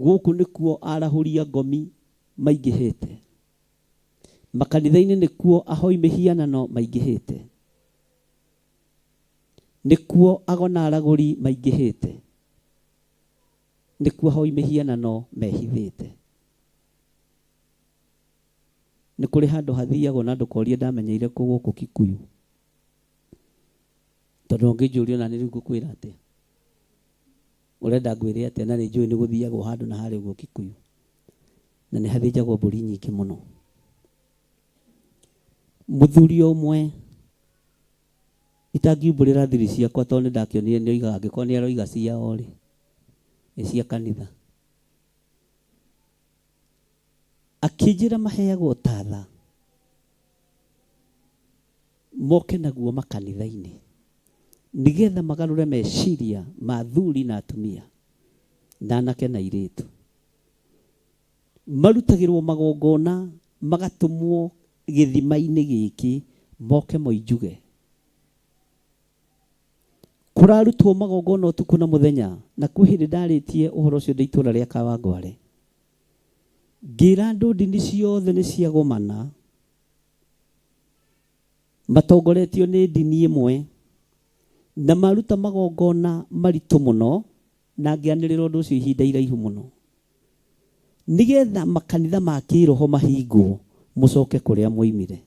Gũkũ nĩkuo arahũri a ngomi maingĩhĩte. Makanitha-inĩ nĩkuo ahoi mĩhianano maingĩhĩte. Nĩkuo ago na aragũri maingĩhĩte. Nĩkuo ahoi mĩhianano mehithĩte. Nĩ kũrĩ handũ hathiagwo na ndũkorie ndamenyeire kũ gũkũ Kikuyu. Tondũ ũngĩnjũria ona nĩ rĩu ngũkwĩra atĩa? Ũrenda ngwĩre atĩa na nĩ njũĩ nĩ gũthiagwo handũ na harĩa ũguo Kikuyu. Na nĩ hathĩnjagwo mbũri nyingĩ mũno. Mũthuri ũmwe itangiumbũrĩra thiri ciakwa tondũ nĩ ndakĩonire nĩ oigaga angĩkorwo nĩ aroiga ciao rĩ, nĩ cia kanitha. Akĩnjĩra maheagwo tatha moke naguo makanitha-inĩ nĩgetha magarũre meciria ma athuri na atumia na anake na airĩtu. Marutagĩrwo magongona magatũmwo gĩthima-inĩ gĩkĩ moke moinjuge. Kũrarutwo magongona ũtukũ na mũthenya, na kwĩ hĩndĩ ndarĩtie ũhoro ũcio ndĩ itũra rĩa Kawangware. Ngĩra andũ ndini ciothe nĩ ciagomana, matongoretio nĩ ndini ĩmwe, na maruta magongona maritũ mũno, na ngĩanĩrĩra ũndũ ũcio ihinda iraihu mũno, nĩgetha makanitha ma kĩroho mahingwo, mũcoke kũrĩa mwoimire.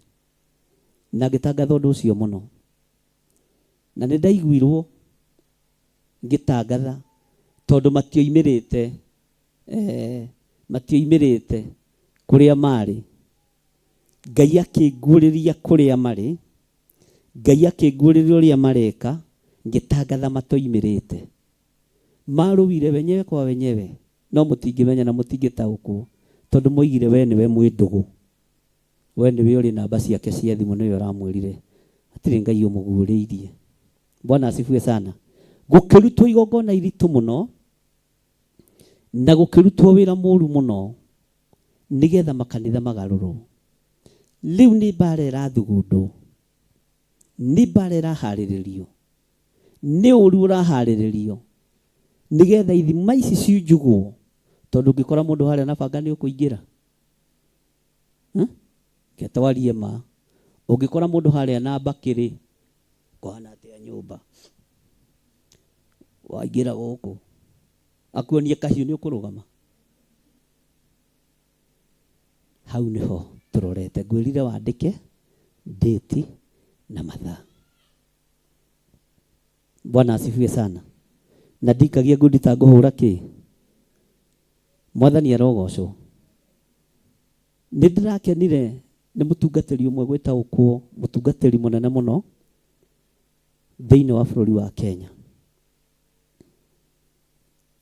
Na ngĩtangatha ũndũ ũcio mũno. Na nĩ ndaiguirwo ngĩtangatha tondũ matioimĩrĩte eh, matioimĩrĩte kũrĩa marĩ. Ngai akĩnguũrĩria kũrĩa marĩ, Ngai akĩnguũrĩria ũrĩa mareka, ngĩtangatha matoimĩrĩte. Marũire wenyewe kwa wenyewe, no mũtingĩmenya na mũtingĩtaũkwo, tondũ moigire we nĩwe mwĩ ndũgũ. We nĩwe ũrĩ namba ciake cia thimũ nĩwe ũramwĩrire. Hatirĩ Ngai ũmũguũrĩirie. Bwana asifiwe sana. Gũkĩrutwo igongona iritũ mũno na gũkĩrutwo wĩra mũru mũno nĩgetha makanitha magarũrwo. Rĩu nĩ mbara ĩrathugundwo, nĩ mbara ĩraharĩrĩrio, nĩ ũru ũraharĩrĩrio nĩgetha ithima ici ciunjugwo, tondũ ũngĩkora mũndũ harĩa na banga nĩ ũkũingĩra. Reke twarie ma. Ũngĩkora mũndũ harĩa na mbakĩ-rĩ, kũhana atĩa nyũmba? Waingĩra gũkũ, akuonie kahiũ nĩ ũkũrũgama? Hau nĩho tũrorete. Ngwĩrire wandĩke date na mathaa. Bwana asifiwe sana. Na ndikagia ngundi ta ngũhũra kĩ? Mwathani arogocwo. Nĩ ndĩrakenire nĩ mũtungatĩri ũmwe gwĩtaũkwo mũtungatĩri mũnene mũno thĩinĩ wa bũrũri wa Kenya.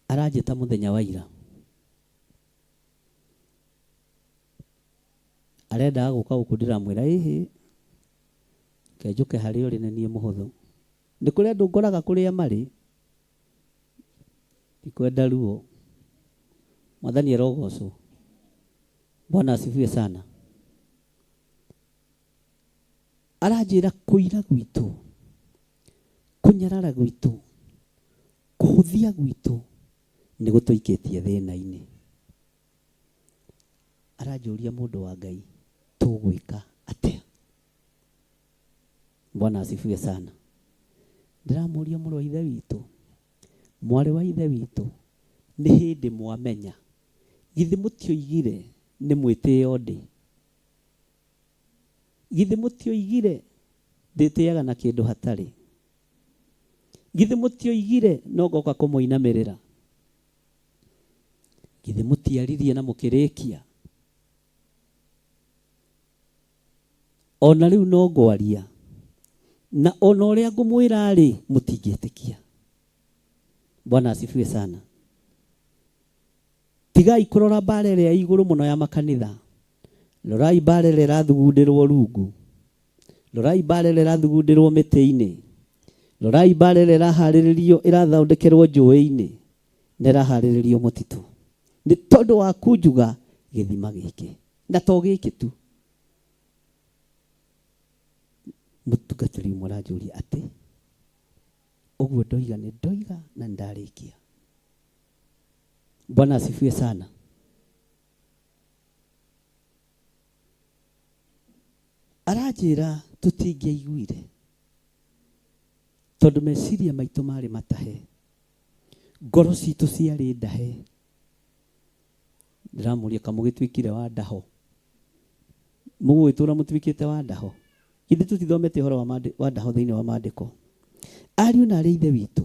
Aranjĩta mũthenya wa ira. Arendaga gũka gũkũ ndĩramwĩra ĩhĩ, reke njũke harĩa ũrĩ nĩ niĩ mũhũthũ. Nĩ kũrĩ andũ ngoraga kũrĩa marĩ, ndikwenda ruo. Mwathani arogocwo. Bwana asifiwe sana. Aranjĩra kũira gwitũ, kũnyarara gwitũ, kũhũthia gwitũ nĩ gũtũikĩtie thĩna-inĩ. Aranjũria mũndũ wa Ngai tũgwĩka atĩa? Bwana asifiwe sana. Ndĩramũria mũrũ wa ithe witũ, mwarĩ wa ithe witũ, nĩ hĩndĩ mwamenya. Githĩ mũtioigire nĩ mwĩtĩo ndĩ? Githĩ mũtioigire ndĩtĩaga na kĩndũ hatarĩ? Githĩ mũtioigire no ngoka kũmũinamĩrĩra? Githĩ mũtiaririe na mũkĩrĩkia? O na rĩu no ngwaria, na o na ũrĩa ngũmwĩra-rĩ, mũtingĩtĩkia. Bwana asifiwe sana. Tigai kũrora mbara ĩrĩa ĩ igũrũ mũno ya makanitha. Rorai mbara ĩrĩa ĩrathugundĩrwo rungu. Rorai mbara ĩrĩa ĩrathugundĩrwo mĩtĩ-inĩ. Rorai mbara ĩrĩa ĩraharĩrĩrio ĩrathondekerwo njũĩ-inĩ na ĩraharĩrĩrio mũtitũ. Nĩ tondũ wa kunjuga gĩthima gĩkĩ. Na to gĩkĩ tu. Mũtungatĩri ũmwe aranjũria atĩ, ũguo ndoiga nĩ ndoiga na nĩ ndarĩkia. Bwana asifiwe sana. Aranjĩra tũtingĩaiguire tondũ meciria maitũ marĩ matahe, ngoro citũ ciarĩ ndahe. Ndĩramũria kamũgĩtuĩkire wa ndaho, mũgũgĩtũra mũtuĩkĩte wa ndaho. Ithuĩ tũtithomete ũhoro wa ndaho thĩinĩ wa maandĩko. Ariũ na arĩ ithe witũ,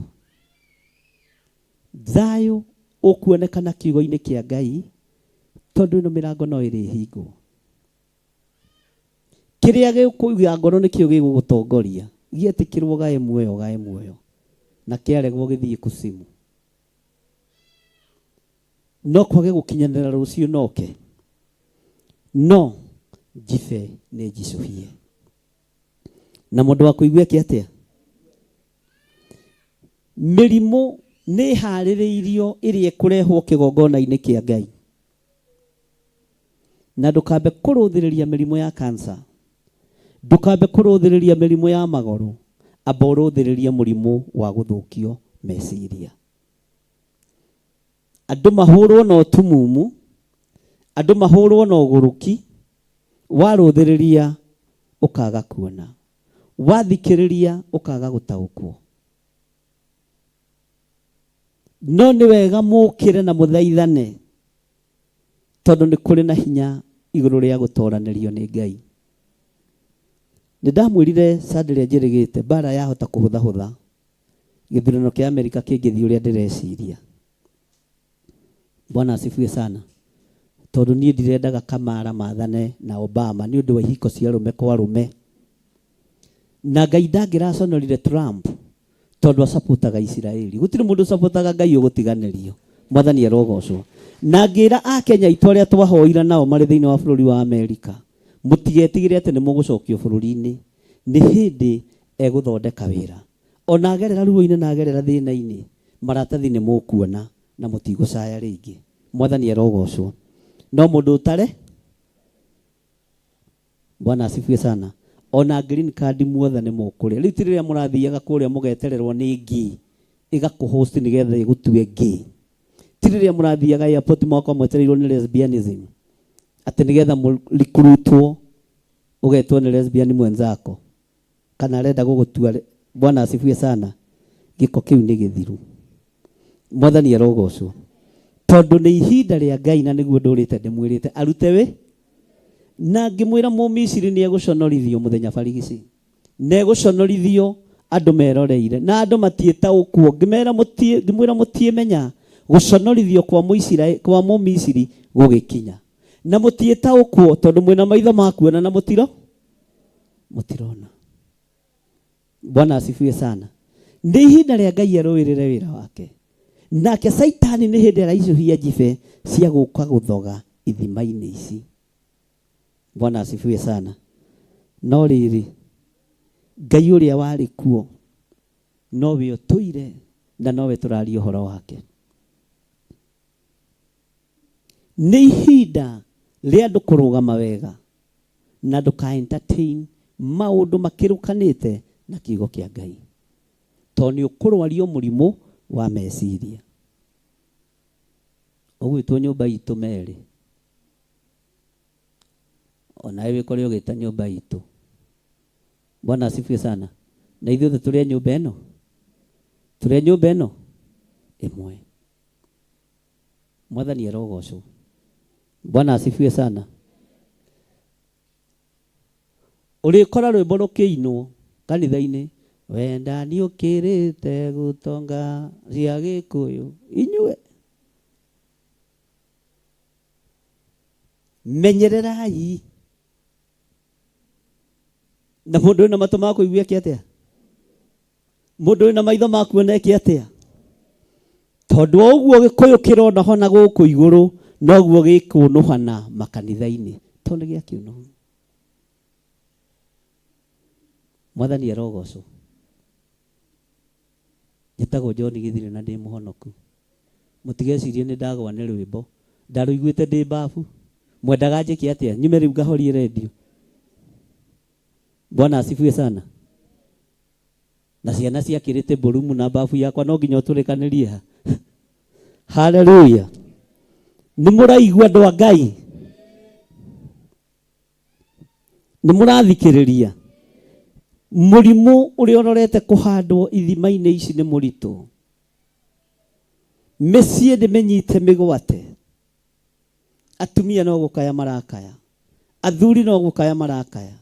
thayũ ũkuonekana kiugo-inĩ kĩa Ngai, tondũ ĩno mĩrango no ĩrĩhingwo. Kĩrĩa gĩkũiga ngoro nĩkĩo gĩgũgũtongoria. Gĩetĩkĩrwo gae muoyo, gae muoyo, na kĩaregwo gĩthiĩ kusimu. No kwage gũkinyanĩra rũciũ noke, no njibe nĩ njicũhie. Na mũndũ wa kũigua eke atĩa? Mĩrimũ nĩ ĩharĩrĩirio ĩrĩa ĩkũrehwo kĩgongona-inĩ kĩa Ngai. Na ndũkambe kũrũthĩrĩria mĩrimũ ya cancer, ndũkambe kũrũthĩrĩria mĩrimũ ya magoro, amba ũrũthĩrĩrie mũrimũ wa gũthũkio meciria. Andũ mahũrwo na ũtumumu, andũ mahũrwo na ũgũrũki, warũthĩrĩria ũkaga kuona, wathikĩrĩria ũkaga gũtaũkwo. No nĩ wega mũkĩre na mũthaithane, tondũ nĩ kũrĩ na hinya igũrũ rĩa gũtoranĩrio nĩ Ngai. Nĩ ndamwĩrire Sunday ĩrĩa njĩrĩgĩte, mbara yahota kũhũthahũtha gĩthurano kĩa Amerika kĩngĩthiĩ ũrĩa ndĩreciria. Bwana asifiwe sana. Tondũ niĩ ndirendaga Kamara mathane na Obama nĩ ũndũ wa ihiko cia arũme kwa arũme. Na Ngai ndangĩraconorire Trump tondũ acapotaga Isiraeli. Gũtirĩ mũndũ ũcapotaga Ngai ũgũtiganĩrio. Mwathani arogocwo. Na ngĩra Akenya aitũ arĩa twahoira nao marĩ thĩinĩ wa bũrũri wa Amerika, mũtigetigĩre atĩ nĩ mũgũcokio bũrũri-inĩ. Nĩ hĩndĩ egũthondeka wĩra. Ona agerera ruo-inĩ na agerera thĩna-inĩ, maratathi nĩ mũkuona na mũtigũcaya rĩngĩ. Mwathani arogocwo. No mũndũ ũtare, Bwana asifiwe sana. Ona green card muothe nĩ mũkũrĩa. Rĩu ti rĩrĩa mũrathiaga kũrĩa mũgetererwo nĩ ngi ĩgakũhost nĩgetha ĩgũtue gay. Ti rĩrĩa mũrathiaga airport mũgakorwo mwetereirwo nĩ lesbianism atĩ nĩgetha mũrikurutwo ũgetwo nĩ lesbian mwenzako kana arenda gũgũtua. Bwana asifiwe sana. Gĩko kĩu nĩ gĩthiru. Mwathani arogocwo. Tondũ nĩ ihinda rĩa Ngai na nĩguo ndũrĩte ndĩmwĩrĩte arute wĩ na ngĩmwĩra Mũmisiri nĩ egũconorithio mũthenya barigici, na egũconorithio andũ meroreire na andũ matiĩtaũkwo. Ngĩmera mũtiĩ, ngĩmwĩra mũtiĩmenya gũconorithio kwa Mũisiraeli, kwa Mũmisiri gũgĩkinya, na mũtiĩtaũkwo tondũ mwĩna maitho ma kuona na mũtirona. Bwana asifiwe sana. Nĩ ihinda rĩa Ngai arũĩrĩre wĩra wake. Nake Saitani nĩ hĩndĩ araicũhia njibe cia gũka gũthoga ithima-inĩ ici. Bwana asifiwe sana. No rĩrĩ, Ngai ũrĩa warĩ kuo nowe ũtũire na nowe tũraria ũhoro wake. Nĩ ihinda rĩa andũ kũrũgama wega na ndũka entertain maũndũ makĩrũkanĩte na kiugo kĩa Ngai, tondũ nĩ ũkũrwario mũrimũ wa meciria. Ũgwĩtwo nyũmba itũ Mary, onawe wĩkore ũgĩta nyũmba itũ. Bwana asifiwe sana. Na ithuothe tũrĩ a nyũmba ĩno, tũrĩ a nyũmba ĩno ĩmwe. Mwathani arogocwo. Bwana asifiwe sana. Ũrĩkora rwĩmbo rũkĩinwo kanitha-inĩ, wendani ũkĩrĩte gũtonga cia Gĩkũyũ. Inyuĩ menyererai. Na mũndũ wĩna matũ ma kũigua eke atĩa? Mũndũ wĩna maitho ma kuona eke atĩa? Tondũ o ũguo Gĩkũyũ kĩronohana gũkũ igũrũ, noguo gĩkũnũhana makanitha-inĩ. Tondũ nĩ gĩakĩũnũhu. Mwathani arogocwo. Njĩtagwo John Gĩthire na ndĩ mũhonoku. Mũtigecirie nĩ ndagwa nĩ rwĩmbo. Ndarũiguĩte ndĩ mbabu. Mwendaga njĩke atĩa? Nyume rĩu ngahorie redio? Bwana asifiwe sana. Na ciana ciakĩrĩte mbũrumu na mbabu yakwa no nginya ũtũrĩkanĩrie ha. Haleluya. Nĩ mũraigua andũ a Ngai? Nĩ mũrathikĩrĩria? Mũrimũ ũrĩa ũrorete kũhandwo ithima-inĩ ici nĩ mũritũ. Mĩciĩ nĩ mĩnyite mĩgwate. Atumia no gũkaya marakaya. Athuri no gũkaya marakaya.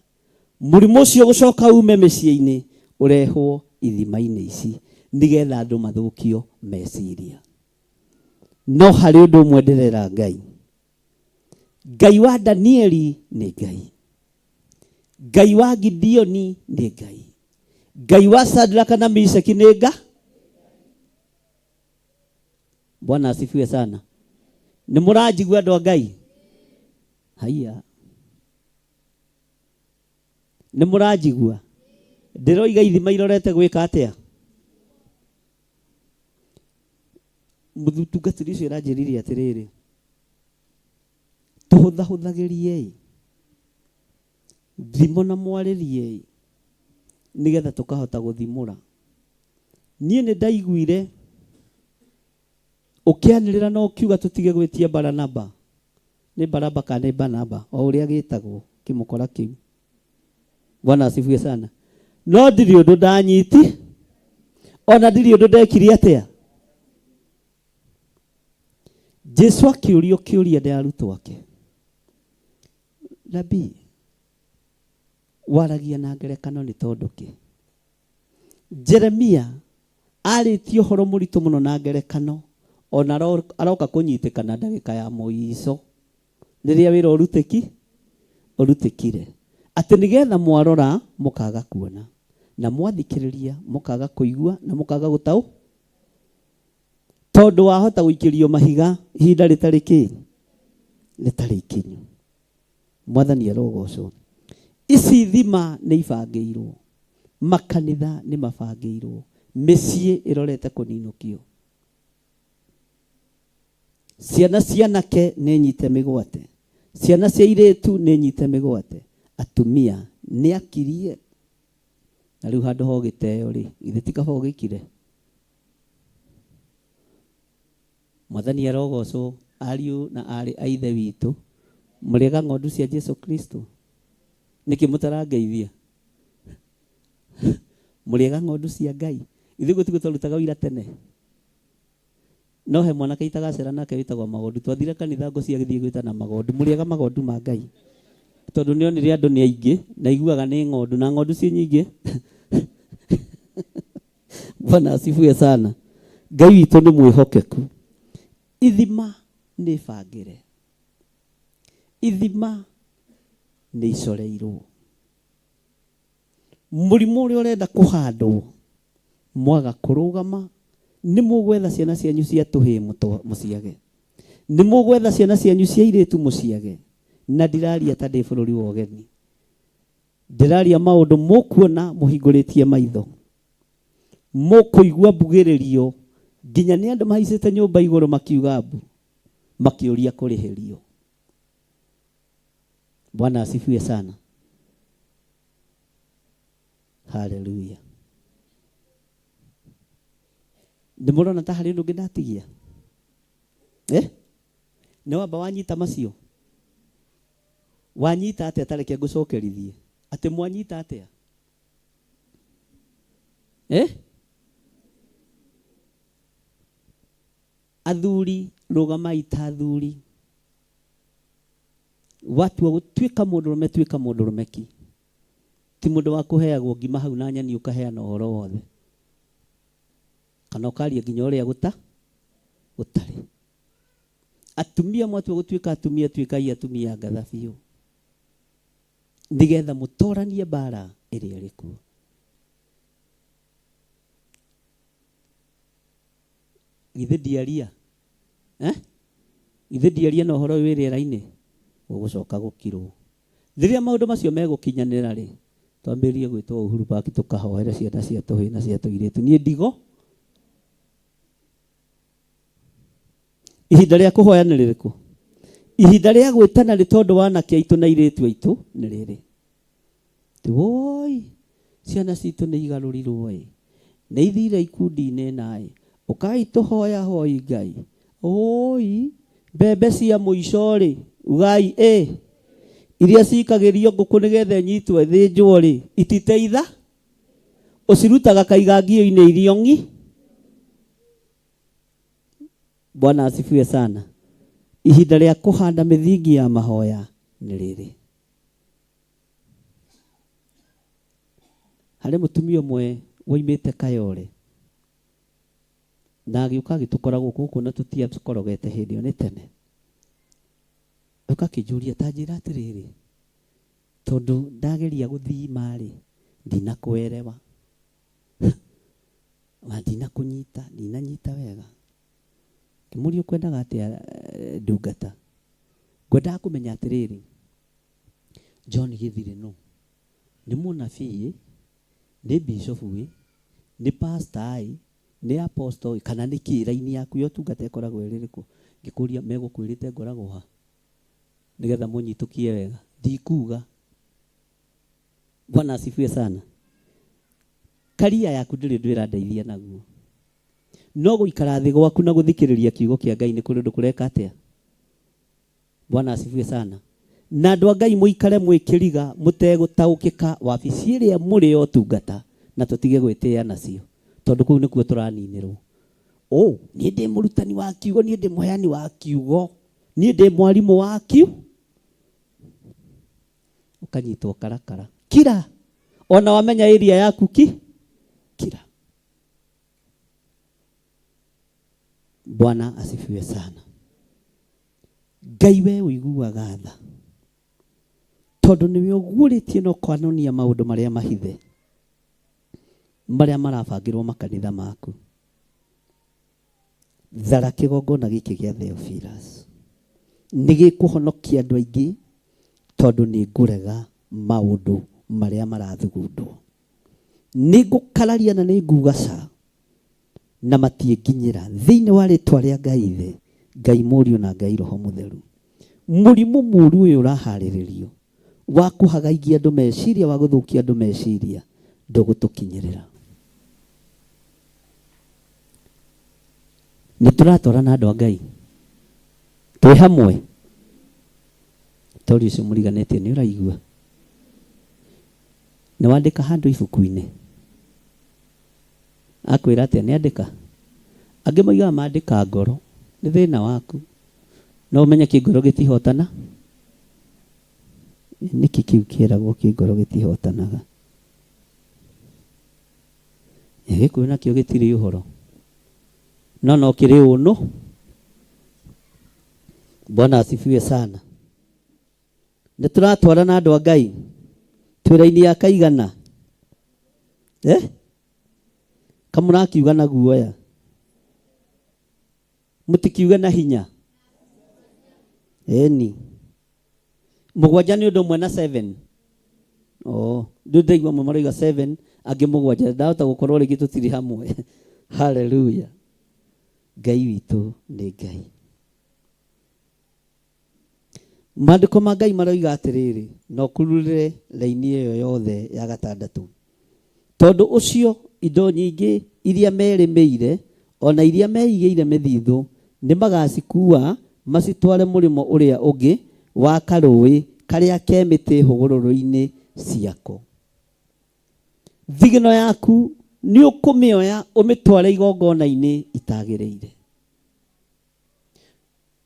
Mũrimũ ũcio gũcoka ume mĩciĩ-inĩ ũrehwo ithima-inĩ ici nĩgetha andũ mathũkio meciria. No harĩ ũndũ ũmwe ndĩrera Ngai. Ngai wa Danieli nĩ Ngai. Ngai wa Gideoni nĩ Ngai. Ngai wa Shadraka na Meshaki nĩ Nga. Bwana asifiwe sana. Nĩ mũranjigua andũ a Ngai? Haiya. Nĩ mũranjigua? Ndĩroiga ithima irorete gwĩka atĩa? Mũtungatĩri ũcio aranjĩrire atĩrĩrĩ, tũhũthahũthagĩriei thimo na mwarĩriei nĩgetha tũkahota gũthimũra. Niĩ nĩ ndaiguire ũkĩanĩrĩra na ũkiuga tũtige gwĩtia Baranaba. Nĩ Baraba kana nĩ Barnaba, o ũrĩa gĩtagwo kĩmũkora kĩu. Bwana asifiwe sana. No ndirĩ ũndũ ndanyiti, ona ndirĩ ũndũ ndekire atĩa. Jesu akĩũrio kĩũria nĩ arutwo ake, Rabii, waragia na ngerekano nĩ tondũ kĩ? Jeremia arĩtie ũhoro mũritũ mũno na ngerekano, ona aroka kũnyitĩkana ndagĩka ya mũico rĩrĩa wĩra ũrutĩki ũrutĩkire, atĩ nĩgetha mwarora mũkaga kuona, na mwathikĩrĩria mũkaga kũigua, na mũkaga gũtaũ, tondũ wahota gũikĩrio mahiga ihinda rĩtarĩ kĩ rĩtarĩ ikinyu. Mwathani arogocwo. Ici ithima nĩ ibangĩirwo, makanitha nĩ mabangĩirwo, mĩciĩ ĩrorete kũninũkio. Ciana cia anake nĩ nyite mĩgwate, ciana cia airĩtu nĩ nyite mĩgwate, atumia nĩ akirie. Na rĩu handũ ha ũgĩteo rĩ, githĩ ti kaba ũgĩkire? Mwathani arogocwo, ariũ na aarĩ a Ithe witũ. Mũrĩega ng'ondu cia Jesu Kristo? Nĩkĩ mũtarangeithia? Mũrĩega ng'ondu cia Ngai? Ithuĩ gũtirĩ twarutaga ũira tene? No he mwanake itagacera nake wĩtagwo Magondu. Twathire kanitha ngũ ciagĩthiĩ gwĩtana Magondu. Mũrĩega magondu ma Ngai? Tondũ nĩ onire andũ nĩ aingĩ na aiguaga nĩ ng'ondu na ng'ondu ciĩ nyingĩ. Bwana asifiwe sana. Ngai witũ nĩ mwĩhokeku. Ithima nĩ bangĩre. Ithima nĩ icoreirwo. Mũrimũ ũrĩa ũrenda kũhandwo mwaga kũrũgama nĩ mũgwetha ciana cianyu cia tũhĩĩ mũciage. Nĩ mũgwetha ciana cianyu cia airĩtu mũciage. Na ndiraria ta ndĩ bũrũri wa ũgeni. Ndĩraria maũndũ mũkuona mũhingũrĩtie maitho. Mũkũigua mbugĩrĩrio nginya nĩ andũ mahaicĩte nyũmba igũrũ makiuga mbu, makĩũria kũrĩhĩrio. Bwana asifiwe sana. Haleluya. Nĩ mũrona ta harĩ ũndũ ũngĩ ndatigia? Eh? Nĩ wamba wanyita macio? Wanyita atĩa ta reke ngũcokerithie. Atĩ mwanyita atĩa? Eh? Athuri rũgamai ta athuri. Watua gũtuĩka mũndũrũme tuĩka mũndũrũme ki. Ti mũndũ wa kũheagwo ngima hau na nyeni ũkaheana ũhoro wothe. Kana ũkaria nginya ũrĩa gũta gũtarĩ. Atumia mwatua gũtuĩka atumia tuĩkai atumia ngatha biũ. Nĩgetha mũtoranie mbara ĩrĩa ĩrĩ kuo. Githĩ ndiaria? Eh? Githĩ ndiaria na ũhoro ũyũ wĩ rĩera-inĩ? Gũgũcoka gũkirwo. Rĩrĩa maũndũ macio megũkinyanĩra rĩ, twambĩrĩrie gwĩtwo Uhuru Park tũkahoere ciana cia tũhĩĩ na cia tũirĩtu. Niĩ ndigo. Ihinda rĩa kũhoya nĩ rĩrĩkũ? Ihinda rĩa gwĩtana nĩ tondũ wa anake aitũ na airĩtu aitũ nĩ rĩrĩ. Ti woi, ciana citũ nĩ igarũrirwo ĩ, nĩ ithire ikundi-inĩ na ĩ, ũkai tũhoya hoi Ngai. Ũi, Mbembe cia mũico rĩ, ugai ĩ, iria cikagĩrio ngũkũ nĩgetha ĩnyitwo ĩthĩnjwo rĩ, ititeitha? Ũcirutaga kaigangio-inĩ irio ng'i. Bwana asifiwe sana. Ihinda rĩa kũhanda mĩthingi ya mahoya nĩ rĩrĩ. Harĩ mũtumia ũmwe woimĩte Kayore na agĩũka agĩtũkora gũkũ gũkũ na tũtiakorogete hĩndĩ ĩyo nĩ tene. Agĩũka akĩnjũria ta njĩra atĩrĩrĩ, tondũ ndageria gũthima rĩ, ndinakwerewa na ndinakũnyita, ndinanyita wega. Ngĩmũria ũkwendaga atĩa ndungata? Ngwendaga kũmenya atĩrĩrĩ, John Gĩthirĩ nũ? Nĩ mũnabii ĩ? Nĩ bishop ĩ? Nĩ pastor ĩ? Nĩ apostle ĩ? Kana nĩ kĩ? Raini yaku ya ũtungata ĩkoragwo ĩrĩ ĩrĩkũ? Ngĩkũria megũkwĩrĩte ngoragwo ha? Nĩgetha mũnyitũkie wega. Ndikuga. Bwana asifiwe sana. Karia yaku ndĩrĩ ũndũ ĩrandeithia naguo. No gũikara thĩ gwaku na gũthikĩrĩria kiugo kĩa Ngai nĩ kũrĩ ũndũ kũreka atĩa? Bwana asifiwe sana. Na andũ a Ngai mũikare mwĩkĩriga mũtegũtaũkĩka wabici ĩrĩa mũrĩ ya ũtungata na tũtige gwĩtĩa nacio tondũ kũu nĩkuo tũraninĩrwo. Oh, niĩ ndĩ mũrutani wa kiugo, niĩ ndĩ mũheani wa kiugo, niĩ ndĩ mwarimũ wa kiugo. Ũkanyitwo karakara. Kira! Ona wamenya area yaku ki? Kira. Bwana asifiwe sana. Ngai we ũiguaga tha tondũ nĩwe ũguũrĩtie na ũkanonia maũndũ marĩa mahithe marĩa marabangĩrwo makanitha maku. Thara kĩgongona gĩkĩ gĩa Theophilus nĩ gĩkũhonokia andũ aingĩ tondũ nĩ ngũrega maũndũ marĩa marathugundwo. Nĩ ngũkararia na nĩ nguga ca na matiĩnginyĩra thĩinĩ wa rĩtwa rĩa Ngai Ithe, Ngai Mũriũ na Ngai Roho Mũtheru. Mũrimũ mũru ũyũ ũraharĩrĩrio wa kũhagaigia andũ meciria, wa gũthũkia andũ meciria, ndũgũtũkinyĩrĩra. Nĩ tũratwarana andũ a Ngai, twĩ hamwe. Tori ũcio mũriganĩtie nĩ ũraigua? Nĩ wandĩka handũ ibuku-inĩ? Akwĩra atĩa nĩ andĩka? Angĩ moigaga mandĩka ngoro, nĩ thĩna waku. No ũmenye kĩngoro gĩtihotana? Nĩkĩ kĩu kĩeragwo kĩngoro gĩtihotanaga? Gĩkũyũ nakĩo gĩtirĩ ũhoro. No no kĩrĩ ũnũ. Bwana asifiwe sana. Nĩ tũratwarana andũ a Ngai. Twĩ raini ya kaigana? Kamũrakiuga na guoya. Mũtikiuge na hinya. Eni. Mũgwanja nĩ ũndũ ũmwe na 7. Oh, ndũ ndaigua amwe maroiga 7, angĩ mũgwanja. Ndahota gũkorwo rĩngĩ tũtirĩ hamwe. Hallelujah. Ngai witũ nĩ Ngai. Maandĩko ma Ngai maroiga atĩrĩrĩ, na ũkururĩre raini ĩyo yothe ya gatandatũ. Tondũ ũcio indo nyingĩ iria merĩmĩire ona iria meigĩire mĩthithũ nĩ magacikua macitware mũrĩmo ũrĩa ũngĩ wa karũĩ karĩa ke mĩtĩ hũgũrũrũ-inĩ ciako. Thigino yaku nĩ ũkũmĩoya ũmĩtware igongona-inĩ itagĩrĩire.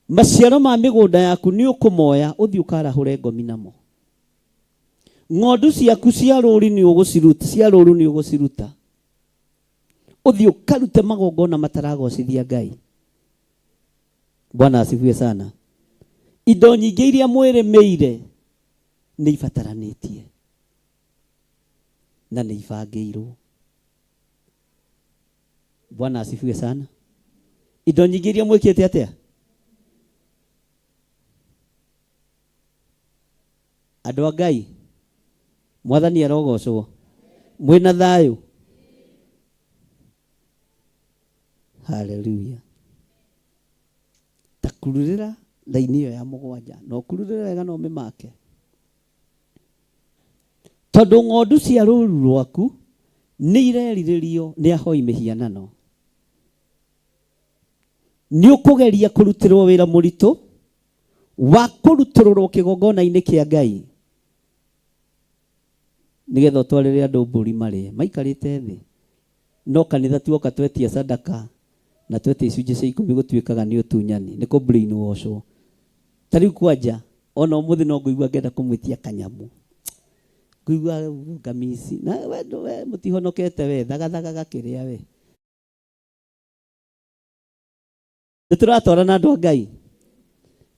Maciaro ma mĩgũnda yaku nĩ ũkũmoya ũthiĩ ũkarahũre ngomi namo. Ng'ondu ciaku cia rũũru nĩ ũgũciruta, cia rũũru nĩ ũgũciruta. Ũthiĩ ũkarute magongona mataragocithia Ngai. Bwana asifiwe sana. Indo nyingĩ iria mwĩrĩmĩire nĩ ibataranĩtie na nĩ ibangĩirwo. Bwana asifiwe sana. Indo nyingĩ iria mwĩkĩte atĩa? Andũ a Ngai, Mwathani arogocwo. Mwĩna thayũ? Hallelujah. Ta kururĩra raini ĩyo ya mũgwanja na ũkururĩre wega na ũmĩmake. Tondũ ng'ondu cia rũũru rwaku nĩ irerirĩrio nĩ ahoi mĩhianano. Nĩ ũkũgeria kũrutĩrwo wĩra mũritũ wa kũrutũrũrwo kĩgongona-inĩ kĩa Ngai nĩgetha ũtwarĩre andũ mbũri marĩe maikarĩte thĩ. No kanitha tuoka twetia sadaka na twetia icunjĩ cia ikũmi gũtuĩkaga nĩ ũtunyani, nĩ kũ brainwashwo. Ta rĩu kwanja ona ũmũthĩ no ngũigua ngĩenda kũmwĩtia kanyamũ, ngũigua ngamici na we we mũtihonokete we thagathaga gakĩrĩa we. Nĩ tũratwarana andũ a Ngai.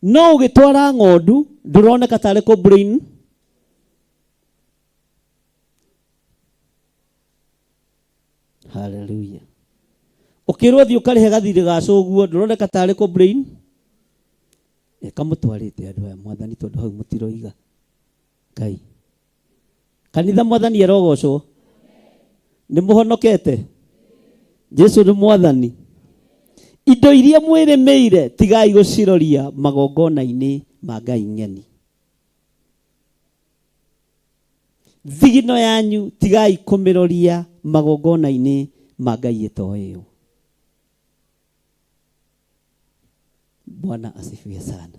No ũgĩtwara ng'ondu ndũroneka tarĩ kũ brain. Haleluya. Ũkĩrwo thiĩ ũkarĩhe gathirĩ ga cũguo ndũroneka tarĩ kũ brain. Kamũtwarĩte andũ aya mwathani tondũ hau mũtiroiga Ngai. Kanitha mwathani arogocwo. Nĩ mũhonokete. Jesu nĩ mwathani. Indo iria mwĩrĩmĩire tigai gũciroria magongona-inĩ ma Ngai ng'eni. Thigino yanyu tigai kũmĩroria magongona-inĩ ma Ngai ĩtoĩyo. Bwana asifiwe sana.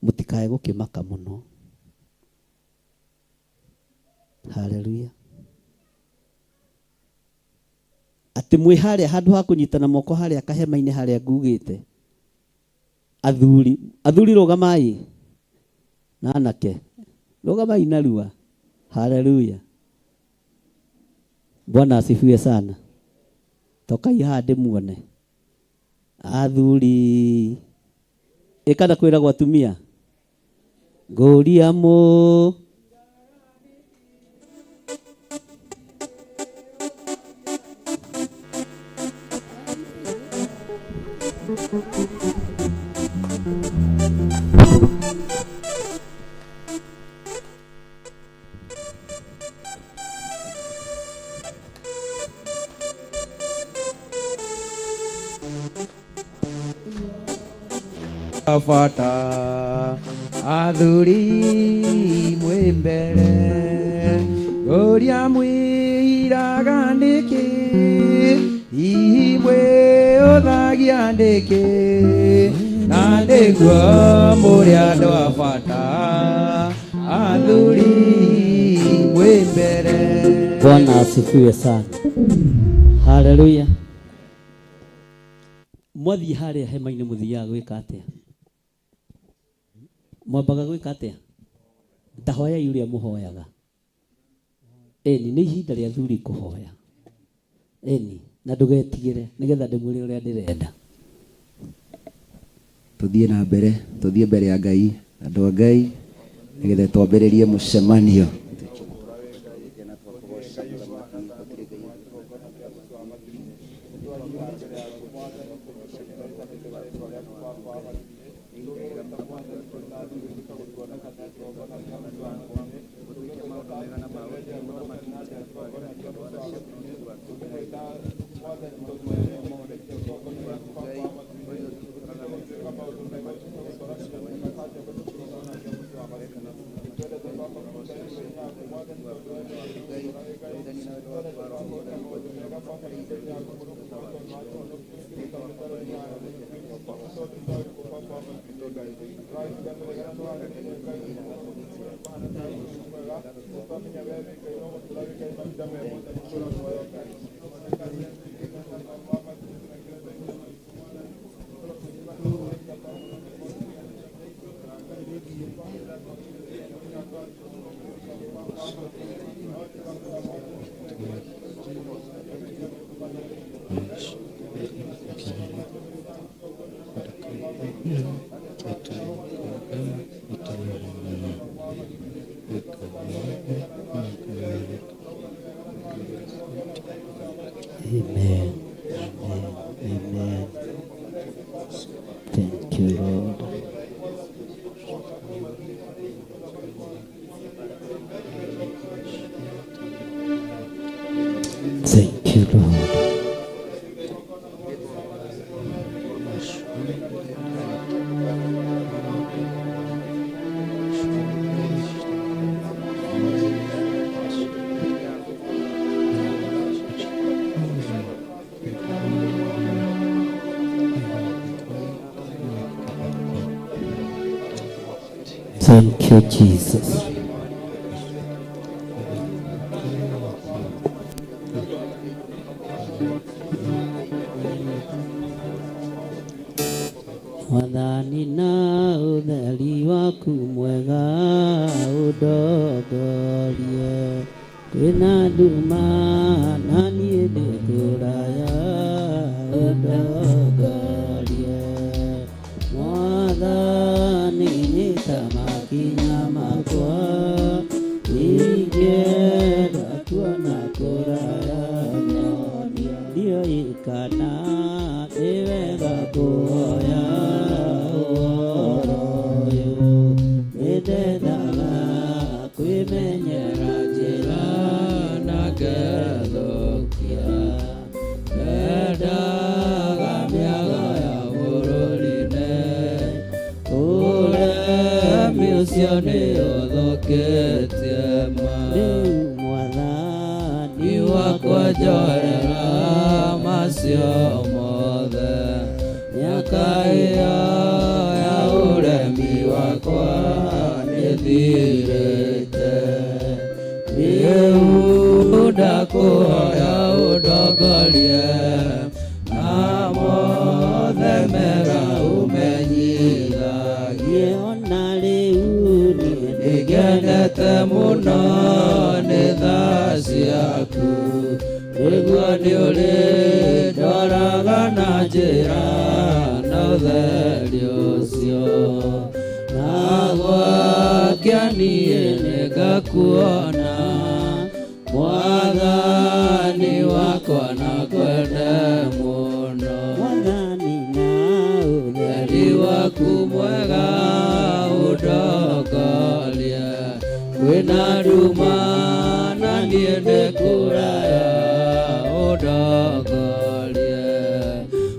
Mũtikae gũkĩmaka mũno. Haleluya. Atĩ mwĩ harĩa handũ ha kũnyitana moko harĩa kahema-inĩ harĩa ngugĩte. Athuri, athuri rũgamai na anake rũgamai narua. Haleluya. Bwana asifiwe sana. Tokai haha ndĩmuone. Athuri ĩ kana kwĩragwo atumia ngũria mũ Bata athuri mwĩ mbere ũrĩa mwĩiraga nĩkĩ hihi mwĩũthagia nĩkĩ na nĩguo mũrĩ andũ a bata athuri mwĩ mbere. Bwana asifiwe sana. Haleluya. Mwathiĩ harĩa hema-inĩ mũthiaga gwĩka atĩa? Mwambaga gwĩka atĩa? Ta hoyai ũrĩa mũhoyaga. Ĩni, nĩ ihinda rĩa athuri kũhoya. Ĩni, na ndũgetigĩre nĩgetha ndĩmwĩre ũrĩa ndĩrenda. Tũthiĩ na mbere, tũthiĩ mbere ya Ngai, andũ a Ngai, nĩgetha twambĩrĩrie mũcemanio. Amen. Amen. Amen. Thank you, Lord. Thank you, Lord. Thank you, Jesus. Mwathani na ũtheri waku mwega ũndongorie kwĩna nduma na niĩ ndĩ kũraya ũndongorie Mwathani nyita makinya makwa ingĩenda kuona kũraya nyonia ndiũĩ kana nĩ wega kuoya ũhoro ũyũ nĩndendaga kwĩmenyera njĩra na ngethũkia ndendaga mĩago ya bũrũri-inĩ ũremi ũcio nĩ ũthũkĩtie ma rĩu Mwathani wakwa njohera macio mothe mĩaka ĩyo ya ũremi wakwa nĩthirĩte rĩu ndakũhoya ũndongorie na mothe mega ũmenyithagie ona rĩu niĩ nĩngenete mũno nĩ tha ciaku nĩguo nĩ ũrĩ ndoraga na njĩra na ũtheri ũcio na gwakia niĩ nĩngakuona mwathani wakwa na kwende mũno Mwathani na ũtheri waku mwega ũndongorie kwĩna nduma na niĩ ndĩ kũraya ũndongorie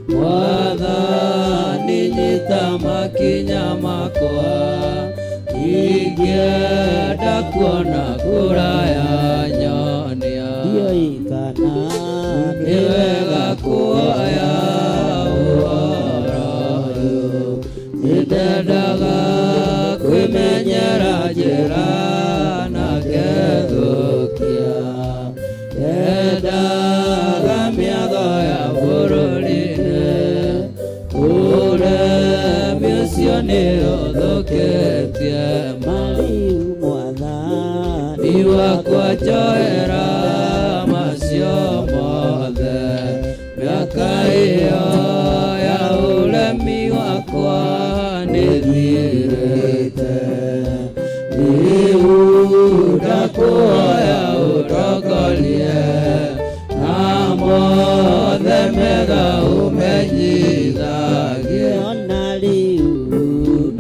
mwathani nyita makinya makwa ingĩenda kuona kũraya nyonia ndiũĩ kana nĩ wega kuoya ũhoro ũyũ nĩndendaga kwĩmenyera njĩra na ngethũkia ndendaga mĩago ya bũrũri-inĩ ũremi ũcio nĩ ũthũkĩtie ma rĩu Mwathani wakwa njohera macio mothe mĩaka ĩyo ya ũremi wakwa nĩthirĩte rĩu ndakũhoya ũndongorie na mothe mega ũmenyithagie ona rĩu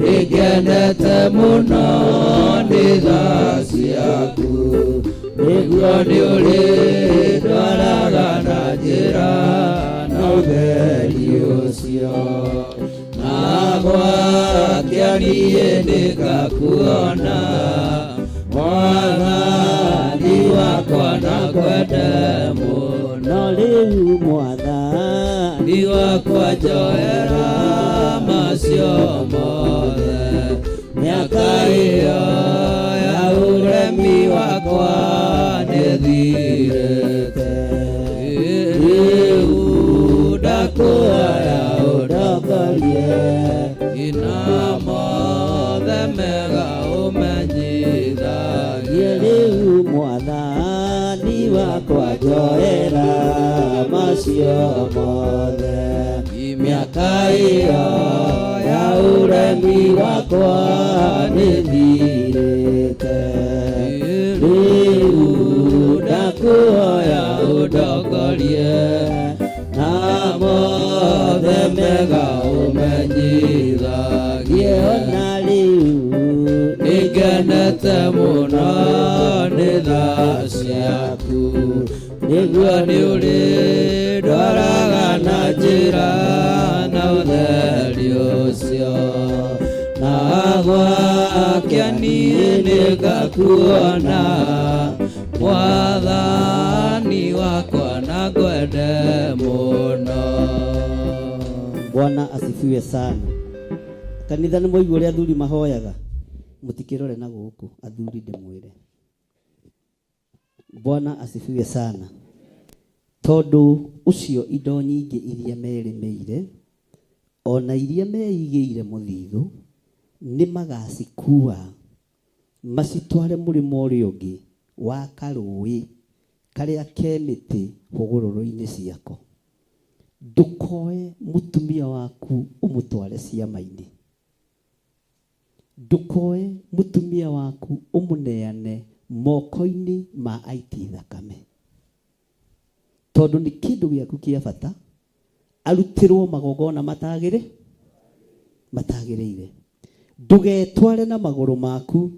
nĩngenete mũno nĩ tha ciaku nĩguo nĩ ũrĩ ndwaraga na njĩra na ũtheri ũcio na gwakia niĩ nĩngakuona mwathani wakwa na kwende mũno rĩu Mwathani wakwa njohera macio mothe mĩaka ĩyo ya ũremi wakwa nĩthirĩte rĩu ndakũhoya ũndongorie ina mothe mega ũmenyithagie rĩu Mwathani wakwa njohera macio mothe mĩaka ĩyo ya ũremi wakwa nĩthirĩte rĩu ndakũhoya ũndongorie na mothe mega ũmenyithagie ona rĩu nĩngenete mũno nĩ tha ciaku nĩguo nĩ ũrĩ ndwaraga na njĩra na ũtheri ũcio na gwakia niĩ nĩngakuona mwathani wakwa na ngwende mũno. Bwana asifiwe sana. Kanitha nĩ mwaigua ũrĩa athuri mahoyaga. Mũtikĩrore na gũkũ athuri ndĩmwĩre. Bwana asifiwe sana. Tondũ ũcio indo nyingĩ iria merĩmĩire ona iria meigĩire mũthithũ nĩ magacikua macitware mũrĩmo ũrĩa ũngĩ wa karũĩ karĩa ke mĩtĩ hũgũrũrũ-inĩ ciako. Ndũkoe mũtumia waku ũmũtware ciama-inĩ. Ndũkoe mũtumia waku ũmũneane moko-inĩ ma aiti thakame. Tondũ nĩ kĩndũ gĩaku kĩa bata arutĩrwo magongona matagĩrĩ matagĩrĩire. Ndũgetware na magũrũ maku,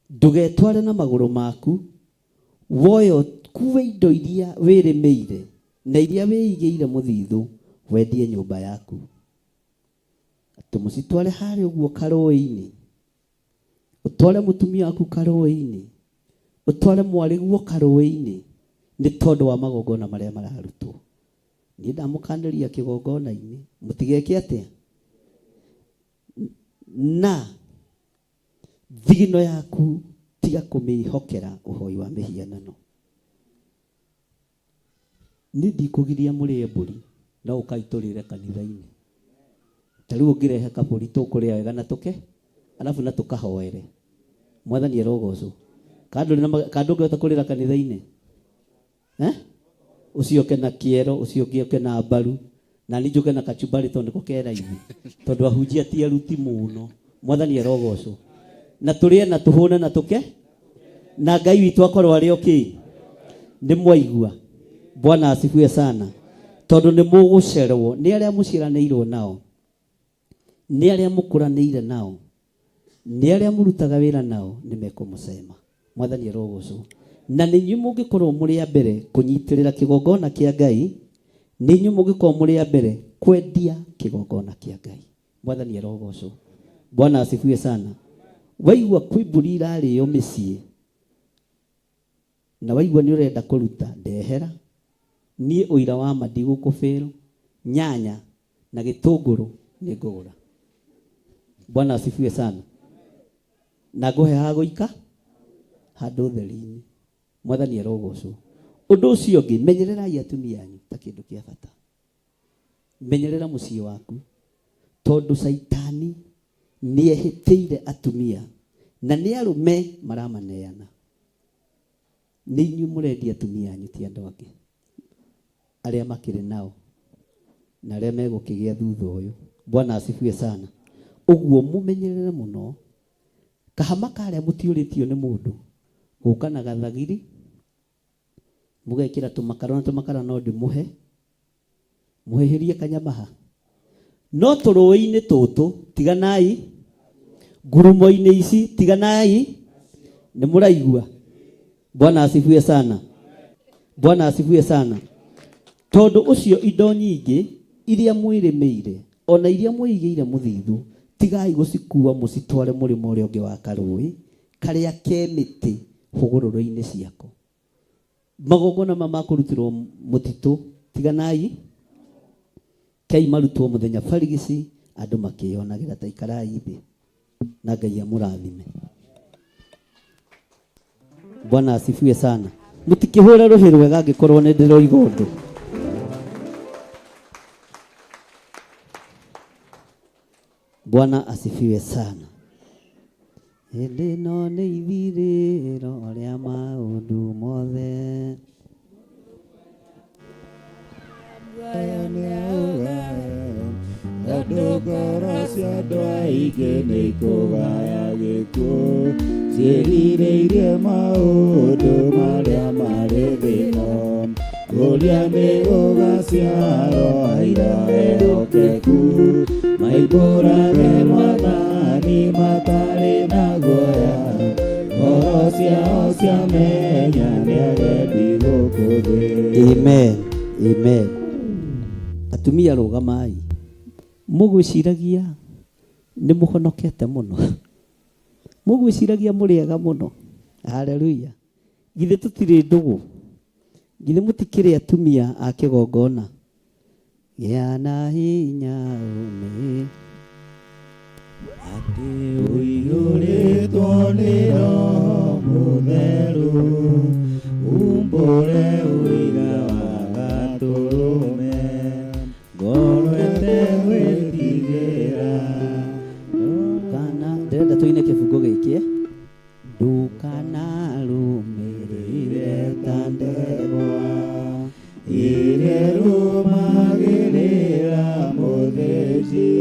ndũgetware na magũrũ maku woyo kuwe indo iria wĩrĩmĩire na iria wĩigĩire mũthithũ wendie nyũmba yaku. Atĩ mũcitware harĩa ũguo karũĩ-inĩ, ũtware mũtumia waku karũĩ-inĩ, ũtware mwarĩguo karũĩ-inĩ, nĩ tondũ wa magongona marĩa mararutwo. Niĩ ndamũkanĩria kĩgongona-inĩ, mũtigeke atĩa? Na thigino yaku tiga kũmĩhokera ũhoi wa mĩhianano. Niĩ ndikũgiria mũrĩe mbũri, no ũkai tũrĩre kanitha-inĩ. Ta rĩu ũngĩrehe kabũri tũkũrĩa wega na tũke, alafu na tũkahoere. Mwathani arogocwo. Kana ndũngĩhota kũrĩra kanitha-inĩ? Eh? Ũcio oke na kĩero, ũcio ũngĩ oke na mbaru, na niĩ njũke na kachumbari tondũ nĩko ke raithi. Tondũ ahunjia ti aruti mũno. Mwathani arogocwo. Na tũrĩe na tũhũne na tũke, na Ngai witũ akorwo arĩ o kĩ? Nĩ mwaigua? Bwana asifiwe sana. Tondũ nĩ mũgũcerwo nĩ arĩa mũciaranĩirwo nao, nĩ arĩa mũkũranĩire nao, nĩ arĩa mũrutaga wĩra nao, nĩ mekũmũcema. Mwathani arogocwo. Na nĩ inyuĩ mũngĩkorwo mũrĩ a mbere kũnyitĩrĩra kĩgongona kĩa Ngai, nĩ inyuĩ mũngĩkorwo mũrĩ a mbere kwendia kĩgongona kĩa Ngai. Mwathani arogocwo. Bwana asifiwe sana. Waigua kwĩ mbũri irarĩo mĩciĩ na waigua nĩ ũrenda kũruta, ndehera. Niĩ ũira wa ma ndigũkũbĩrũ, nyanya na gĩtũngũrũ nĩ ngũgũra. Bwana asifiwe sana. Na ngũhe ha gũika handũ ũtheri-inĩ. Mwathani arogocwo. Ũndũ ũcio ũngĩ, menyererai atumia anyu ta kĩndũ kĩa bata. Menyerera mũciĩ waku, tondũ caitani nĩ ehĩtĩire atumia na nĩ arũme maramaneana. Nĩ inyuĩ mũrendia atumia anyu, ti andũ angĩ. Arĩa makĩrĩ nao na arĩa megũkĩgĩa thutha ũyũ. Bwana asifiwe sana. Ũguo mũmenyerere mũno. Kahama karĩa mũtiũrĩtio nĩ mũndũ, gũka na gathagiri, mũgekĩra tũmakara na tũmakara no ndĩmũhe, mũhĩhĩrie kanyamaha. No tũrũĩ-inĩ tũtũ, tiganai, ngurumo-inĩ ici, tiganai, nĩ mũraigua. Bwana asifiwe sana. Bwana asifiwe sana. Tondũ ũcio indo nyingĩ iria mwĩrĩmĩire ona iria mwĩigĩire mũthithũ, tigai gũcikua mũcitware mũrĩmo ũrĩa ũngĩ wa karũĩ karĩa ke mĩtĩ hũgũrũrũ-inĩ ciako. Magongona ma makũrutĩrwo mũtitũ, tiganai, kei marutwo mũthenya barigici, andũ makĩyonagĩra ta ikarai thĩ na Ngai amũrathime. Bwana asifiwe sana. Mũtikĩhũre rũhĩ rwega angĩkorwo nĩ ndĩroiga ũndũ. Bwana asifiwe sana. Hĩndĩ ĩno nĩ ithirĩro rĩa maũndũ mothe. Tondũ ngoro cia andũ aingĩ nĩ ikũgaya gĩkuũ, ciĩrirĩirie maũndũ marĩa marĩ thĩ-ĩno. Kũrĩa nĩ gũgaciarwo aira ehokeku, maimbũrage Mwathani matarĩ na guoya. Ngoro ciao ciamenya nĩ agendi gũkũ thĩ. Amen. Amen. Atumia rũgamai. Mũgwĩciragia nĩ mũhonokete mũno. Mũgwĩciragia mũrĩ ega mũno. Haleluya. Githĩ tũtirĩ ndũgũ? Githĩ mũtikĩrĩ atumia a kĩgongona? Gĩa na hinya ũmĩ. Ũiyũrĩtwo nĩ Roho Mũtheru, umbũre ũira wa Gatũrũme, ngoro ĩtegwĩtigĩra. Ndũkana ndĩrenda tũine kĩbungo gĩkĩ eh? Ndũkanarũmĩrĩre ta ndegwa ĩrĩa ĩrũmagĩrĩra mũthĩnji,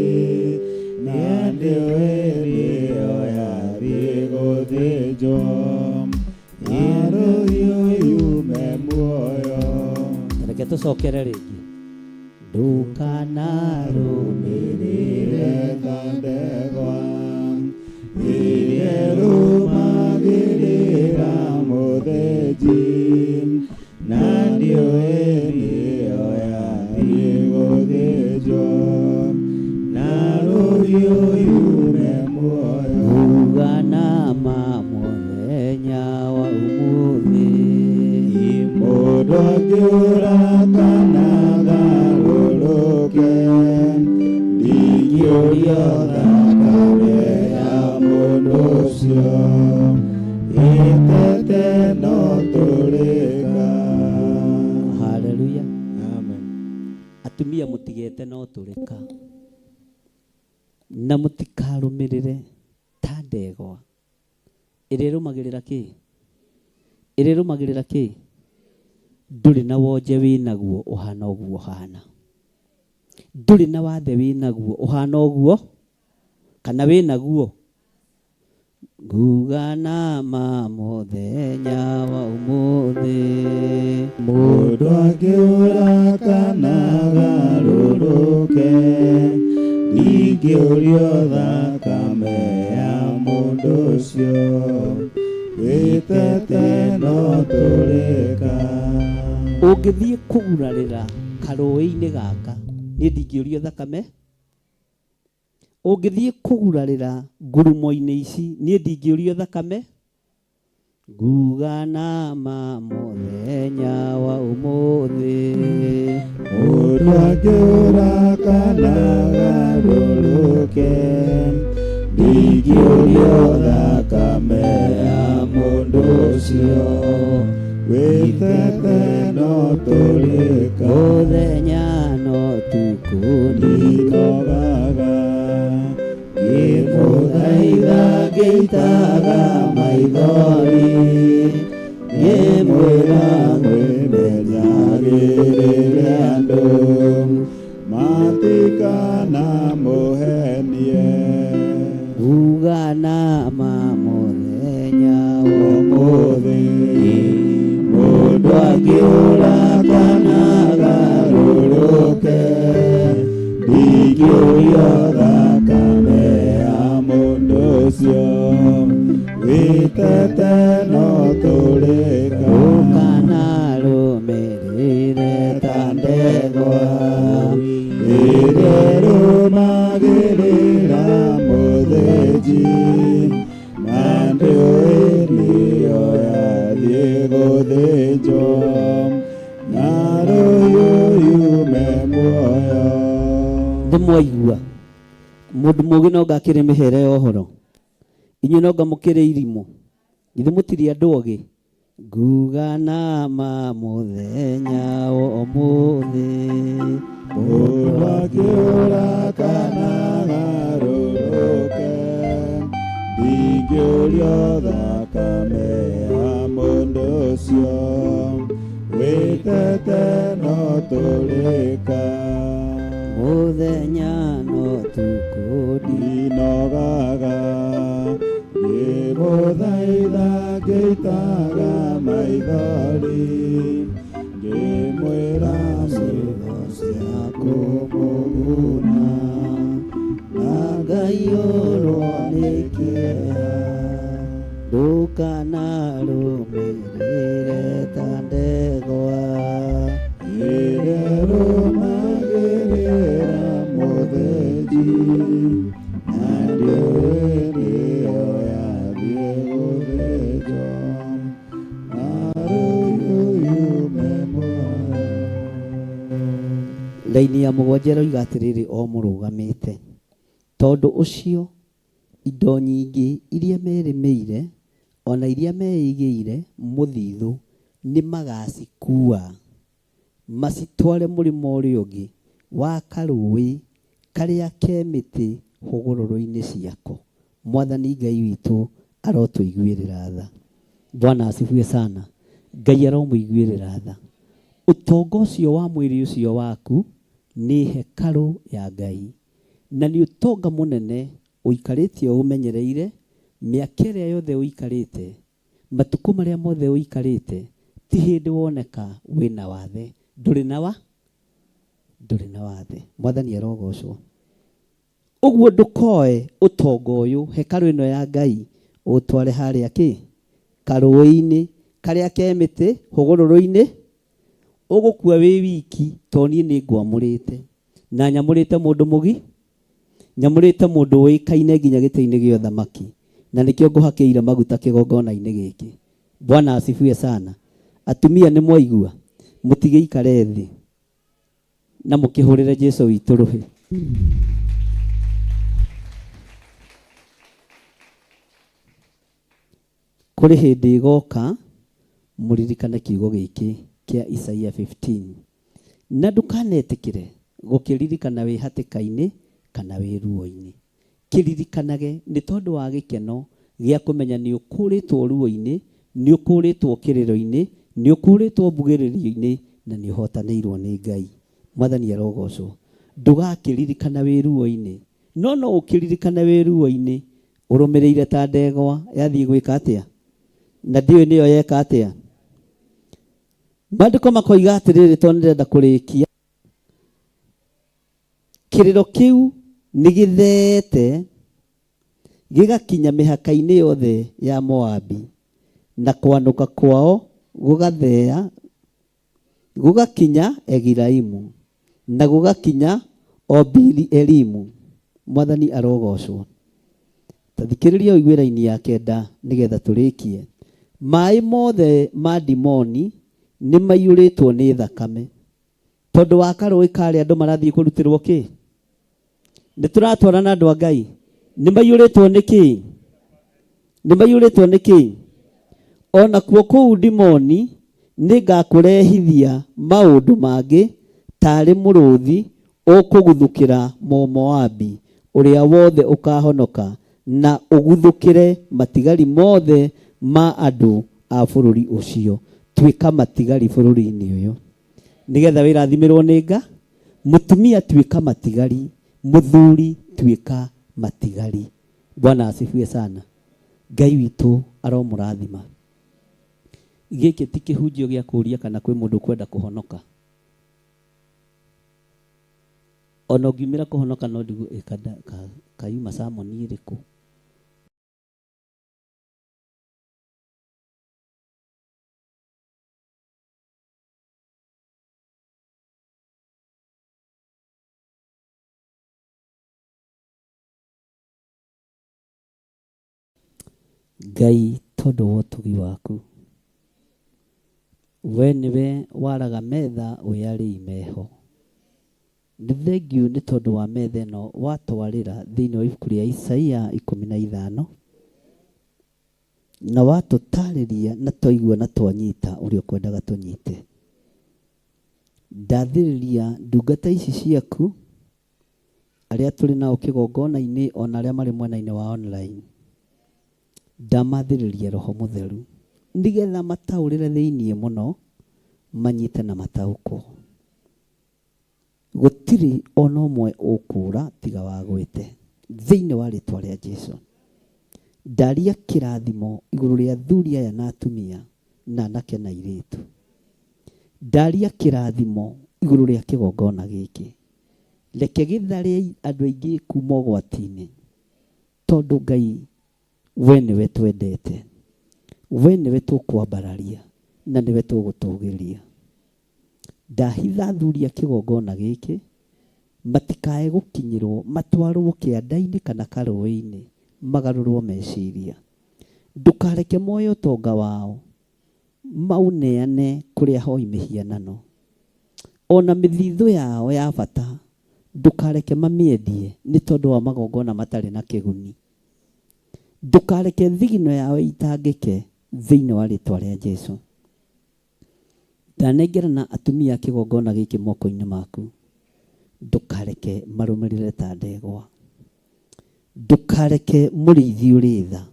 na ndĩũĩ nĩyo yathiĩ gũthĩnjwo, na rũhiũ yume muoyo. Reke tũcokere rĩngĩ. Ndũkanarũmĩrĩre ta ndegwa ĩrĩa ĩrũmagĩrĩra mũthĩnji, na ndĩũĩ nĩyo yathiĩ gũthĩnjwo, na rũhiũ yume muoyo. Uga na ma mũthenya wa ũmũthĩ. Mũndũ angĩũra kana agarũrũke, ndingĩũrio thakame ya mũndũ ũcio, ĩtete no tũrĩka. Haleluya. Amen. Atumia mũtigete no tũrĩka na mũtikarũmĩrĩre ta ndegwa ĩrĩa ĩrũmagĩrĩra kĩ ĩrĩa ĩrũmagĩrĩra kĩ ndũrĩ na wonje wĩnaguo ũhana ũguo ũhana ndũrĩ na wathe wĩnaguo ũhana ũguo kana wĩnaguo nguga na ma mũthenya wa ũmũthĩ. Mũndũ angĩũra kana agarũrũke, ndingĩũrio thakame ya mũndũ ũcio, wĩtete no tũrĩka. Ũngĩthiĩ kũgurarĩra karũĩ-inĩ gaka niĩ ndingĩũrio thakame ũngĩthiĩ kũgurarĩra ngurumo-inĩ ici niĩ ndingĩũrio thakame nguga na ma mũthenya wa ũmũthĩ. Mũndũ angĩũra kana agarũrũke, ndingĩũrio thakame ya mũndũ ũcio, wĩtete no tũrĩka. Mũthenya no tukũ ndinogaga, ngĩmũthaitha ngĩitaga maithori, ngĩmwĩra mwĩmenyagĩrĩre andũ, matikanamũhenie. Nguga na ma mũthenya wa Ũmũthĩ mũndũ angĩũra kana agarũrũke, ndingĩũrio thakame ya mũndũ ũcio, wĩtete no tũrĩka. Ndũkanarũmĩrĩre ta ndegwa ĩrĩa ĩrũmagĩrĩra mũthĩnji, na ndĩũĩ nĩyo yathiĩ gũthĩnjwo, na rũhiũ yume muoyo. Ndĩmwaigua mũndũ mũũgĩ no ngakĩrĩ mĩhere ya ũhoro inyuĩ no nga mũkĩrĩ irimũ githĩ mũtirĩ andũ ogĩ nguga na ma mũthenya wa ũmũthĩ. Mũndũ angĩũra kana agarũrũke, ndingĩũrio thakame ya mũndũ ũcio, wĩtete no tũrĩka. Mũthenya no tukũ ndinogaga, ngĩmũthaitha ngĩitaga maithori, ngĩmwĩra ciugo cia kũmũguna, na ngaiyũrwo nĩ kĩeha. Ndũkanarũmĩrĩre ta ndegwa ĩrĩa ĩrũmagĩrĩra mũthĩnji, na ndĩũĩ nĩyo yathiĩ gũthĩnjwo, na rũhiũ yume muoyo. Raini ya mũgwanja ĩroiga atĩrĩrĩ o mũrũgamĩte tondũ ũcio Indo nyingĩ iria merĩmĩire, o na iria meigĩire mũthithũ, nĩmagacikuua, macitware mũrĩmo ũrĩa ũngĩ wa karũũĩ karĩa ke mĩtĩ hũgũrũrũ-inĩ ciako. Mwathani Ngai witũ arotũiguĩrĩra tha. Bwana asifiwe sana. Ngai aromũiguĩrĩra tha. Ũtonga ũcio wa mwĩrĩ ũcio waku nĩ hekarũ ya Ngai, na nĩ ũtonga mũnene ũikarĩte ũũmenyereire mĩaka ĩrĩa yothe ũikarĩte, matukũ marĩa mothe ũikarĩte, ti hĩndĩ woneka wĩna wathe. Ndũrĩ na wa? Ndũrĩ na wathe. Mwathani arogocwo. Ũguo ndũkoe ũtonga ũyũ, hekarũ ĩno ya Ngai, ũũtware harĩa kĩ? Karũũĩ-inĩ karĩa ke mĩtĩ hũgũrũrũ-inĩ. Ũgũkua wĩ wiki, tondũ niĩ nĩ ngwamũrĩte. Na nyamũrĩte mũndũ mũgi, nyamũrĩte mũndũ ũĩkaine nginya gĩtĩ-inĩ gĩa ũthamaki. Na nĩkĩo ngũhakĩire maguta kĩgongona-inĩ gĩkĩ. Bwana asifiwe sana. Atumia nĩ mwaigua? Mũtigĩikare thĩ. Na mũkĩhũrĩre Jesu witũ rũhĩ. Kũrĩ hĩndĩ ĩgoka mũririkane kiugo gĩkĩ kĩa Isaia 15. Na ndũkanetĩkĩre gũkĩririkana wĩ hatĩka-inĩ kana wĩ ruo-inĩ. Kĩririkanage nĩ tondũ wa gĩkeno gĩa kũmenya nĩ ũkũũrĩtwo ruo-inĩ, nĩ ũkũũrĩtwo kĩrĩro-inĩ, nĩ ũkũũrĩtwo mbugĩrĩrio-inĩ, na nĩ ũhotanĩirwo nĩ Ngai. Mwathani arogocwo. Ndũgakĩririkana wĩ ruo-inĩ, no no ũkĩririkane wĩ ruo-inĩ ũrũmĩrĩire ta ndegwa yathiĩ gwĩka atĩa? Na ndiũĩ nĩyo yeka atĩa? Maandĩko makoiga atĩrĩrĩ, tondũ nĩndĩrenda kũrĩkia. Kĩrĩro kĩu nĩ gĩtheete gĩgakinya mĩhaka-inĩ yothe ya Moabi, na kwanũka kwao gũgatheea gũgakinya Egilaimu, na gũgakinya o Biri-Elimu. Mwathani arogoocwo. Ta thikĩrĩria ũigue raini ya kenda nĩgetha tũrĩkie. Maĩ mothe ma Dimoni nĩ maiyũrĩtwo nĩ thakame. Tondũ wa karũĩ karĩa andũ marathiĩ kũrutĩrwo kĩ? Nĩ tũratwarana andũ a Ngai? Nĩ maiyũrĩtwo nĩ kĩ? Nĩ maiyũrĩtwo nĩ kĩ? O nakuo kũu Dimoni nĩ ngakũrehithia maũndũ mangĩ taarĩ mũrũthi ũkũguthũkĩra Mũmoabi ũrĩa wothe ũkahonoka, na ũguthũkĩre matigari mothe ma andũ a bũrũri ũcio. Tuĩka matigari bũrũri-inĩ ũyũ. Nĩgetha wĩrathimĩrwo nĩ nga. Mũtumia tuĩka matigari, mũthuri tuĩka matigari. Bwana asifiwe sana. Ngai witũ aromũrathima. Gĩkĩ ti kĩhunjio gĩa kũria kana kwĩ mũndũ ũkwenda kũhonoka. Ona ũngiumĩra kũhonoka no ndigwo kayuma sermon ĩrĩkũ. Ngai tondũ wa ũtugi waku, we nĩwe waraga metha wĩ arĩi meho. Nĩ thengiũ nĩ tondũ wa metha ĩno watwarĩra thĩinĩ wa ibuku rĩa Isaia 15. Na watũtaarĩria na twaigua na twanyita ũrĩa ũkwendaga tũnyite. Ndathĩrĩria ndungata ici ciaku, arĩa tũrĩ nao kĩgongona-inĩ o na arĩa marĩ mwena-inĩ wa online. Ndamathĩrĩria Roho Mũtheru nĩgetha mataũrĩre thĩinĩ mũno, manyite na mataũkwo. Gũtirĩ o na ũmwe ũkũũra tiga wagwĩte, thĩinĩ wa rĩtwa rĩa Jesu. Ndaria kĩrathimo igũrũ rĩa athuri aya na atumia, na anake na airĩtu. Ndaria kĩrathimo igũrũ rĩa kĩgongona gĩkĩ. Reke gĩthare andũ aingĩ kuma ũgwati-inĩ, tondũ Ngai we nĩwe twendete, we nĩwe tũkwambararia, na nĩwe tũgũtũgĩria. Ndahitha athuri a kĩgongona gĩkĩ matikae gũkinyĩrwo matwarwo kĩanda-inĩ kana karũĩ-inĩ magarũrwo meciria. Ndũkareke moe ũtonga wao maũneane kũrĩ ahoi mĩhianano. O na mĩthithũ yao ya bata ndũkareke mamĩendie nĩ tondũ wa magongona matarĩ na kĩguni. Ndũkareke thigino yao itangĩke thĩinĩ wa rĩtwa rĩa Jesu. Ndanengerana atumia a kĩgongona gĩkĩ moko-inĩ maku. Ndũkareke marũmĩrĩre ta ndegwa. Ndũkareke mũrĩithi ũrĩ tha.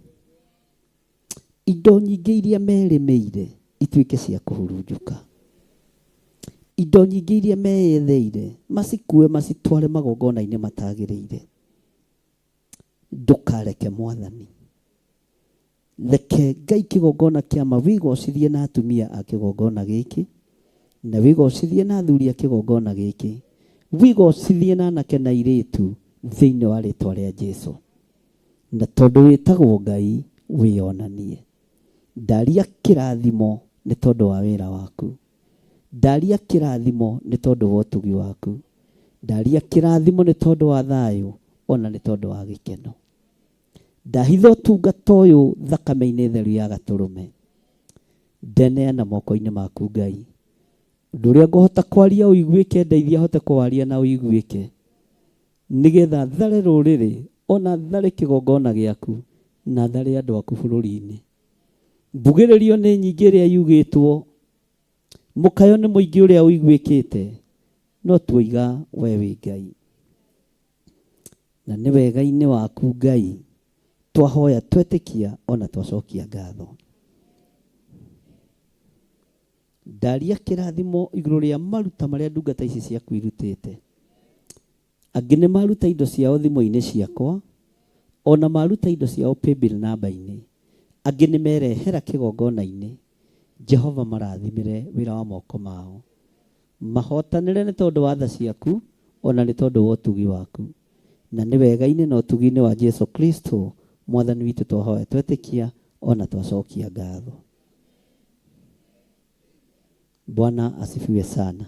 Indo nyingĩ iria merĩmĩire ituĩke cia kũhurunjũka. Indo nyingĩ iria meyetheire macikue macitware magongona-inĩ matagĩrĩire. Ndũkareke Mwathani. Reke Ngai kĩgongona kĩa ma wĩgocithie na atumia a kĩgongona gĩkĩ, na wĩgocithie na athuri a kĩgongona gĩkĩ, wĩgocithie na anake na airĩtu thĩinĩ wa rĩtwa rĩa Jesu. Na tondũ wĩtagwo Ngai, wĩyonanie. Ndaria kĩrathimo nĩ tondũ wa wĩra waku. Ndaria kĩrathimo nĩ tondũ wa ũtugi waku. Ndaria kĩrathimo nĩ tondũ wa thayũ ona nĩ tondũ wa gĩkeno. Ndahitha ũtungata ũyũ thakame-inĩ theru ya gatũrũme. Ndeneana moko-inĩ maku Ngai. Ũndũ ũrĩa ngũhota kwaria ũiguĩke, ndeithia hote kũwaria na ũiguĩke. Nĩgetha thare rũrĩrĩ ona thare kĩgongona gĩaku na thare andũ aku bũrũri-inĩ. Mbugĩrĩrio nĩ nyingĩ ĩrĩa yugĩtwo, mũkayo nĩ mũingĩ ũrĩa ũiguĩkĩte, no tuoiga we wĩ Ngai. Na nĩ wega-inĩ waku Ngai twahoya twetĩkia ona twacokia ngatho. Ndaria kĩrathimo igũrũ rĩa maruta marĩa ndungata ici ciaku irutĩte. Angĩ nĩ maruta indo ciao thimũ-inĩ ciakwa, ona maruta indo ciao paybill namba-inĩ. Angĩ nĩ merehera kĩgongona-inĩ. Jehova marathimĩre wĩra wa moko mao. Mahotanĩre nĩ tondũ wa tha ciaku, ona nĩ tondũ wa ũtugi waku. Na nĩ wega-inĩ na ũtugi-inĩ wa Jesu Kristo Mwathani witũ twahoya twetĩkia ona twacokia ngatho. Bwana asifiwe sana.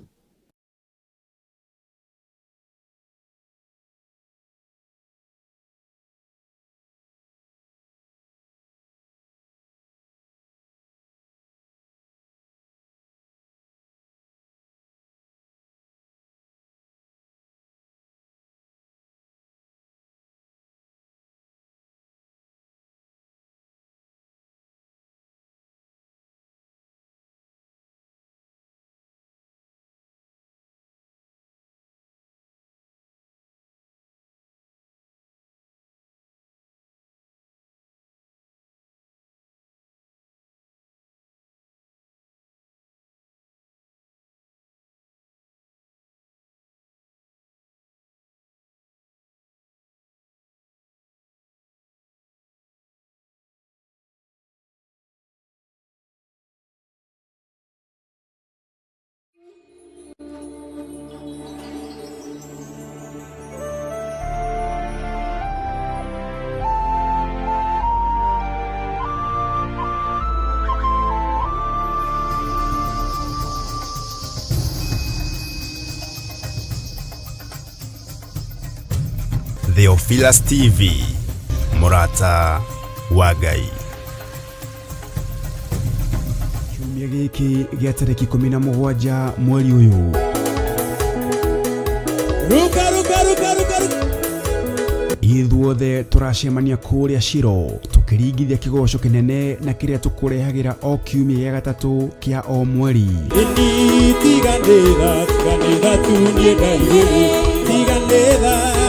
Theophilus TV, mũrata wa Ngai. Kiumia gĩkĩ gĩa tarĩki 17 mweri ũyũ. Ruka ruka ruka ruka ruka. Ithuothe tũracemania kũrĩa Shilo tũkĩringithia kĩgoco kĩnene na kĩrĩa tũkũrehagĩra o kiumia gĩa gatatũ kĩa o mweri. Tiganĩra tiganĩra tu niĩ ndairĩrĩ tiganĩra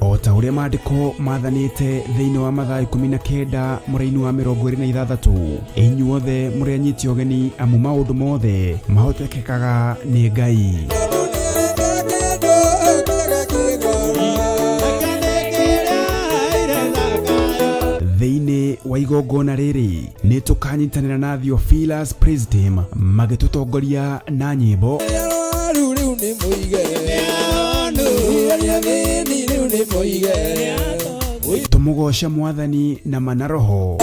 O ta ũrĩa maandĩko mathanĩte thĩinĩ wa Mathayo 19 mũraini wa 26, inyuothe mũrĩ anyiti ũgeni amu maũndũ mothe mahotekekaga nĩ Ngai. Thĩinĩ wa igongona rĩrĩ nĩ tũkanyitanĩra na Theophilus Praise Team magĩtũtongoria na nyĩmbo Rĩu rĩu nĩ mũige Rĩu rĩu nĩ mũige tũmũgoce Mwathani na mana roho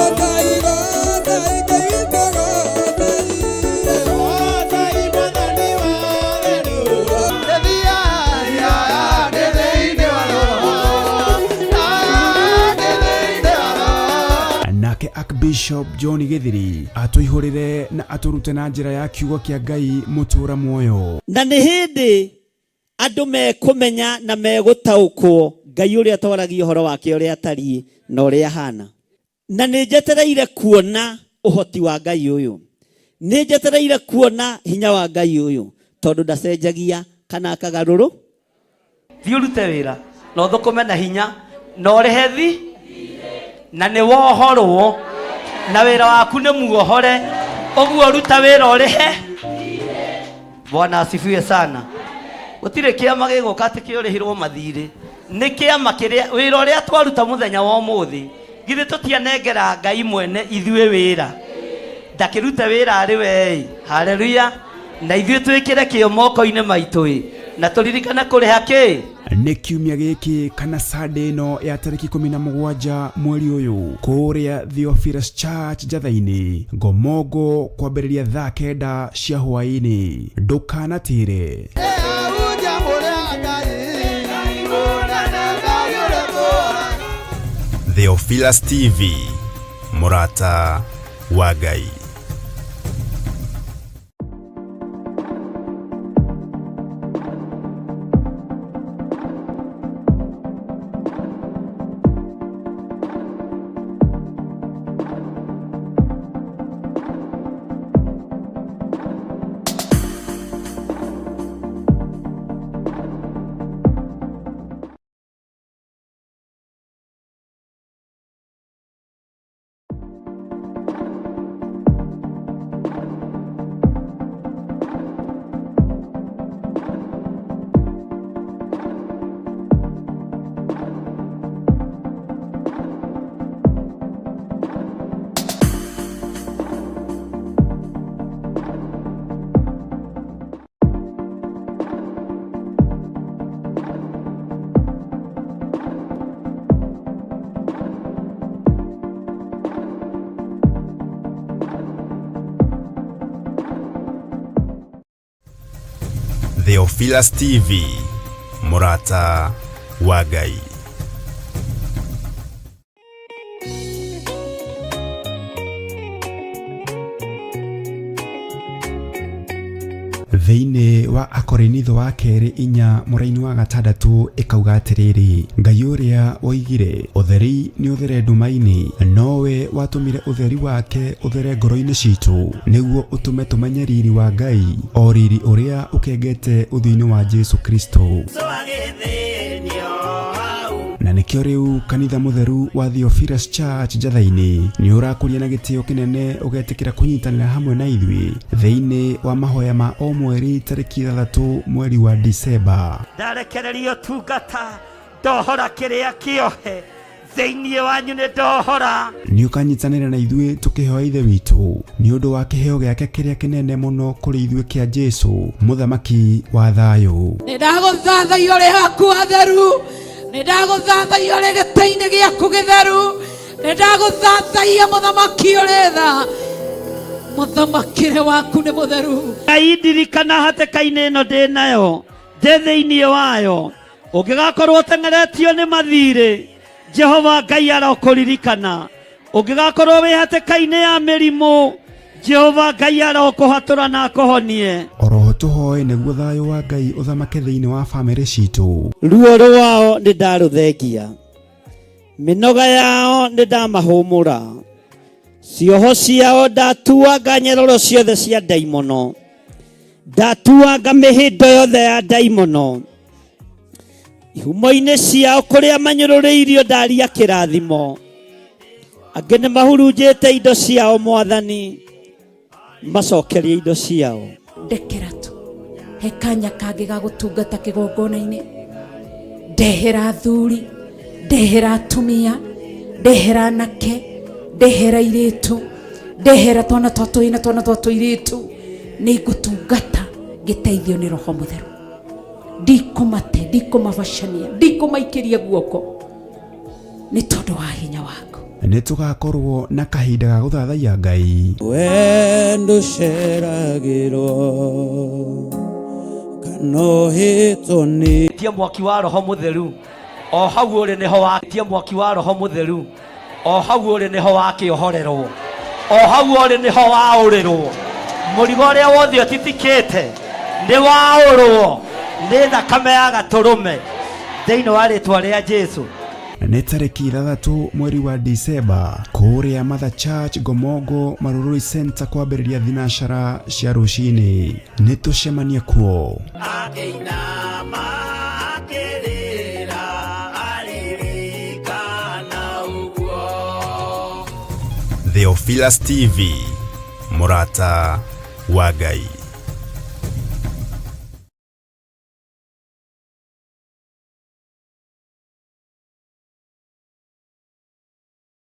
nake Archbishop John Githiri atũihũrĩre na atũrute na njĩra ya kiugo kĩa Ngai mũtũra muoyo. Na nĩ hĩndĩ Andũ mekũmenya na megũtaũkwo Ngai ũrĩa twaragia ũhoro wake ũrĩa atariĩ na ũrĩa ahana. Na nĩ njetereire kuona ũhoti wa Ngai ũyũ, nĩ njetereire kuona hinya wa Ngai ũyũ, tondũ ndacenjagia kana akagarũrũ. Thiĩ ũrute wĩra na ũthũkũme na hinya na ũrĩhe thi na nĩ wohorwo na wĩra waku nĩ muohore, ũguo ruta wĩra ũrĩhe. Bwana asifiwe sana. Gũtirĩ kĩama gĩgũka atĩ kĩũrĩhirwo mathirĩ, nĩ kĩama kĩrĩa wĩra ũrĩa twaruta mũthenya wa ũmũthĩ, githĩ tũtianengera Ngai mwene ithuĩ wĩra, ndakĩrute wĩra arĩ we-ĩ. Haleluya. Na ithuĩ twĩkĩre kĩo moko-inĩ maitũ-ĩ, na tũririkane kũrĩha kĩ. Nĩ kiumia gĩkĩ kana Sunday ĩno ya tarĩki 17 mweri ũyũ kũrĩa Theophilus Church Njatha-inĩ, Ngomongo, kwambĩrĩria thaa 9 cia hwaĩ-inĩ. Ndũkanatĩre. Theophilus TV, mũrata wa Ngai. Theophilus TV, mũrata wa Ngai. Thĩinĩ wa Akorinitho wa kerĩ 4 mũraini wa 6 ĩkauga atĩrĩrĩ, Ngai ũrĩa woigire ũtheri nĩ ũthere nduma-inĩ, nowe watũmire ũtheri wake ũthere ngoro-inĩ citũ, nĩguo ũtũme tũmenye riri wa Ngai, o riri ũrĩa ũkengete ũthiũ-inĩ wa Jesu Kristo. Na nĩkĩo rĩu kanitha mũtheru wa Theophilus Church Njatha-inĩ nĩ ũrakũria na gĩtĩo kĩnene ũgetĩkĩra kũnyitanĩra hamwe na ithuĩ thĩinĩ wa mahoya ma o mweri tarĩki 6 mweri wa Disemba. Ndarekereria ũtungata, ndohora kĩrĩa kĩohe thĩinĩ wanyu, nĩ ndohora. Nĩ ũkanyitanĩra na ithuĩ tũkĩhoya Ithe witũ nĩ ũndũ wa kĩheo gĩake kĩrĩa kĩnene mũno kũrĩ ithuĩ kĩa Jesu, mũthamaki wa thayũ. Nĩ ndagũthathaiya ũrĩ haku hatheru, nĩ ndagũthathaiya ũrĩ gĩtĩ-inĩ gĩaku gĩtheru, nĩ ndagũthathaiya mũthamaki ũrĩ tha, mũthamakĩre waku nĩ mũtheru. Ngai ndirikana hatĩka-inĩ ĩno ndĩ nayo, ndĩ thĩinĩ wayo, ũngĩgakorwo ũteng'eretio nĩ mathirĩ, Jehova Ngai arokũririkana. Ũngĩgakorwo wĩ hatĩka-inĩ ya mĩrimũ, Jehova Ngai arokũhatũra na akũhonie. Oroho tũhoe nĩguo thayũ wa Ngai ũthamake thĩinĩ wa bamĩrĩ citũ. Ruo rwao nĩ ndarũthengia, mĩnoga yao nĩ ndamahũmũra, cioho ciao ndatuanga nyororo ciothe cia ndaimono, ndatuanga mĩhĩndo yothe ya ndaimono, ihumo-inĩ ciao kũrĩa manyũrũrĩirio ndaria kĩrathimo, angĩ nĩ mahurunjĩte indo ciao, Mwathani macokerie indo ciao. Ndekera tu he kanya kangĩ ga gũtungata kĩgongona-inĩ, ndehera athuri, ndehera atumia, ndehera anake, ndehera airĩtu, ndehera twana twa tũhĩĩ na twana twa tũirĩtu, nĩ ngũtungata ngĩteithio nĩ Roho Mũtheru. Ndikũmate, ndikũmabacania, ndikũmaikĩria guoko nĩ tondũ wa hinya waku. Nĩ tũgakorwo na kahinda ga gũthathaiya Ngai. Wendo ũceragĩrwo kana ũhĩtwo nĩ Tia mwaki wa Roho Mũtheru o hau ũrĩ nĩho wa tia mwaki wa Roho Mũtheru o hau ũrĩ nĩho wakĩohorerwo, o hau ũrĩ nĩho waũrĩrwo, mũrigo ũrĩa wothe ũtitikĩte nĩ waũrwo. Nĩ thakame ya gatũrũme thĩinĩ wa rĩtwa rĩa Jesu. Nĩ tarĩki 6 mweri wa Disemba kũrĩa Mother Church Ngomongo Marurui Center kwambĩrĩria thinacara cia rũcinĩ. Nĩ tũcemanie kuo. Akĩinama akĩrĩra aririkana ũguo. Theophilus TV, mũrata wa Ngai.